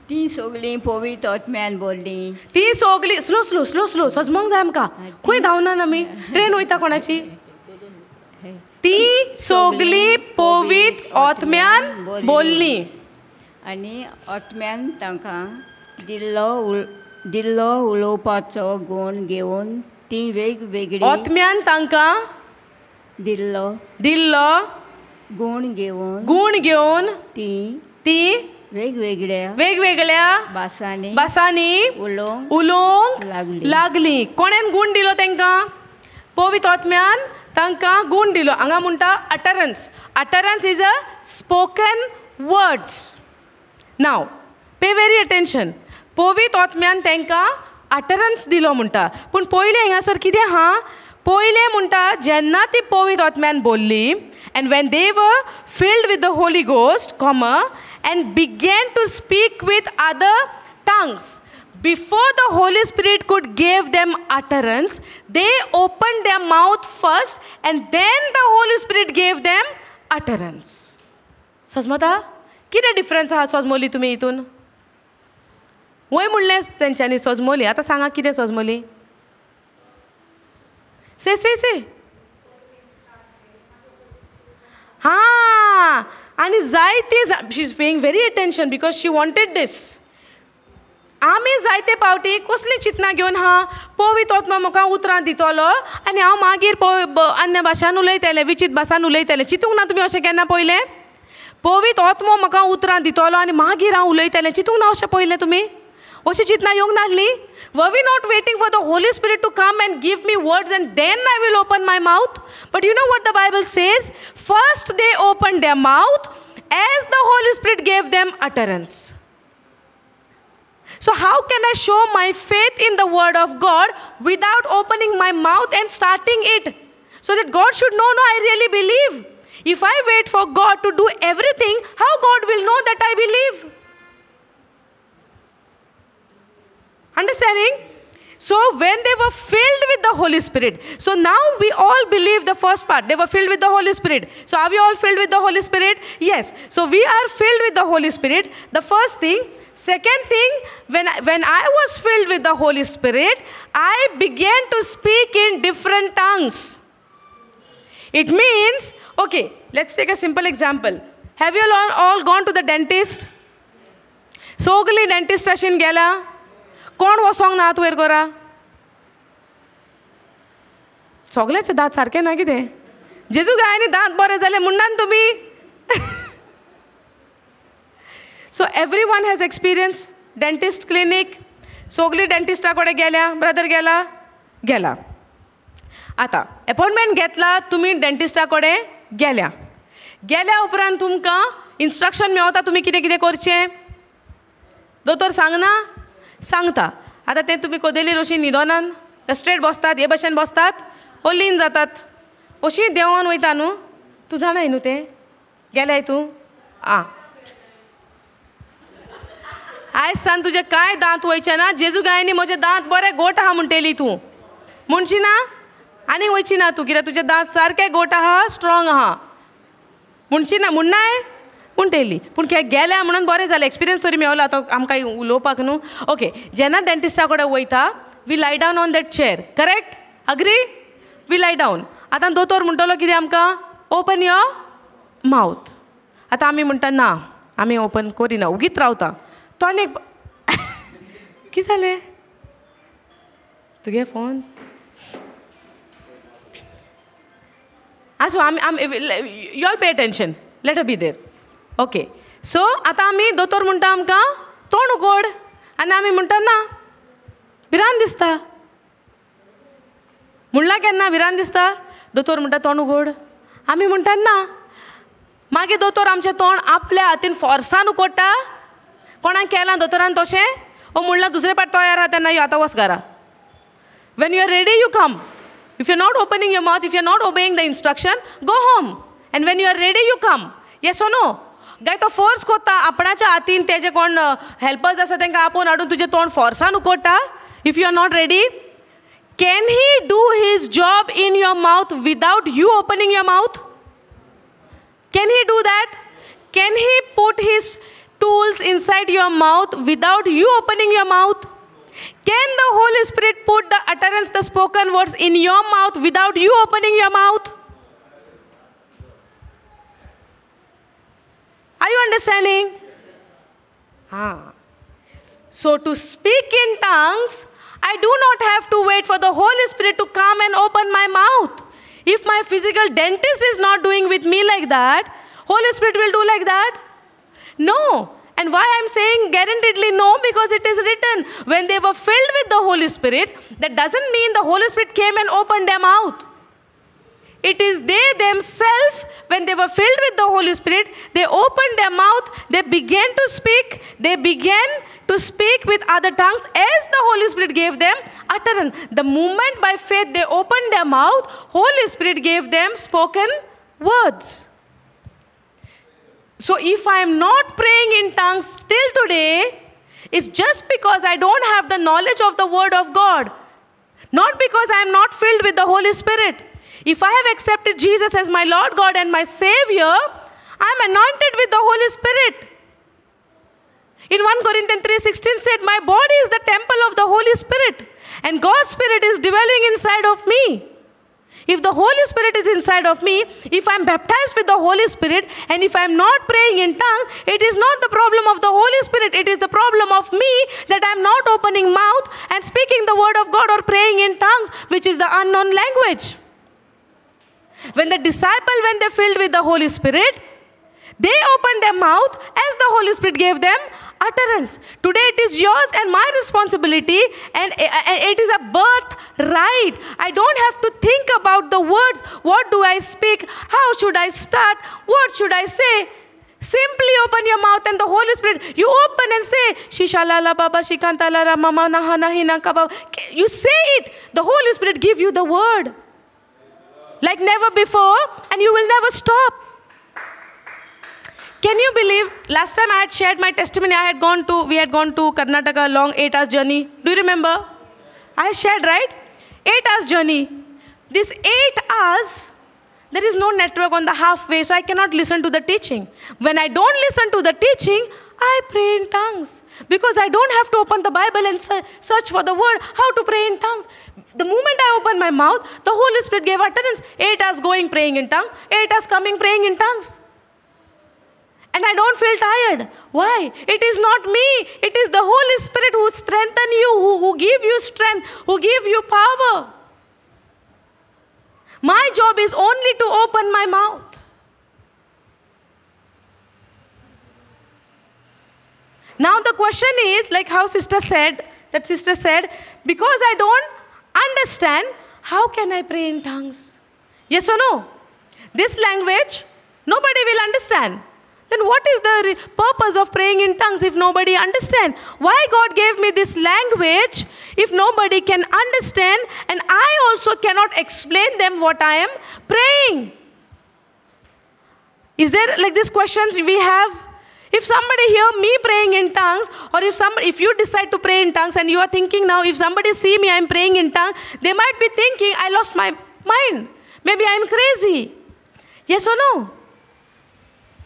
ती सगळीं पवित्र आत्म्यान बोल्ली. ती सगळीं स्लो स्लो स्लो स्लो सजमोंक जाय आमकां, खंय धांवना आमी, ट्रेन वयता कोणाची. ती सगळीं पवित्र आत्म्यान बोल्ली आनी आत्म्यान तांकां दिल्लो उलोवपाचो गूण घेवन ती वेगवेगळी आत्म्यान तांकां दिल्लो दिल्लो गूण घेवन ती ती वेगवेगळ्या वेगवेगळ्या भासांनी भासांनी उलोवंक लागली. कोणेन गूण दिलो तांकां? पवित्र आत्म्यान तांकां गूण दिलो. हांगा म्हणटा utterance. Utterance is a spoken words. Now pay very attention. पवित्र आत्म्यान तांकां अटरन्स दिलो म्हणटा. पूण पयलें हांगासर कितें आहा? पयलें म्हणटा जेन्ना ती पवित्र आत्म्यान बोल्ली and when they were filled with the Holy Ghost comma and began to speak with other tongues. Before the Holy Spirit could give them utterance, they opened their mouth first and then the Holy Spirit gave them utterance. सजमता कितें डिफरन्स आहा सजमोली तुमी हितून? वय म्हणलें तेंच्यांनी सजमोली, आतां सांगा कितें सजमोली? से से से हां. आनी जायती she is paying very attention because she wanted this. आमी जायते पावटी कसली चिंतना घेवन हा पवित्र आत्मा म्हाका उतरां दितलो आनी हांव मागीर अन्य भाशान उलयतलें, विचित भासान उलयतलें. चिंतूंक ना तुमी अशें केन्ना पयलें? पवित्र आत्मो म्हाका उतरां दितलो आनी मागीर हांव उलयतलें, चिंतूंक ना अशें पयलें तुमी? अशी चिंतना येवंक नासली? Were we not waiting for the Holy Spirit to come and give me words and then I will open my mouth? But you know what the Bible says? First they opened their mouth as the Holy Spirit gave them utterance. So how can I show my faith in the word of God without opening my mouth and starting it? So that God should know, no, I really believe. If I wait for God to do everything, how God will know that I believe? Understanding? So when they were filled with the Holy Spirit, so now we all believe the first part, they were filled with the Holy Spirit. So are we all filled with the Holy Spirit? Yes. So we are filled with the Holy Spirit. The first thing. Second thing, when I was filled with the Holy Spirit, I began to speak in different tongues. It means, okay, let's take a simple example. Have you all gone to the dentist? Sogli dentist ashin gela? कोण वसोंक ना हात वयर करा? सगळ्याचे दांत सारके ना कितें? जेजू गायनी दांत बरे जाले म्हणना न्हू तुमी? So everyone has experience dentist clinic. सगळीं डेंटिस्टा कडेन गेल्या, ब्रदर गेला गेला. आतां एपॉयंटमेंट घेतला तुमी डेंटिस्टा कडेन गेल्या, गेल्या उपरांत तुमकां इन्स्ट्रक्शन मेवता तुमी कितें कितें करचें. दोतोर सांगना? सांगता. आतां तें तुमी कोदेलीर अशी न्हिदोनान स्ट्रेट बसतात, हे भशेन बसतात ओ लीन जातात, अशी देंवोन वयता न्हू. तूं जाणाय न्हू तें? गेल्याय तूं? आं, आयज सान तुजे कांय दांत वयचे ना. जेजू गायनी म्हजे दांत बरे गोट आहा म्हणटेली तूं, म्हणशी ना? आनी वयची ना तूं, कित्याक तुजे दांत सारके गोट आहा, स्ट्रोंग आहा म्हणशी ना? म्हणनाय म्हणटेली. पूण गेल्या म्हणून बरें जालें, एक्सपिरियन्स तरी मेवलो आतां आमकां उलोवपाक न्हू. ओके, जेन्ना डेंटिस्टा कडेन वयता, we lie down on that chair, correct? Agree? We lie down. आतां दोतोर म्हणटलो कितें आमकां? Open your mouth. आतां आमी म्हणटा ना, आमी ओपन करिना, उगीत रावता. तो आनी कितें जालें तुगे फोन? आसूं, आमी you all pay attention, let be there. Okay, so आतां आमी दोतोर म्हणटा आमकां तोंड उगड आनी आमी म्हणटा ना, भिरांत दिसता. म्हणलां केन्ना भिरांत दिसता? दोतोर म्हणटा तोंड उगड, आमी म्हणटा ना. मागीर दोतोर आमचें तोंड आपल्या हातीन फोर्सान उगडटा. कोणाक केलां दोतोरान तशें? ओ म्हणलां दुसरे पाट तयार आहा तेन्ना यो आतां वच घरा. When you are ready you come. If you are not opening your mouth, if you are not obeying the instruction, go home. And when you are ready you come. Yes or no? गाय तो फोर्स कोत्ता आपणाच्या हातीन, तेजे कोण हेल्पर्स आसा तांकां आपोवन हाडून तुजें तोंड फोर्सान उकोडटा. If you are not ready, can he do his job in your mouth without you opening your mouth? Can he do that? Can he put his tools inside your mouth without you opening your mouth? Can the Holy Spirit put the utterance, the spoken words in your mouth without you opening your mouth? Are you understanding? Ah. So to speak in tongues, I do not have to wait for the Holy Spirit to come and open my mouth. If my physical dentist is not doing with me like that, Holy Spirit will do like that? No. And why I'm saying guaranteedly no? Because it is written, when they were filled with the Holy Spirit, that doesn't mean the Holy Spirit came and opened their mouth. It is they themselves, when they were filled with the Holy Spirit, they opened their mouth, they began to speak, they began to speak with other tongues as the Holy Spirit gave them utterance. The moment by faith they opened their mouth, Holy Spirit gave them spoken words. So if I am not praying in tongues till today, it's just because I don't have the knowledge of the Word of God. Not because I am not filled with the Holy Spirit. If I have accepted Jesus as my Lord God and my Savior, I am anointed with the Holy Spirit. In 1 Corinthians 3:16 said, my body is the temple of the Holy Spirit, and God's Spirit is dwelling inside of me. If the Holy Spirit is inside of me, if I am baptized with the Holy Spirit, and if I am not praying in tongues, it is not the problem of the Holy Spirit. It is the problem of me that I am not opening mouth and speaking the word of God or praying in tongues, which is the unknown language. When the disciple, when they filled with the Holy Spirit, they opened their mouth as the Holy Spirit gave them utterance. Today it is yours and my responsibility, and it is a birthright. I don't have to think about the words. What do I speak? How should I start? What should I say? Simply open your mouth and the Holy Spirit, you open and say, Shishalala Baba Shikantala Mama Nahana Hinanka Baba. You say it. The Holy Spirit give you the word like never before, and you will never stop. Can you believe, last time I had shared my testimony, we had gone to Karnataka, long 8 hours journey. Do you remember? I shared, right? 8 hours journey. This 8 hours, there is no network on the halfway, so I cannot listen to the teaching. When I don't listen to the teaching, I pray in tongues. Because I don't have to open the Bible and search for the word, how to pray in tongues. The moment I opened my mouth, the Holy Spirit gave utterance. 8 hours going, praying in tongues. 8 hours coming, praying in tongues. And I don't feel tired. Why? It is not me. It is the Holy Spirit who strengthens you, who give you strength, who give you power. My job is only to open my mouth. Now the question is, like how sister said, that sister said, because I don't understand, how can I pray in tongues? Yes or no? This language, nobody will understand. Then what is the purpose of praying in tongues if nobody understands? Why God gave me this language if nobody can understand, and I also cannot explain them what I am praying? Is there like these questions we have? If somebody hear me praying in tongues, or if you decide to pray in tongues and you are thinking now, if somebody see me, I'm praying in tongues, they might be thinking I lost my mind. Maybe I'm crazy. Yes or no?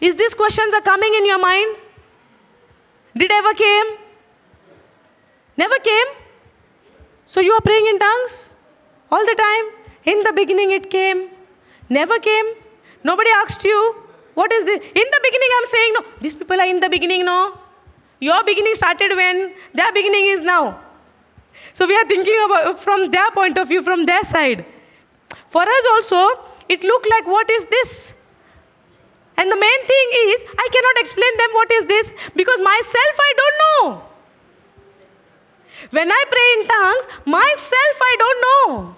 Is these questions are coming in your mind? Did ever came? Never came? So you are praying in tongues all the time. In the beginning it came. Never came. Nobody asked you, what is this? In the beginning I'm saying no. These people are in the beginning, no. Your beginning started when? Their beginning is now. So we are thinking about from their point of view, from their side. For us also, it looked like, what is this? And the main thing is, I cannot explain them what is this, because myself I don't know. When I pray in tongues, myself I don't know.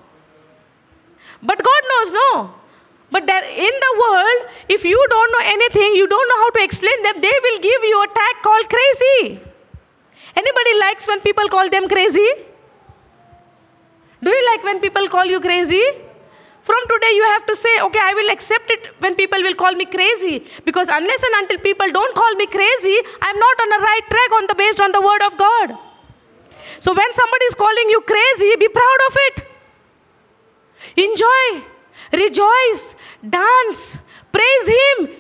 But God knows, no. But there in the world, if you don't know anything, you don't know how to explain them, they will give you a tag called crazy. Anybody likes when people call them crazy? Do you like when people call you crazy? From today, you have to say, okay, I will accept it when people will call me crazy. Because unless and until people don't call me crazy, I'm not on the right track based on the word of God. So when somebody is calling you crazy, be proud of it. Enjoy, rejoice, dance, praise Him.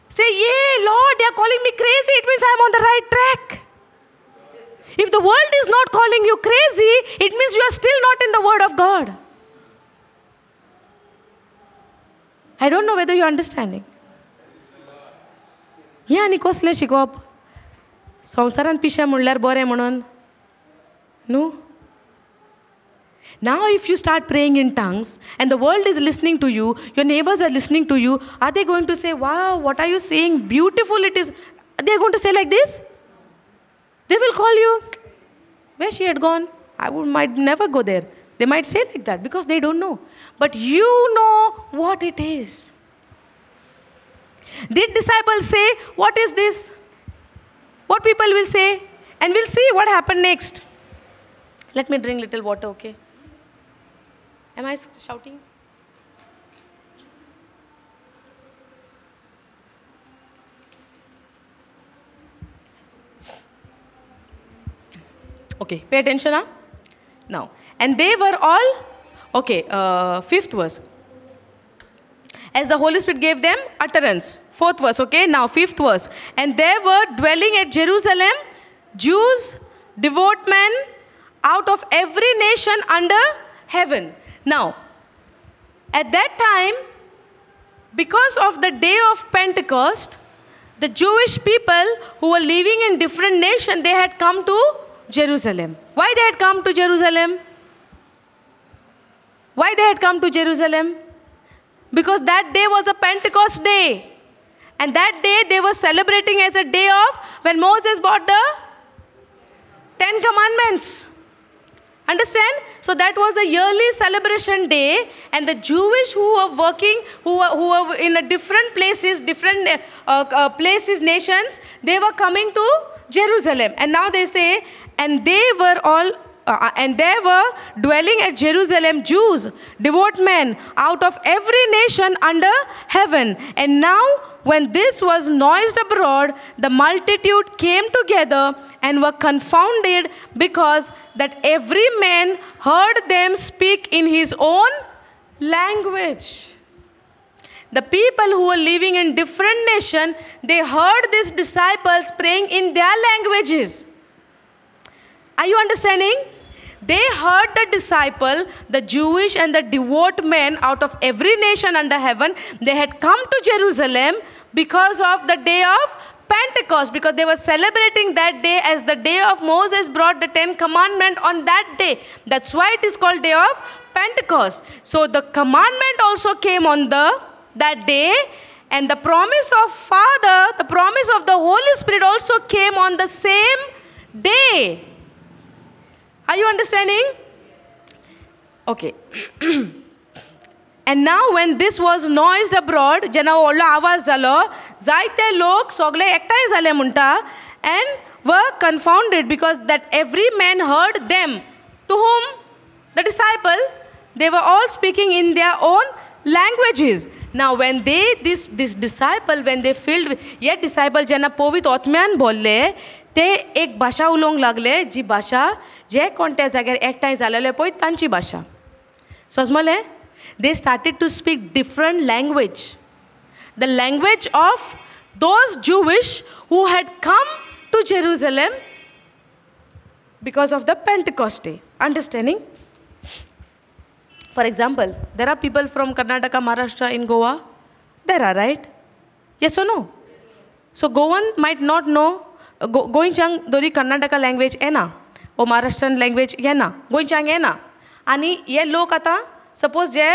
Say, yay, Lord, they are are calling me crazy, it means I am on the right track. If the world is not calling you crazy, it means you are still not in the word of God. I don't know whether you are understanding. हें आनी कसलें शिकोवप? संवसारान पिशें म्हणल्यार बरें म्हणून न्हू? Now if you start praying in tongues and the world is listening to you, your neighbors are listening to you, are they going to say, wow, what are you saying? Beautiful it is. They are going to say like this? They will call you, where she had gone? I might never go there. They might say like that because they don't know. But you know what it is. Did disciples say, what is this? What people will say? And we'll see what happened next. Let me drink little water, okay? Am I shouting? Okay, pay attention, huh? Now, and they were all, okay, 5th verse. As the Holy Spirit gave them utterance. 4th verse, okay, now 5th verse. And there were dwelling at Jerusalem Jews, devout men, out of every nation under heaven. Now, at that time, because of the day of Pentecost, the Jewish people who were living in different nations, they had come to Jerusalem. Why they had come to Jerusalem? Why they had come to Jerusalem? Because that day was a Pentecost day. And that day they were celebrating as a day of when Moses brought the 10 Commandments. Understand? So that was a yearly celebration day, and the Jewish who were working, who were in a different places, different places, nations, they were coming to Jerusalem. And now they say, and they were all, and there were dwelling at Jerusalem Jews, devout men, out of every nation under heaven. And now when this was noised abroad, the multitude came together and were confounded, because that every man heard them speak in his own language. The people who were living in different nations, they heard these disciples praying in their languages. Are you understanding? They heard the disciple, the Jewish and the devout men out of every nation under heaven. They had come to Jerusalem because of the day of Pentecost, because they were celebrating that day as the day of Moses brought the 10 Commandments on that day. That's why it is called day of Pentecost. So the commandment also came on that day, and the promise of Father, the promise of the Holy Spirit also came on the same day. Are you understanding? Okay. And now when this was noised abroad, जेन्ना व्हडलो आवाज जालो, जायते लोक सगळे एकठांय जाले म्हणटा, and were confounded because that every man heard them. To whom? The disciple. They were all speaking in their own languages. Now when they, this disciple, when they filled, हे disciple जेन्ना पवित्र आत्म्यान बोल्ले, ते एक भाशा उलोवंक लागले, जी भाशा जे कोण त्या जाग्यार एकठांय जालेले पळय तांची भाशा. समजलें? They started to speak different language. The language of those Jewish who had come to Jerusalem because of the Pentecost day. Understanding? For example, there are people from Karnataka, Maharashtra, in Goa. There are, right? Yes or no? So Goan might not know, गोंयच्यांक दोरी कर्नाटका लँग्वेज येना वो महाराष्ट्रन लँग्वेज येना, गोंयच्यांक येना. आनी हे लोक आतां सपोज जे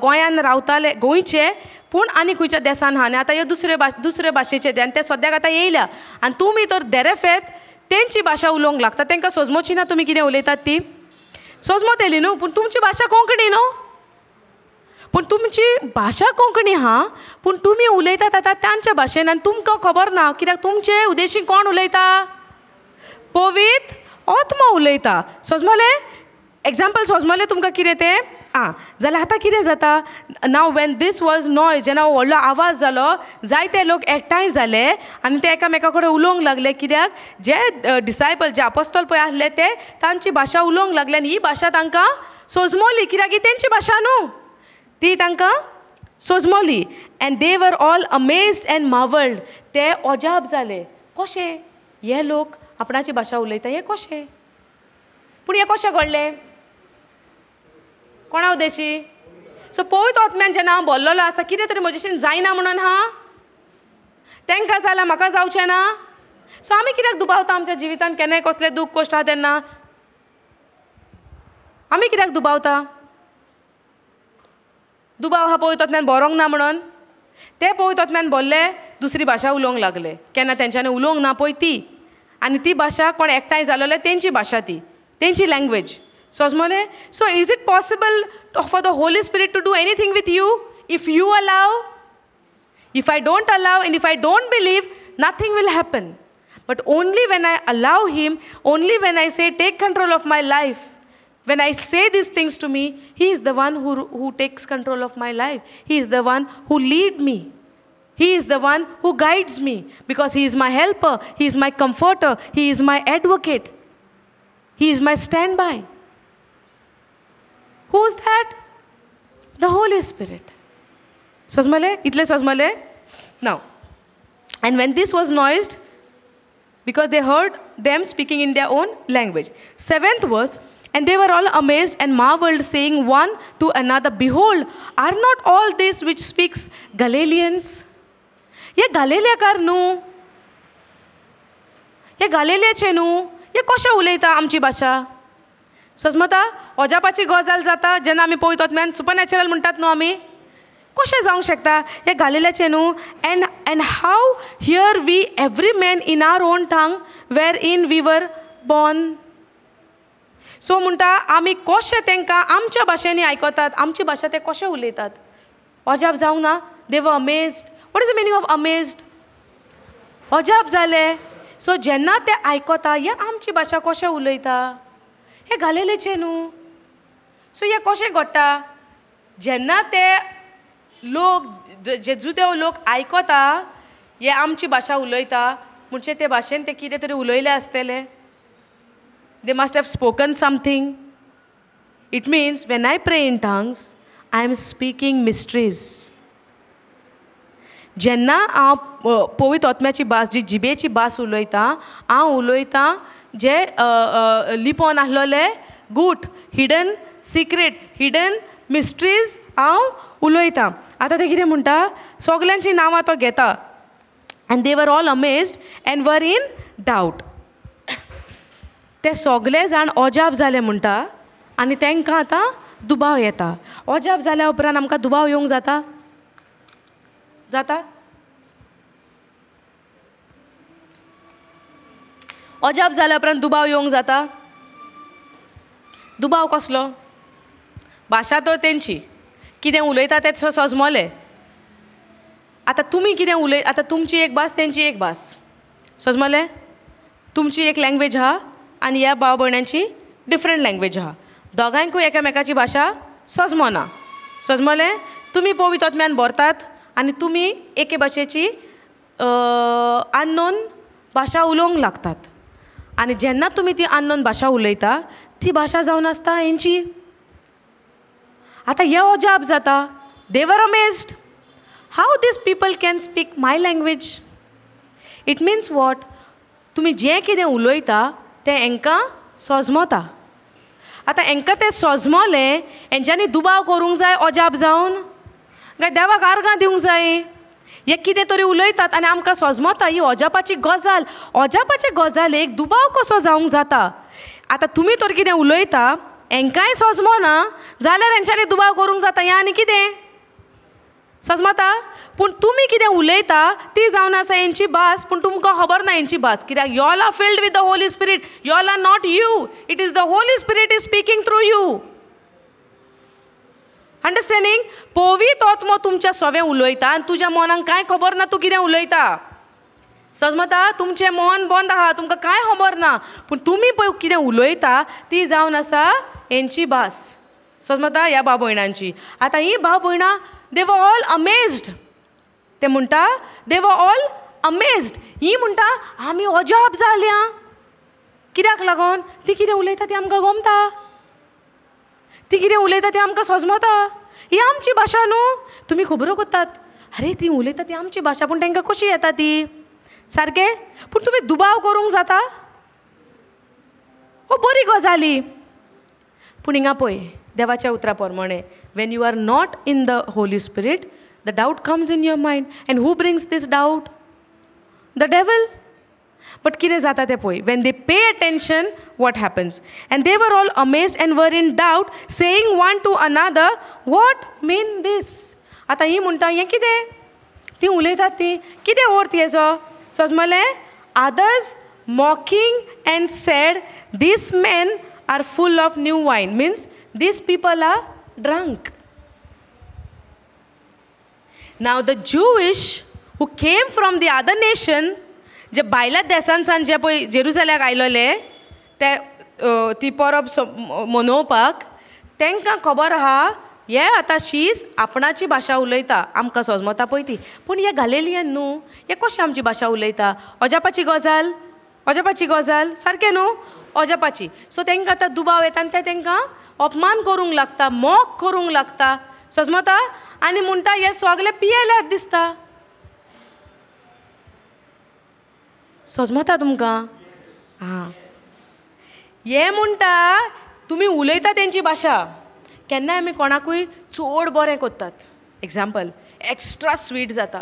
गोंयान रावताले गोंयचे, पूण आनी खंयच्या देसान आहा, आनी आतां हे दुसरे भाशेचे ते, आनी ते सद्याक आतां येयल्या, आनी तुमी तर देरेफेत तेंची भाशा उलोवंक लागता, तांकां सोजमोची ना तुमी कितें उलयतात ती, सोजमोतली न्हू. पूण तुमची भाशा कोंकणी न्हू, पूण तुमची भाशा कोंकणी आहा, पूण तुमी उलयतात आतां तांच्या भाशेन, आनी तुमकां खबर ना, कित्याक तुमचे उद्देशी कोण उलयता? पवित्र आत्मा उलयता. सोजमलें? एग्जाम्पल सोजमलें तुमकां कितें तें? आं, जाल्यार आतां कितें जाता? Now when this was noise, जेन्ना व्हडलो आवाज जालो, जायते लोक एकठांय जाले आनी ते एकामेका कडेन उलोवंक लागले, कित्याक जे डिसायपल, जे आपोस्तोल पळय आसले ते तांची भाशा उलोवंक लागले, आनी ही भाशा तांकां सोजमोली, कित्याक ही तेंची भाशा न्हू, ती तांकां सोजमोली. And they were all amazed and marvelled. ते अजाप जाले, कशें हे लोक आपणाची भाशा उलयता, हें कशें? पूण हें कशें घडलें? कोणा उद्देशी? सो पवित्र आत्म्यान जेन्ना हांव बोल्लोलो आसा कितें तरी म्हजेशीन जायना म्हणून हा तांकां जालां म्हाका जावचें ना. सो आमी कित्याक दुबावता आमच्या जिवितान केन्नाय कसलें दूख कश्ट आहा तेन्ना आमी कित्याक दुबावता? दुबाव हा पवित्र आत्म्यान बरोंक ना म्हणून. ते पवित्र आत्म्यान बोल्ले दुसरी भाशा उलोवंक लागले, केन्ना तेंच्यांनी उलोवंक ना पळय ती, आनी ती भाशा कोण एकठांय जालोले तेंची भाशा ती, तेंची language. सोजमोले? So is it possible for the Holy Spirit to do anything with you if you allow? If I don't allow and if I don't believe, nothing will happen. But only when I allow him, only when I say take control of my life, when I say these things to me, he is the one who takes control of my life. He is the one who leads me. He is the one who guides me, because he is my helper, he is my comforter, he is my advocate, he is my standby. Who is that? The Holy Spirit. Sozmale? Itle sozmale? Now, and when this was noised, because they heard them speaking in their own language. 7th verse, and they were all amazed and marveled, saying one to another, behold, are not all these which speaks Galileans? ये गालिलेकार न्हू, हे गालिलेचे न्हू, हे कशें उलयता आमची भाशा? सजमता? अजापाची गजाल जाता जेन्ना आमी पवित्र आत्म्यान सुपरनॅचरल म्हणटात न्हू आमी, कशें जावंक शकता हे गालिलेचे न्हू? And how hear we every man in our own tongue wherein we were born. So म्हणटा आमी कशें तांकां आमच्या भाशेंनी आयकतात, आमची भाशा ते कशें उलयतात? अजाप जावंक ना? They were amazed. What is the meaning of amazed? अजाप जाले. सो जेन्ना ते आयकता हे आमची भाशा कशें उलयता, हे गालिलेचे न्हू, सो हें कशें घडटा? जेन्ना ते लोक जे जुदेव लोक आयकता हे आमची भाशा उलयता म्हणजे ते भाशेन ते कितें तरी उलयले आसतले. They must have spoken something. It means when I pray in tongues I am speaking mysteries. जेन्ना हांव पवित्र आत्म्याची भास जी जिबेची भास उलयता, हांव उलयतां जे लिपोन आसलोले गूट, हिडन सिक्रेट, हिडन मिस्ट्रीज हांव उलयतां. आतां ते कितें म्हणटा, सगल्यांचीं नांवां तो घेता. And they were all amazed and were in doubt. ते सगले जाण अजाप जाले म्हणटा आनी तांकां आतां दुबाव येता. अजाप जाल्या उपरांत आमकां दुबाव येवंक जाता? जाता? अजाप जाल्या उपरांत दुबाव येवंक जाता? दुबाव कसलो? भाशा तर तेंची, कितें उलयता तें सजमोलें. आतां तुमी कितें उलय, आतां तुमची एक भास तेंची एक भास, सजमोलें? तुमची एक लँग्वेज आहा आनी ह्या भाव भयणांची डिफरंट लँग्वेज आहा. दोगांयकूय एकामेकाची भाशा सजमोना. सजमोलें? तुमी पवित्र आत्म्यान भरतात आनी तुमी एके भाशेची अननोन भाशा उलोवंक लागतात. आनी जेन्ना तुमी ती अननोन भाशा उलयता ती भाशा जावन आसता हेंची. आतां हे अजाप जाता. They were amazed. How these people can speak my language? It means what? तुमी जें कितें उलयता तें हेंकां सोजमोता. आतां हेंकां तें सोजमोलें, हेंच्यांनी दुबाव करूंक जाय अजाप जावन, काय देवाक आर्गां दिवंक जाय? हे कितें तरी उलयतात आनी आमकां सोजमोता. ही अजापाची गजाल. अजापाचे गजालेक दुबाव कसो जावंक जाता? आतां तुमी तर कितें उलयता हेंकांय सोजमोना जाल्यार हेंच्यांनी दुबाव करूंक जाता हें आनी कितें सजमता? पूण तुमी कितें उलयता ती जावन आसा हेंची भास, पूण तुमकां खबर ना हेंची भास, कित्याक you all are filled with the Holy Spirit. You all are not you. It is the Holy Spirit is speaking through you. Understanding? पवित्र आत्मो तुमच्या सवें उलयता आनी तुज्या मनाक कांय खबर ना तूं कितें उलयता. सजमता? तुमचें मन बंद आहा, तुमकां कांय खबर ना, पूण तुमी पळय कितें उलयता ती जावन आसा हेंची भास. सजमता? ह्या भाव भयणांची. आतां हीं भाव भयणां they were all amazed. ते म्हणटा they were all amazed. ही म्हणटा आमी अजाप जाल्या. कित्याक लागून? ती कितें उलयता ती आमकां गमता, ती कितें उलयता तें आमकां सोजमता. ही आमची भाशा न्हू. तुमी खबरो करतात, अरे ती उलयता ती आमची भाशा, पूण तांकां कशी येता ती सारकें? पूण तुमी दुबाव करूंक जाता? हो बरी गजाली. पूण हिंगा पळय देवाच्या उतरा प्रमाणे, when you are not in the Holy Spirit, the doubt comes in your mind. And who brings this doubt? The devil. But कितें जाता तें पळय, when they pay attention, what happens? And they were all amazed and were in doubt, saying one to another, what mean this? आतां ही म्हणटा हें कितें, ती उलयतात ती कितें अर्थ हेजो? सजमलें? Others mocking and said, these men are full of new wine. Means these people are drunk. Now the Jewish who came from the other nation, जे भायल्या देसांसान जे पळय जेरुजल्याक आयलोले ते ती परब मनोवपाक, तांकां खबर आहा हे आतां शीस आपणाची भाशा उलयता, आमकां सोजमता पळय ती, पूण हे गालेलियन न्हू, हे कशें आमची भाशा उलयता? अजापाची गजाल, अजापाची गजाल सारकें न्हू, अजापाची. सो तांकां आतां दुबाव येता आनी ते तांकां अपमान करूंक लागता, मोक करूंक लागता, सजमता? आनी म्हणटा हे सगळे पियेल्यात दिसता. सजमता तुमकां? आं, हे म्हणटा तुमी उलयता तेंची भाशा. केन्नाय आमी कोणाकूय चड बरें करतात, एग्जाम्पल एक्स्ट्रा स्वीट जाता,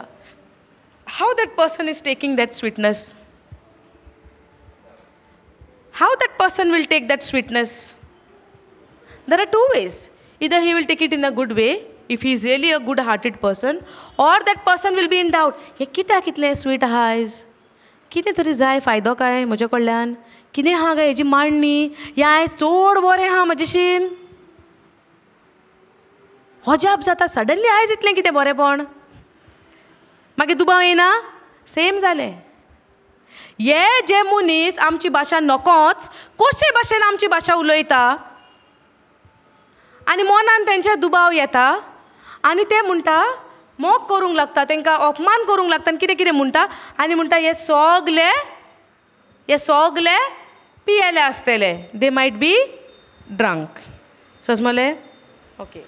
how that person is taking that sweetness? How that person will take that sweetness? There are two ways. Either he will take it in a good way, if he is really a good hearted person, or that person will be in doubt, हें कित्याक इतलें स्वीट आहा आयज? कितें तरी जाय फायदो काय म्हजे कडल्यान? कितें आहा काय हेजी मांडणी? हें आयज चड बरें आहा म्हजेशीन. अजाप जाता सडनली आयज इतलें कितें बरेंपण? मागीर दुबाव येना? सेम जालें. हे जे मनीस आमची भाशा नकोच कशे भाशेन आमची भाशा उलयता आनी मनान तेंच्या दुबाव येता आनी ते म्हणटा मोग करूंक लागता, तांकां अपमान करूंक लागता आनी कितें कितें म्हणटा आनी म्हणटा हे सगले, हे सगले पियेले आसतले, they might be drunk. सजमले? Okay,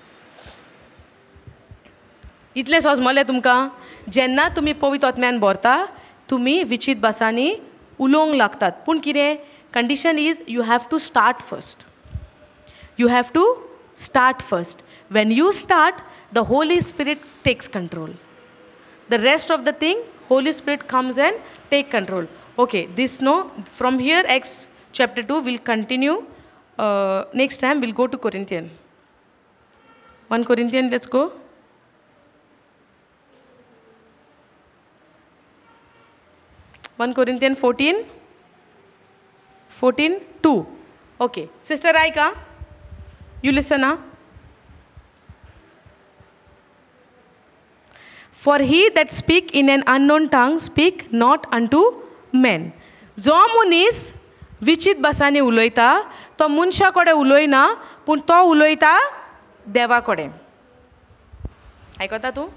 इतलें सजमलें तुमकां? जेन्ना तुमी पवित्र आत्म्यान भरता तुमी विचीत भासांनी उलोवंक लागतात. पूण कितें condition is, you have to start first. You have to start first. When you start, the Holy Spirit takes control. The rest of the thing, Holy Spirit comes and take control. Okay, this no, from here Acts chapter 2 will continue. Next time we'll go to Corinthian. 1 Corinthians, let's go. 1 Corinthians 14, 14:2. Okay, Sister Raika, you listen, huh? For he that speak in an unknown tongue speak not unto men. जो मनीस विचित भासांनी उलयता तो मनशा कडेन उलयना, पूण तो उलयता देवा कडेन. आयकता तूं?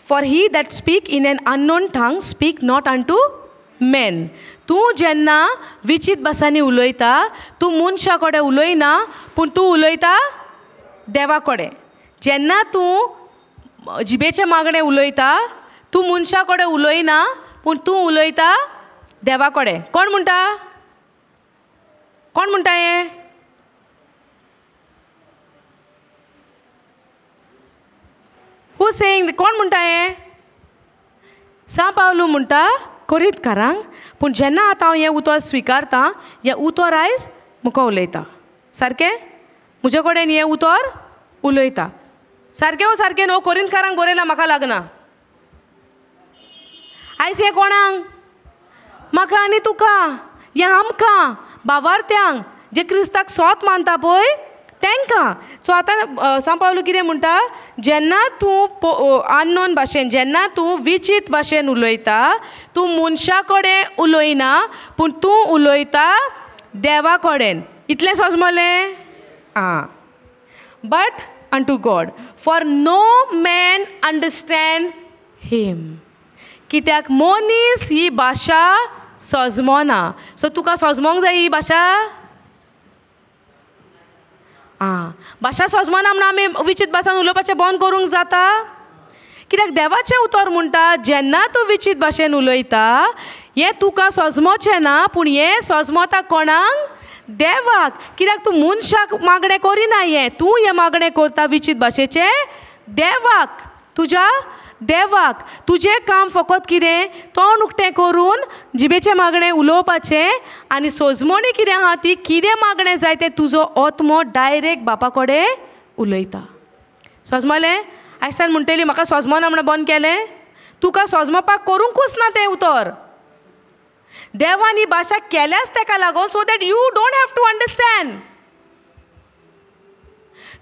For he that speak in an unknown tongue speak not unto men. तूं जेन्ना विचित भासांनी उलयता तूं मनशा कडेन उलयना, पूण तूं उलयता देवा कडेन. जेन्ना तूं जिबेचें मागणें उलयता तूं मनशा कडेन उलयना, पूण तूं उलयता देवा कडेन. कोण म्हणटा? कोण म्हणटा हें? Who saying? कोण म्हणटा हें? सां पावलू म्हणटा कोरिंतकारांक, पूण जेन्ना आतां हांव हें उतर स्विकारतां, हें उतर आयज म्हाका उलयता सारकें, म्हजे कडेन हें उतर उलयता सारकें. हो सारकें न्हू? कोरिंतकारांक बरयलां, म्हाका लागना. आयज हें कोणाक? म्हाका आनी तुका, हें आमकां भावार्थ्यांक जे क्रिस्ताक सोत मानता पळय तांकां. सो आतां सां पावलू कितें म्हणटा, जेन्ना तूं अननोन भाशेन, जेन्ना तूं विचित भाशेन उलयता तूं मनशा कडेन उलयना, पूण तूं उलयता देवा कडेन. इतलें सजमलें? आं. But unto God, for no man understand him. कित्याक मनीस ही भाशा सजमना. सो तुका सजमोंक जाय ही भाशा? आं, भाशा सोजमना म्हणून आमी विचीत भासान उलोवपाचें बंद करूंक जाता? कित्याक देवाचें उतर म्हणटा जेन्ना तूं विचीत भाशेन उलयता हें तुका सोजमोचें ना, पूण हें सोजमोता कोणाक? देवाक. कित्याक तूं मनशाक मागणें करिना, हें तूं हें मागणें करता विचीत भाशेचें देवाक, तुज्या देवाक. तुजें काम फकत कितें? तोंड उक्तें करून जिबेचें मागणें उलोवपाचें आनी सोजमणी कितें आहा ती कितें मागणें जाय तें तुजो आत्मो डायरेक्ट बापा कडेन उलयता. सोजमलें? आयसान म्हणटली म्हाका सोजमना म्हणून बंद केलें? तुका सोजमोपाक करूंकूच ना तें उतर. देवान ही भाशा केल्याच तेका लागून, so that you don't have to understand.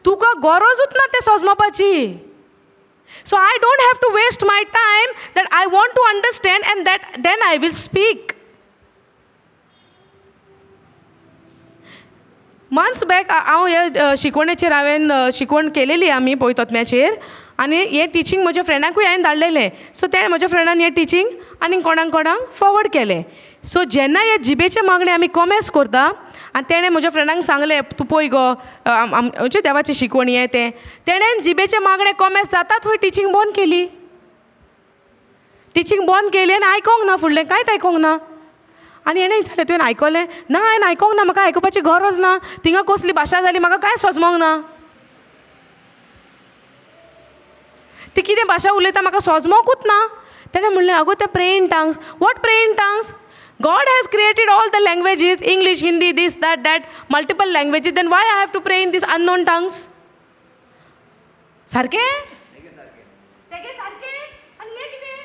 तुका गरजूच ना तें सोजमोपाची. So I don't have to waste my time that I want to understand and that then I will speak. Months back हांव हे शिकवणेचेर हांवें शिकवण केलेली आमी पवित्र आत्म्याचेर, आनी हें टिचींग म्हज्या फ्रेंडाकूय हांवें धाडलेलें. सो ते म्हज्या फ्रेंडान हें टिचींग आनी कोणाक कोणाक फॉवर्ड केलें. सो जेन्ना हे जिबेचे मागणे आमी कॉमेस करता, आनी तेणें म्हज्या फ्रेंडांक सांगलें तूं पळय गो म्हणजे देवाची शिकवण हें तें, तेणें जिबेचे मागणे कॉमेस जाता थंय टिचींग बंद केली. टिचींग बंद केली आनी आयकोंक ना, फुडलें कांयच आयकोंक ना. आनी हेणें विचारलें तुवें आयकलें ना? हांवें आयकोंक ना, म्हाका आयकुपाची गरज ना, थिंगा कसली भाशा जाली म्हाका कांय सोजमोंक ना, ती कितें भाशा उलयता म्हाका सोजमोंकूच ना. तेणें म्हणलें आगो तें pray in tongues. What pray in tongues? God has created all the languages, English, Hindi, this, that, that, multiple languages. Then why I have to pray in these unknown tongues? सारकें? तेगे सारकें? आनी हें कितें?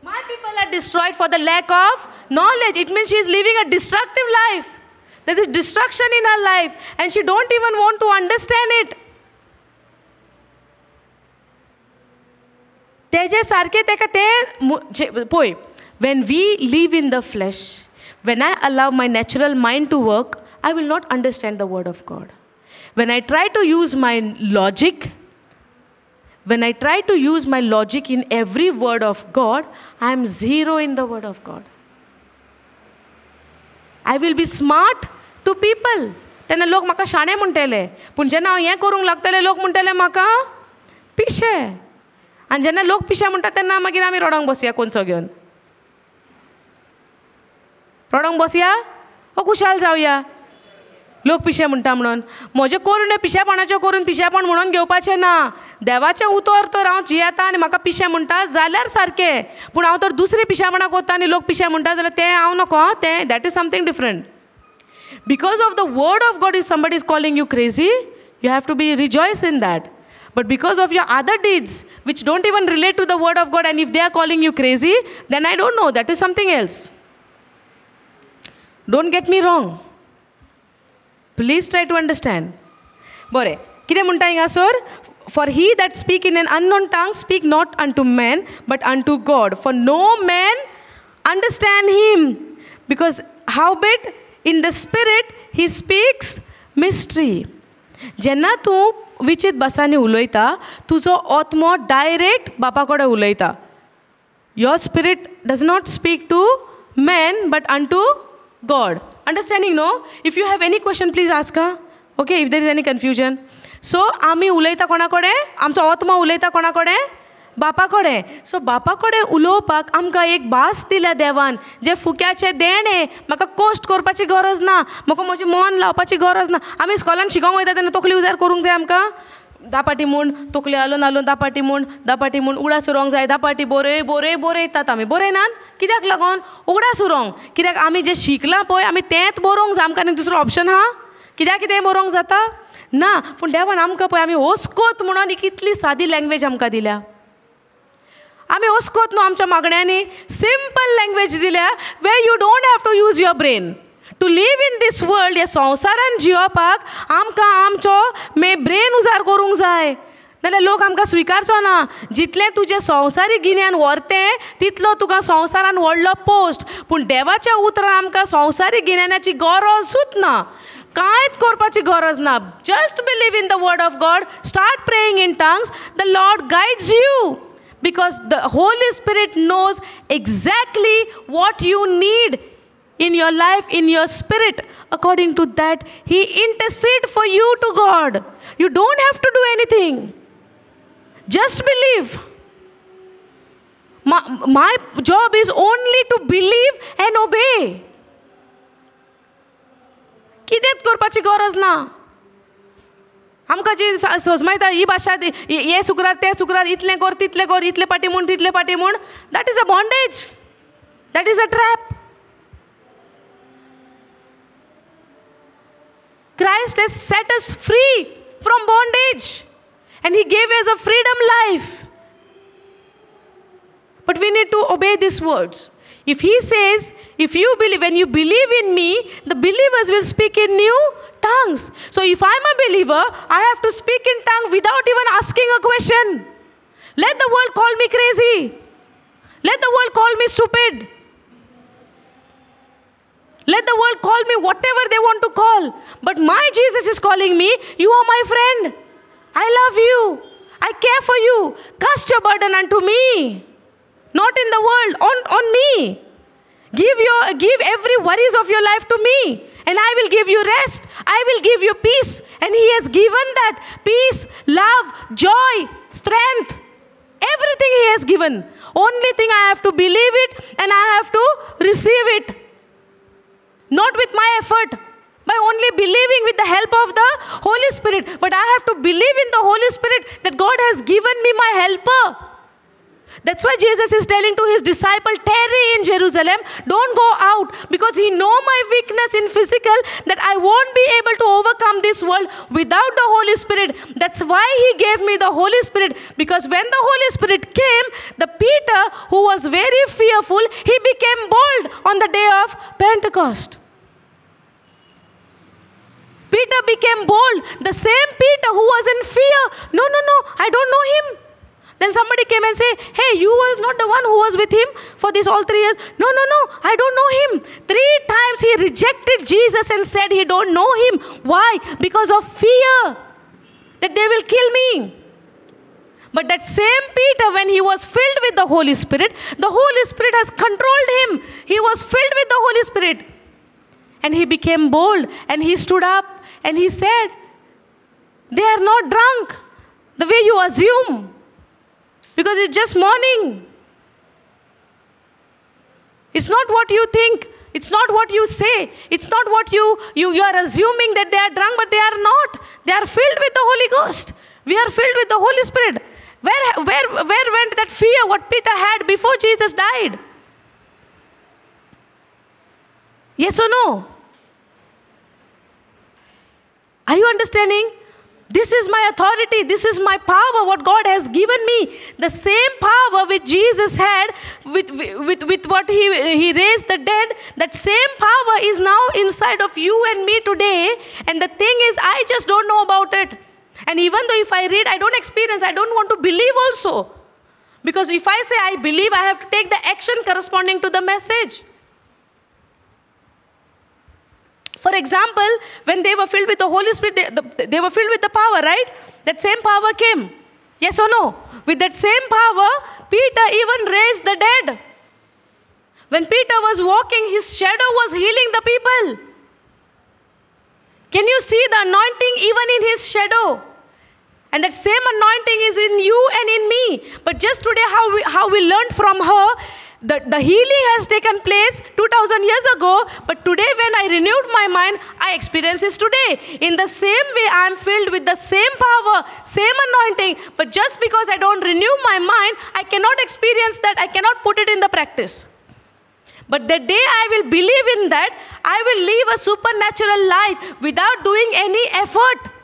My people are destroyed for the lack of knowledge. It means she is living a destructive life. There is destruction in her life and she don't even want to understand it. तेजे सारकें तेका तें पळय, when we live in the flesh, when I allow my natural mind to work, I will not understand the word of God. When I try to use my logic, when I try to use my logic in every word of God, I am zero in the word of God. I will be smart to people. तेन्ना लोक म्हाका शाणे म्हणटले, पूण जेन्ना हांव हें करूंक लागतलें लोक म्हणटले म्हाका पिशें. आनी जेन्ना लोक पिशे म्हणटा तेन्ना मागीर आमी रडोंक बसया, कोनसो घेवन रडोंक बसया ओ खुशाल जावया लोक पिशे म्हणटा म्हणून. म्हजें करून पिशेपणाचें करून पिशेपण म्हणून घेवपाचें ना. देवाचें उतर तर हांव जियेता आनी म्हाका पिशें म्हणटा जाल्यार सारकें, पूण हांव तर दुसरीं पिशेपणां करता आनी लोक पिशे म्हणटा जाल्यार तें हांव नको, तें that is something different. Because of the word of God is somebody is calling you crazy, you have to be rejoice in that. But because of your other deeds which don't even relate to the word of God, and if they are calling you crazy, then I don't know, that is something else. Don't get me wrong. Please try to understand. Bore, कितें म्हणटा हिंगासर? For he that speak in an unknown tongue speak not unto man but unto God, for no man understand him, because howbeit in the spirit he speaks mystery. जेन्ना तूं विचीत भासांनी उलयता तुजो आत्मो डायरेक्ट बापा कडेन उलयता. Your spirit does not speak to man but unto God. Understanding no? If you have any question please ask. Okay, if there is any confusion. So आमी उलयता कोणा कडेन? आमचो आत्मो उलयता कोणा कडेन? बापा कडेन. सो बापा कडेन उलोवपाक आमकां एक भास दिल्या देवान, जें फुक्याचें देणें, म्हाका कश्ट करपाची गरज ना, म्हाका म्हजें मन लावपाची गरज ना. आमी इस्कॉलान शिकोंक वयता तेन्ना तकली उजार करूंक जाय आमकां, दापाटी म्हूण तकली हालोवन हालोवन दापाटी म्हूण दापाटी म्हूण उगडास उरोंक जाय, दापाटी बरय बरय बरयतात आमी, बरयनात कित्याक लागून? उगडास उरोंक. कित्याक आमी जें शिकलां पळय आमी तेंच बरोवंक जाय, आमकां आनी दुसरो ऑप्शन आहा? कित्याक कितें बरोवंक जाता ना. पूण देवान आमकां पळय आमी ओस्कोत म्हणून कितली सादी लँग्वेज आमकां दिल्या. आमी ओस्कोत न्हू आमच्या मागण्यांनी सिंपल लँग्वेज दिल्या, where you don't have to use your brain to live in this world. ह्या संवसारान जियोवपाक आमकां आमचो मे ब्रेन उजार करूंक जाय, नाल्यार लोक आमकां स्विकारचो ना. जितलें तुजें संवसारीक गिन्यान व्हरतें तितलो तुका संवसारान व्हडलो पोस्ट. पूण देवाच्या उतरान आमकां संवसारीक गिन्यानाची गरजूच ना, कांयच करपाची गरज ना. Just believe in the word of God, start praying in tongues, the Lord guides you, because the Holy Spirit knows exactly what you need. in your life, in your spirit. According to that, He intercedes for you to God. You don't have to do anything. Just believe. My job is only to believe and obey. कितेंच करपाची गरज ना. आमकां जी सजमायता ही भाशा, हे शुक्रार ते शुक्रार, इतलें कर तितलें कर, इतले पाटी म्हूण तितले पाटी म्हूण, that is a bondage, that is a trap. Christ has set us free from bondage and He gave us a freedom life. But we need to obey these words. If He says, if you believe, when you believe in me, the believers will speak in new tongues. So if I'm a believer, I have to speak in tongue without even asking a question. Let the world call me crazy. Let the world call me stupid. Let the world call me whatever they want to call. But my Jesus is calling me, you are my friend. I love you. I care for you. Cast your burden unto me. Not in the world, on me. Give every worries of your life to me, and I will give you rest. I will give you peace. And He has given that peace, love, joy, strength. Everything He has given. Only thing, I have to believe it and I have to receive it. Not with my effort, by only believing with the help of the Holy Spirit. But I have to believe in the Holy Spirit that God has given me my helper. That's why Jesus is telling to His disciple, tarry in Jerusalem, don't go out, because He know my weakness in physical, that I won't be able to overcome this world without the Holy Spirit. That's why He gave me the Holy Spirit, because when the Holy Spirit came, the Peter, who was very fearful, he became bold on the day of Pentecost. Peter became bold. The same Peter who was in fear, no, no, no, I don't know him. Then somebody came and said, hey, you was not the one who was with him for these all 3 years. No, no, no, I don't know him. 3 times he rejected Jesus and said he don't know him. Why? Because of fear that they will kill me. But that same Peter, when he was filled with the Holy Spirit, the Holy Spirit has controlled him. He was filled with the Holy Spirit. And he became bold and he stood up and he said, they are not drunk the way you assume. Because it's just morning. It's not what you think. It's not what you say. It's not what you are assuming that they are drunk, but they are not. They are filled with the Holy Ghost. We are filled with the Holy Spirit. Where went that fear what Peter had before Jesus died? Yes or no? Are you understanding? This is my authority. This is my power, what God has given me. The same power which Jesus had with what he raised the dead, that same power is now inside of you and me today. And the thing is, I just don't know about it. And even though if I read, I don't experience, I don't want to believe also. Because if I say I believe, I have to take the action corresponding to the message. For example, when they were filled with the Holy Spirit, they were filled with the power, right? That same power came. Yes or no? With that same power, Peter even raised the dead. When Peter was walking, his shadow was healing the people. Can you see the anointing even in his shadow? And that same anointing is in you and in me. But just today, how we learned from her, the healing has taken place 2000 years ago, but today when I renewed my mind, I experience this today. In the same way, I am filled with the same power, same anointing, but just because I don't renew my mind, I cannot experience that, I cannot put it in the practice. But the day I will believe in that, I will live a supernatural life without doing any effort.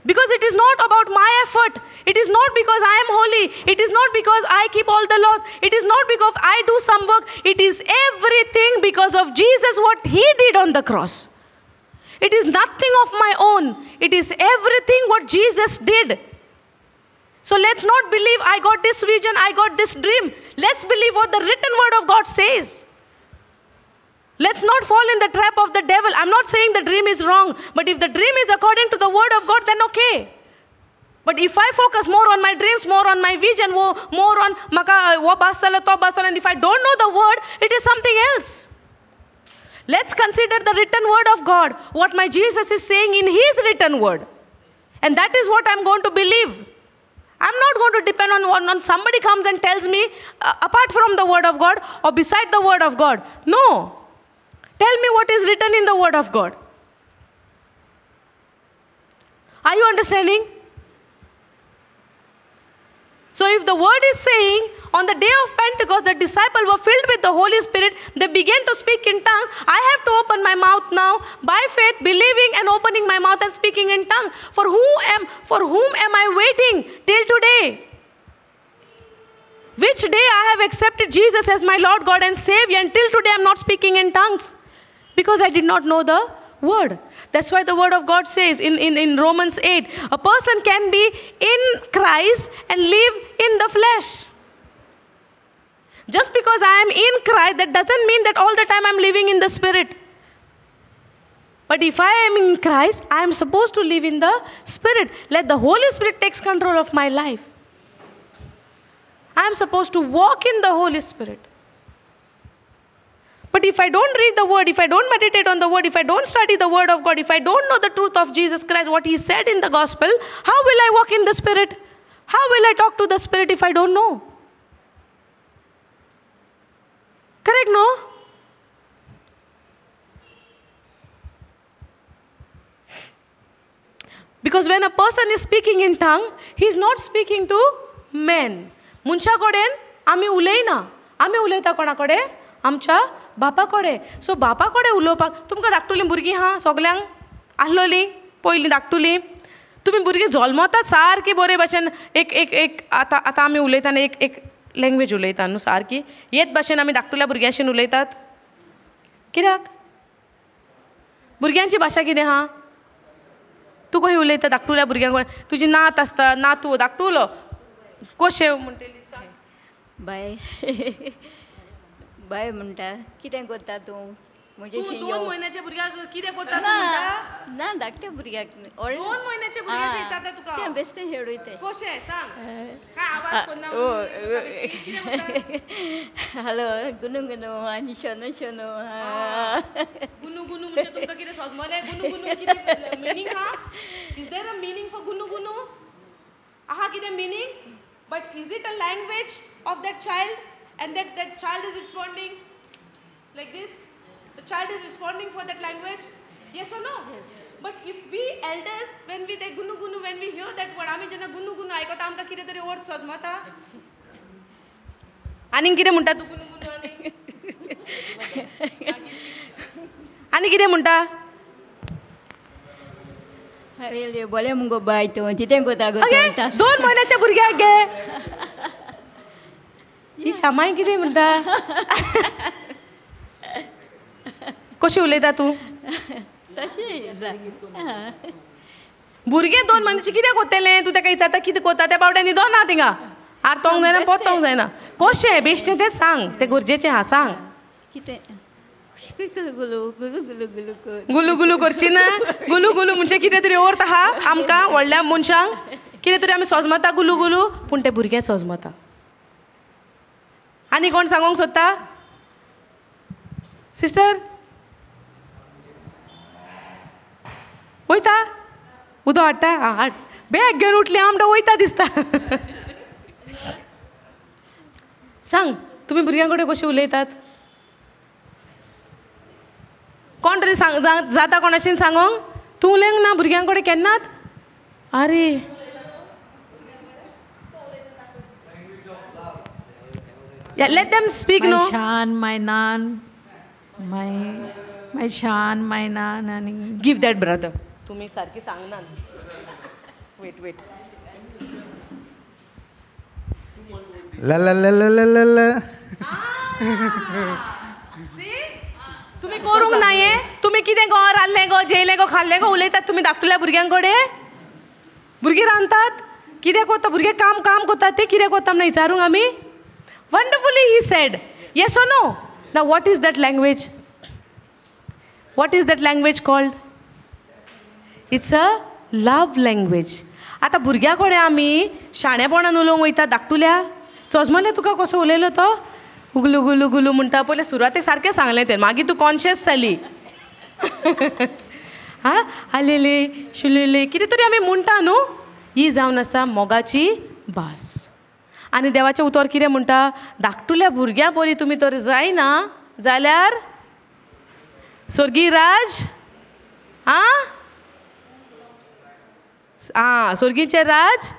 Because it is not about my effort. It is not because I am holy. It is not because I keep all the laws. It is not because I do some work. It is everything because of Jesus, what He did on the cross. It is nothing of my own. It is everything what Jesus did. So let's not believe I got this vision, I got this dream. Let's believe what the written word of God says. Let's not fall in the trap of the devil. I'm not saying the dream is wrong, but if the dream is according to the word of God, then okay. But if I focus more on my dreams, more on my vision, more on म्हाका हो भास जालो तो भास जालो, and if I don't know the word, it is something else. Let's consider the written word of God, what my Jesus is saying in his written word. And that is what I'm going to believe. I'm not going to depend on somebody comes and tells me apart from the word of God or beside the word of God. No. Tell me what is written in the word of God. Are you understanding? So if the word is saying on the day of Pentecost, the disciples were filled with the Holy Spirit, they began to speak in tongues. I have to open my mouth now by faith, believing and opening my mouth and speaking in tongue. For whom am I waiting till today? Which day I have accepted Jesus as my Lord, God and Savior, and till today I am not speaking in tongues because I did not know the word. That's why the word of God says in Romans 8, a person can be in Christ and live in the flesh. Just because I am in Christ, that doesn't mean that all the time I'm living in the Spirit. But if I am in Christ, I am supposed to live in the Spirit. Let the Holy Spirit takes control of my life. I am supposed to walk in the Holy Spirit. But if I don't read the word, if I don't meditate on the word, if I don't study the word of God, if I don't know the truth of Jesus Christ, what he said in the gospel, how will I walk in the Spirit? How will I talk to the Spirit if I don't know? Correct, no? Because when a person is speaking in tongue, he is not speaking to men. मनशा कडेन आमी उलयना, आमी उलयता कोणा कडेन? आमच्या बापा कडेन. सो बापा कडेन उलोवपाक तुमकां धाकटुलीं भुरगीं आहा सगल्यांक आसलोलीं पयलीं धाकटुलीं, तुमी भुरगीं जल्मतात सारकी बरे भाशेन एक एक एक आतां आतां आमी उलयतना एक एक लँग्वेज उलयता न्हू सारकी येत भाशेन आमी धाकटुल्या भुरग्यांशीन उलयतात. कित्याक? भुरग्यांची भाशा कितें आहा? तूं खंय उलयता धाकटुल्या भुरग्यांक? तुजी नात आसता, नातू धाकटुलो कशें म्हणटली? बाय बाय म्हणटा कितें करता तूं? दोन म्हयन्याच्या भुरग्याक कितें करता तूं म्हणटा? ना, धाकट्या भुरग्याक दोन म्हयन्याच्या भुरग्याक विचारता तुका. तें बेश्टें हेडयतें. कशें सांग? काय आवाज करना? हॅलो गुनू गुनू आनी शोनू शोनू. गुनू गुनू म्हणजे तुमकां कितें सजमलें? गुनू गुनू कितें मिनींग आहा? Is there a meaning for Gunu Gunu? आहा कितें meaning? But is it a language of that child? And that child is responding like this? The child is responding for that language? Yes or no? Yes. But if we elders, when we say gunu gunu, when we hear that word, आमी जेन्ना गुनू गुनू आयकता आमकां कितें तरी अर्थ सजमता. आनीक कितें म्हणटा तूं गुनू गुनू? आनी कितें म्हणटा? अरे बोले मुगो बाय तूं कितें करता गो? दोन म्हयन्याच्या भुरग्याक गे ही शामाय कितें म्हणटा? कशी उलयता तूं? तशें भुरगें दोन म्हयन्याचें कितें करतलें? तूं ताका विचारता कितें करता? त्या बावड्या न्हिदो ना थिंगा, आरतोंक जायना पोतोंक जायना. कशें बेश्टें तेंच सांग, तें गरजेचें आहा सांग. कितें गुलू गुलू गुलू गुलू गुलू गुलू करची ना? गुलू गुलू म्हणजे कितें तरी अर्थ आहा आमकां व्हडल्या मनशांक, कितें तरी आमी सजमता गुलू गुलू, पूण तें भुरगें सजमता. आनी कोण सांगूंक सोदता? सिस्टर वयता उदक हाडटा? आं हाड. बॅग घेवन उठली आमकां वयता दिसता. सांग, तुमी भुरग्यां कडेन कशें उलयतात? कोण तरी सांग जाता कोणाशीन सांगोंक? तूं उलयंक ना भुरग्यां कडेन केन्नाच? आरे Yeah, let them speak, my no? Shan, my nan, my shan, my nan, ani. Give that brother. तुम्ही सारखी सांगना. Wait, wait. La la la la la la la. See? तुम्ही करूंक ना हे? तुम्ही कितें गो रांदलें गो जेयलें गो खाल्लें गो उलयतात तुमी धाकटुल्या भुरग्यां कडेन? भुरगीं रांदतात कितें करता? भुरगे काम काम करतात ते कितें करता म्हणून विचारूंक आमी? Wonderfully he said. Yes or no? Now what is that language? What is that language called? It's a love language. आतां भुरग्यां कडेन आमी शाणेपणान उलोवंक वयता. धाकटुल्या चोजमले तुका कसो उलयलो तो उगलू गुलू गुलू म्हणटा. पयलें सुरवातेक सारकें सांगलें तें, मागीर तूं कॉन्शियस जाली. आं आलेले शुलेले कितें तरी आमी म्हणटा न्हू. ही जावन आसा मोगाची भास. आनी देवाचें उतर कितें म्हणटा, धाकटुल्या भुरग्यां परी तुमी तर जायना जाल्यार स्वर्गीय राज आं आं स्वर्गीचें राज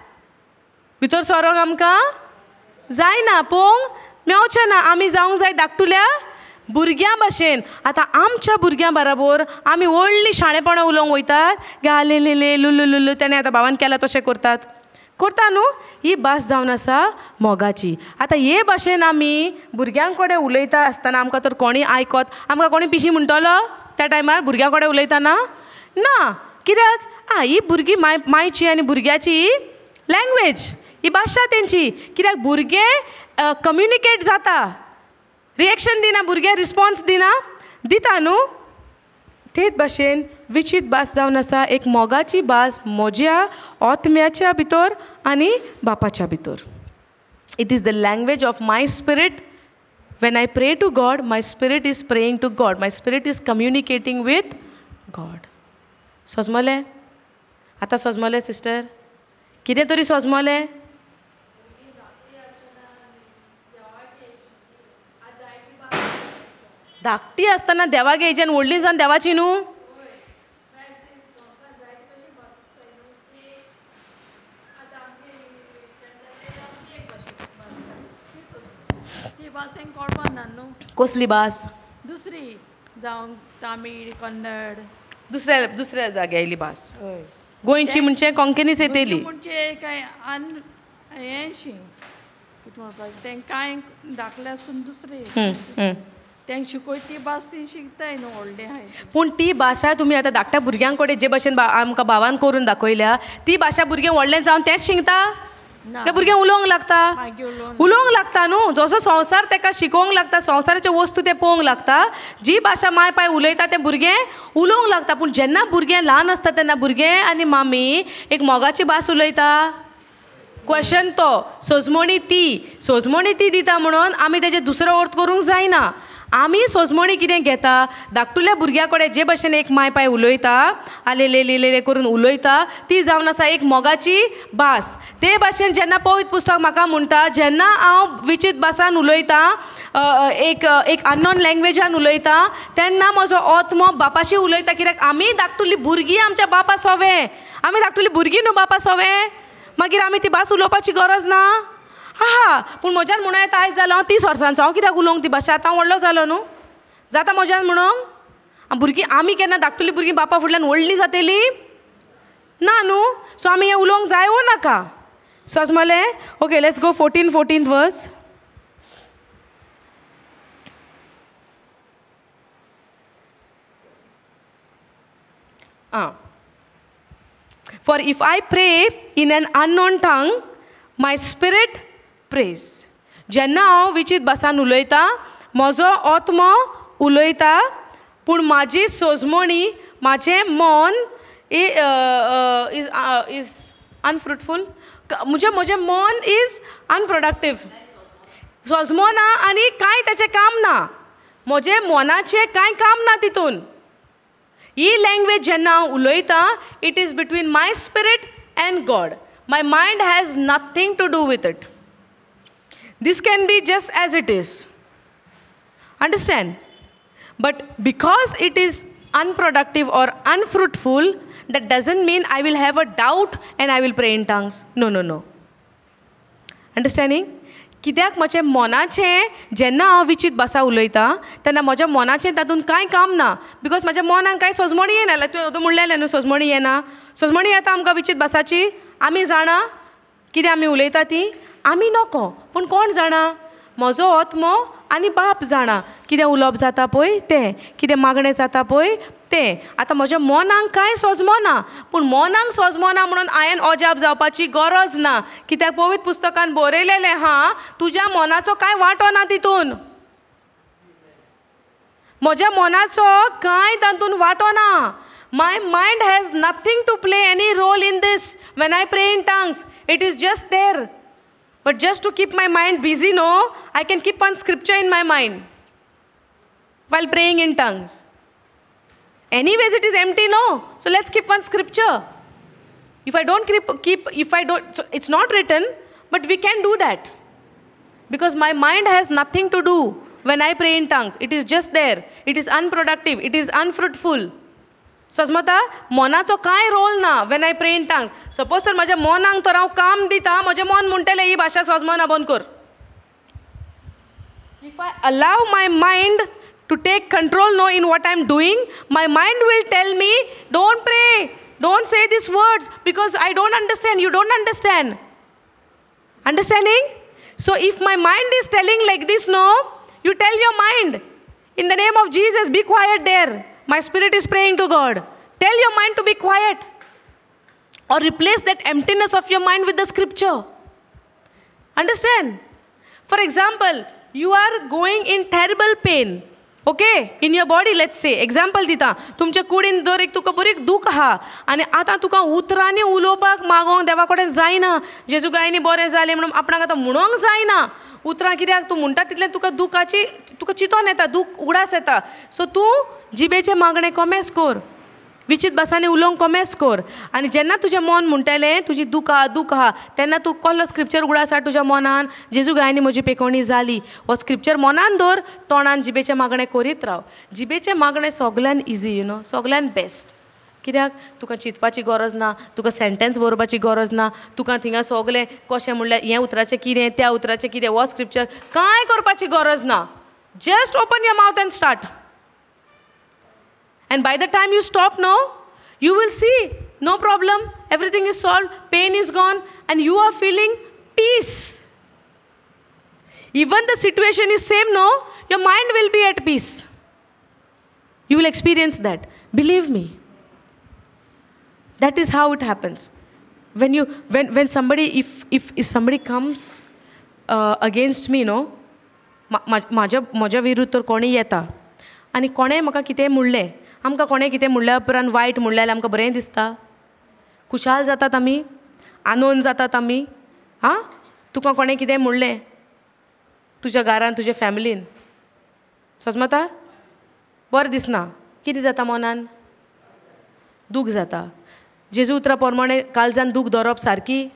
भितर सरोंक आमकां जायना, पळोवंक मेवचें ना. आमी जावंक जाय धाकटुल्या भुरग्यां भाशेन. आतां आमच्या भुरग्यां बराबर आमी व्हडलीं शाणेपणां उलोवंक वयतात, गाले लेले लुलू लुलू, तेणें आतां भावान केलां तशें करतात करता न्हू. ही भास जावन आसा मोगाची. आतां हे भाशेन आमी भुरग्यां कडेन उलयता आसतना आमकां तर कोणीय आयकत, आमकां कोणी पिशी म्हणटलो त्या टायमार भुरग्यां कडेन उलयतना ना. कित्याक आं ही भुरगीं माय मायची आनी भुरग्याची लँग्वेज, ही भाशा तेंची. कित्याक भुरगे कम्युनिकेट जाता, रिएक्शन दिना, भुरगे रिस्पोन्स दिना, दिता न्हू. तेच भाशेन विचीत भास जावन आसा एक मोगाची भास म्हज्या आत्म्याच्या भितर आनी बापाच्या भितर. It is the language of my spirit. When I pray to God, my spirit is praying to God, my spirit is communicating with God. सोजमलें? आतां सोजमलें सिस्टर? कितें तरी सोजमलें? धाकटी आसतना देवाक येयची, व्हडली जावन देवाची न्हू. कसली भास? दुसरी जावं तामीळ, कन्नड, दुसऱ्या दुसऱ्या जाग्या येयली भास. गोंयची म्हणजे कोंकणीच येतली म्हणजे काय हें शी कितें म्हणपाचें तें कांय धाकलें आसून दुसरी तेंक शिकयता ती भास ती शिकताय न्हू व्हडलें आहाय. पूण ती भाशा तुमी आतां धाकट्या भुरग्यां कडेन जे भाशेन आमकां भावान करून दाखयल्या ती भाशा भुरगें व्हडलें जावन तेंच शिकता, ते भुरगें उलोवंक लागता, उलोवंक लागता न्हू. जसो संवसार तेका शिकोवंक लागता, संवसाराच्यो वस्तू ते पळोवंक लागता, जी भाशा माय पाय उलयता तें भुरगें उलोवंक लागता. पूण जेन्ना भुरगें ल्हान आसता तेन्ना भुरगें आनी मामी एक मोगाची भास उलयता. क्वेशन तो सोजमणी, ती सोजमणी ती दिता म्हणून आमी तेजे दुसरो अर्थ करूंक जायना. आमी सोजमणी कितें घेता, धाकटुल्या भुरग्या कडेन जे भाशेन एक माय पाय उलयता, आले ले ले करून उलयता, ती जावन आसा एक मोगाची भास. ते भाशेन जेन्ना पवित्र पुस्तक म्हाका म्हणटा, जेन्ना हांव विचीत भासान उलयतां, एक एक अननोन लँग्वेजान उलयता, तेन्ना म्हजो आत्मो बापाशी उलयता. कित्याक आमी धाकटुली भुरगीं आमच्या बापा सोवें, आमी धाकटुली भुरगीं न्हू बापा सोवें, मागीर आमी ती भास उलोवपाची गरज ना. आहा, पूण म्हज्यान म्हणूं येता आयज जालो हांव 30 वर्सांचो, हांव कित्याक उलोवंक ती भाशा, आतां हांव व्हडलो जालो न्हू, जाता म्हज्यान म्हणूंक. भुरगीं आमी केन्ना धाकटुली भुरगीं बापा फुडल्यान व्हडलीं जातलीं ना न्हू. सो आमी हें उलोवंक जाय वो नाका? समजलें? Okay, let's go 14th verse. आं, for if I pray in an unknown tongue, my spirit prays. जेन्ना हांव विचीत भासान उलयतां म्हजो आत्मो उलयता, पूण म्हाजी सोजमणी, म्हाजें मन is अनफ्रुटफूल, म्हणजे म्हजें मन is unproductive, सोजमो ना आनी कांय तेचें काम ना, म्हजें मनाचें कांय काम ना तितून. ही लँग्वेज जेन्ना हांव उलयतां, it is between my spirit and God. My mind has nothing to do with it. This can be just as it is. Understand? But because it is unproductive or unfruitful, that doesn't mean I will have a doubt and I will pray in tongues. No, no, no. Understanding? कित्याक म्हजें मनाचें जेन्ना हांव विचीत भाशा उलयतां तेन्ना म्हज्या मनाचें तातूंत कांय काम ना, because म्हज्या मनाक कांय सोजमणी येना. तुवें अदूं म्हणलेलें न्हू सोजमणी येना, सोजमणी येता आमकां विचीत भासाची, आमी जाणा कितें आमी उलयता ती, आमी नको, पूण कोण जाणा? म्हजो आत्मो आनी बाप जाणा कितें उलोवप जाता पळय तें, कितें मागणें जाता पळय तें. आतां म्हज्या मनाक कांय सोजमो ना, पूण मनाक सोजमो ना म्हणून हांवें अजाप जावपाची गरज ना, कित्याक पवित्र पुस्तकान बरयलेलें आहा, तुज्या मनाचो कांय वांटो ना तितून, म्हज्या मनाचो कांय तातूंत वांटो ना. My mind has nothing to play any role in this. When I pray in tongues, it is just there. But just to keep my mind busy, no, I can keep one scripture in my mind while praying in tongues. Anyways, it is empty, no. So let's keep one scripture. If I don't keep, if I don't, so it's not written, but we can do that. Because my mind has nothing to do when I pray in tongues. It is just there. It is unproductive. It is unfruitful. सजमता मनाचो कांय रोल ना when I pray in tongues. Suppose तर म्हज्या मनाक तर हांव काम दिता, म्हजें मन म्हणटलें ही भाशा सजमना बंद कर. If I allow my mind to take control no in what I am doing, my mind will tell me don't pray, don't say these words because I don't understand, you don't understand. Understanding? So if my mind is telling like this, no, you tell your mind, in the name of Jesus, be quiet there. My spirit is praying to God. Tell your mind to be quiet. Or replace that emptiness of your mind with the scripture. Understand? For example, you are going in terrible pain. Okay? In your body, let's say. Example dita. तुमच्या कुडीन दर एक तुका बरी दूख आहा आनी आतां तुका उतरांनी उलोवपाक मागोंक देवा कडेन जायना. जेजू गायनी बरें जालें म्हणून आपणाक आतां म्हणोंक जायना. उतरां कित्याक तूं म्हणटा तितलें तुका दुखाची तुका चिंतोन येता, दूख उगडास येता. सो तूं जिबेचें मागणें कोमेस कोर, विचीत भासांनी उलोवंक कोमेस कोर. आनी जेन्ना तुजें मन म्हणटलें तुजी दूख आहा दूख आहा, तेन्ना तूं कसलो स्क्रिप्चर उगडास हाड तुज्या मनान, जेजू गायनी म्हजी पेकोवणी जाली. हो स्क्रिप्चर मनान दवर, तोंडान जिबेचें मागणें करीत राव. जिबेचें मागणें सगल्यान इजी, you know, सगल्यान बेस्ट. कित्याक तुका चिंतपाची गरज ना, तुका सेंटेन्स बरोवपाची गरज ना, तुका थिंगा सगलें कशें म्हणल्यार हें उतराचें कितें, त्या उतराचें कितें, हो स्क्रिप्चर कांय करपाची गरज ना. Just open your mouth and start. And by the time you stop now, you will see no problem, everything is solved, pain is gone, and you are feeling peace. Even the situation is same, no, your mind will be at peace. You will experience that. Believe me. That is how it happens. When you, when somebody, if somebody comes against me, no, म्हाज्या विरुद्ध तर कोणीय येता आनी कोणें म्हाका कितेंय म्हणलें, आमकां कोणें कितें म्हणल्या उपरांत वायट म्हणलें जाल्यार आमकां बरें दिसता, खुशाल जातात आमी, आनंद जातात आमी. आं, तुका कोणें कितें म्हणलें तुज्या घरान, तुज्या फॅमिलीन, सजमता बरें दिसना, कितें जाता मनान, दूख जाता. जेजू उतरां प्रमाणे काळजान दूख दवरप सारकी.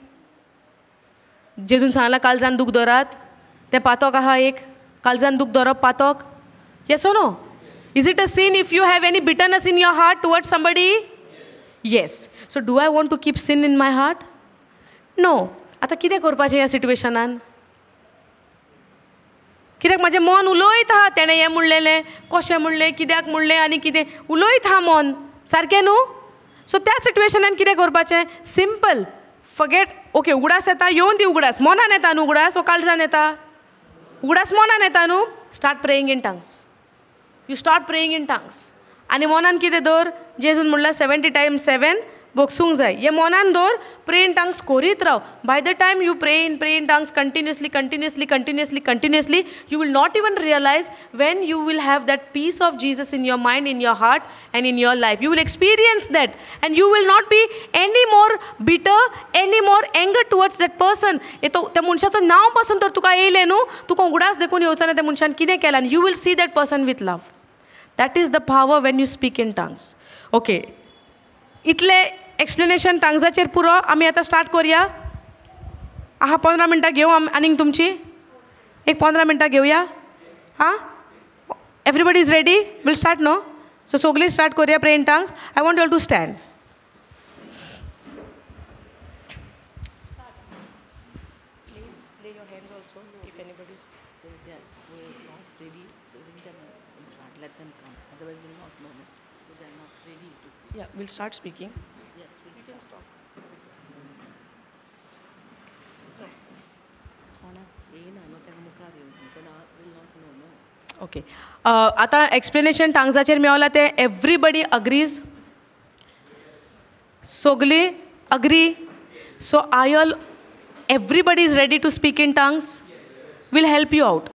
जेजून सांगलां काळजान दूख दवरात, तें पातोक आहा एक, काळजान दूख दवरप पातोक. Yes or no? Is it a sin if you have any bitterness in your heart towards somebody? Yes. So do I want to keep sin in my heart? No. आतां कितें करपाचें ह्या सिट्युएशनान? कित्याक म्हाजें मन उलयत आहा, तेणें हें म्हणलेलें, कशें म्हणलें, कित्याक म्हणलें आनी कितें उलयत आहा मन, सारकें न्हू? सो त्या सिट्युएशनान कितें करपाचें? Simple, forget. ओके, उगडास येता, येवन दी उगडास, मनान येता न्हू उगडास, वो काळजान येता? उगडास मनान येता न्हू. Start praying in tongues. You start praying in tongues. आनी मनान कितें दवर, जेजून म्हणल्यार 70 times 7 बोगसूंक जाय. हें मनान दवर, प्रे इन टंग्स करीत राव. By the time you pray in tongues continuously continuously continuously continuously, you will not even realise when you will have that peace of Jesus in your mind, in your heart and in your life. You will experience that and you will not be any more bitter, any more anger towards that person. तो त्या मनशाचो नांव पासून तर तुका येयलें न्हू, तुका उगडास देखून येवचो ना त्या मनशान कितें केलां. You will see that person with love. That is the power when you speak in tongues. Okay, इतले एक्सप्लेनेशन टंग्साचेर पुरो. आमी आतां स्टार्ट करुया. आहा 15 मिनटां घेवं आमी आनीक तुमची एक 15 मिनटां घेवया. आं, everybody is ready? Will start no? So सगळीं स्टार्ट करुया pray in tongues. I want you all to stand. Yeah, we'll start speaking. Yes, we'll you can stop. Okay. आता एक्सप्लेनेशन टांग्साचेर मेवला तें एवरीबडी अग्रीज, सगळीं agree. So I all everybody is ready to speak in tongues? Will help you out.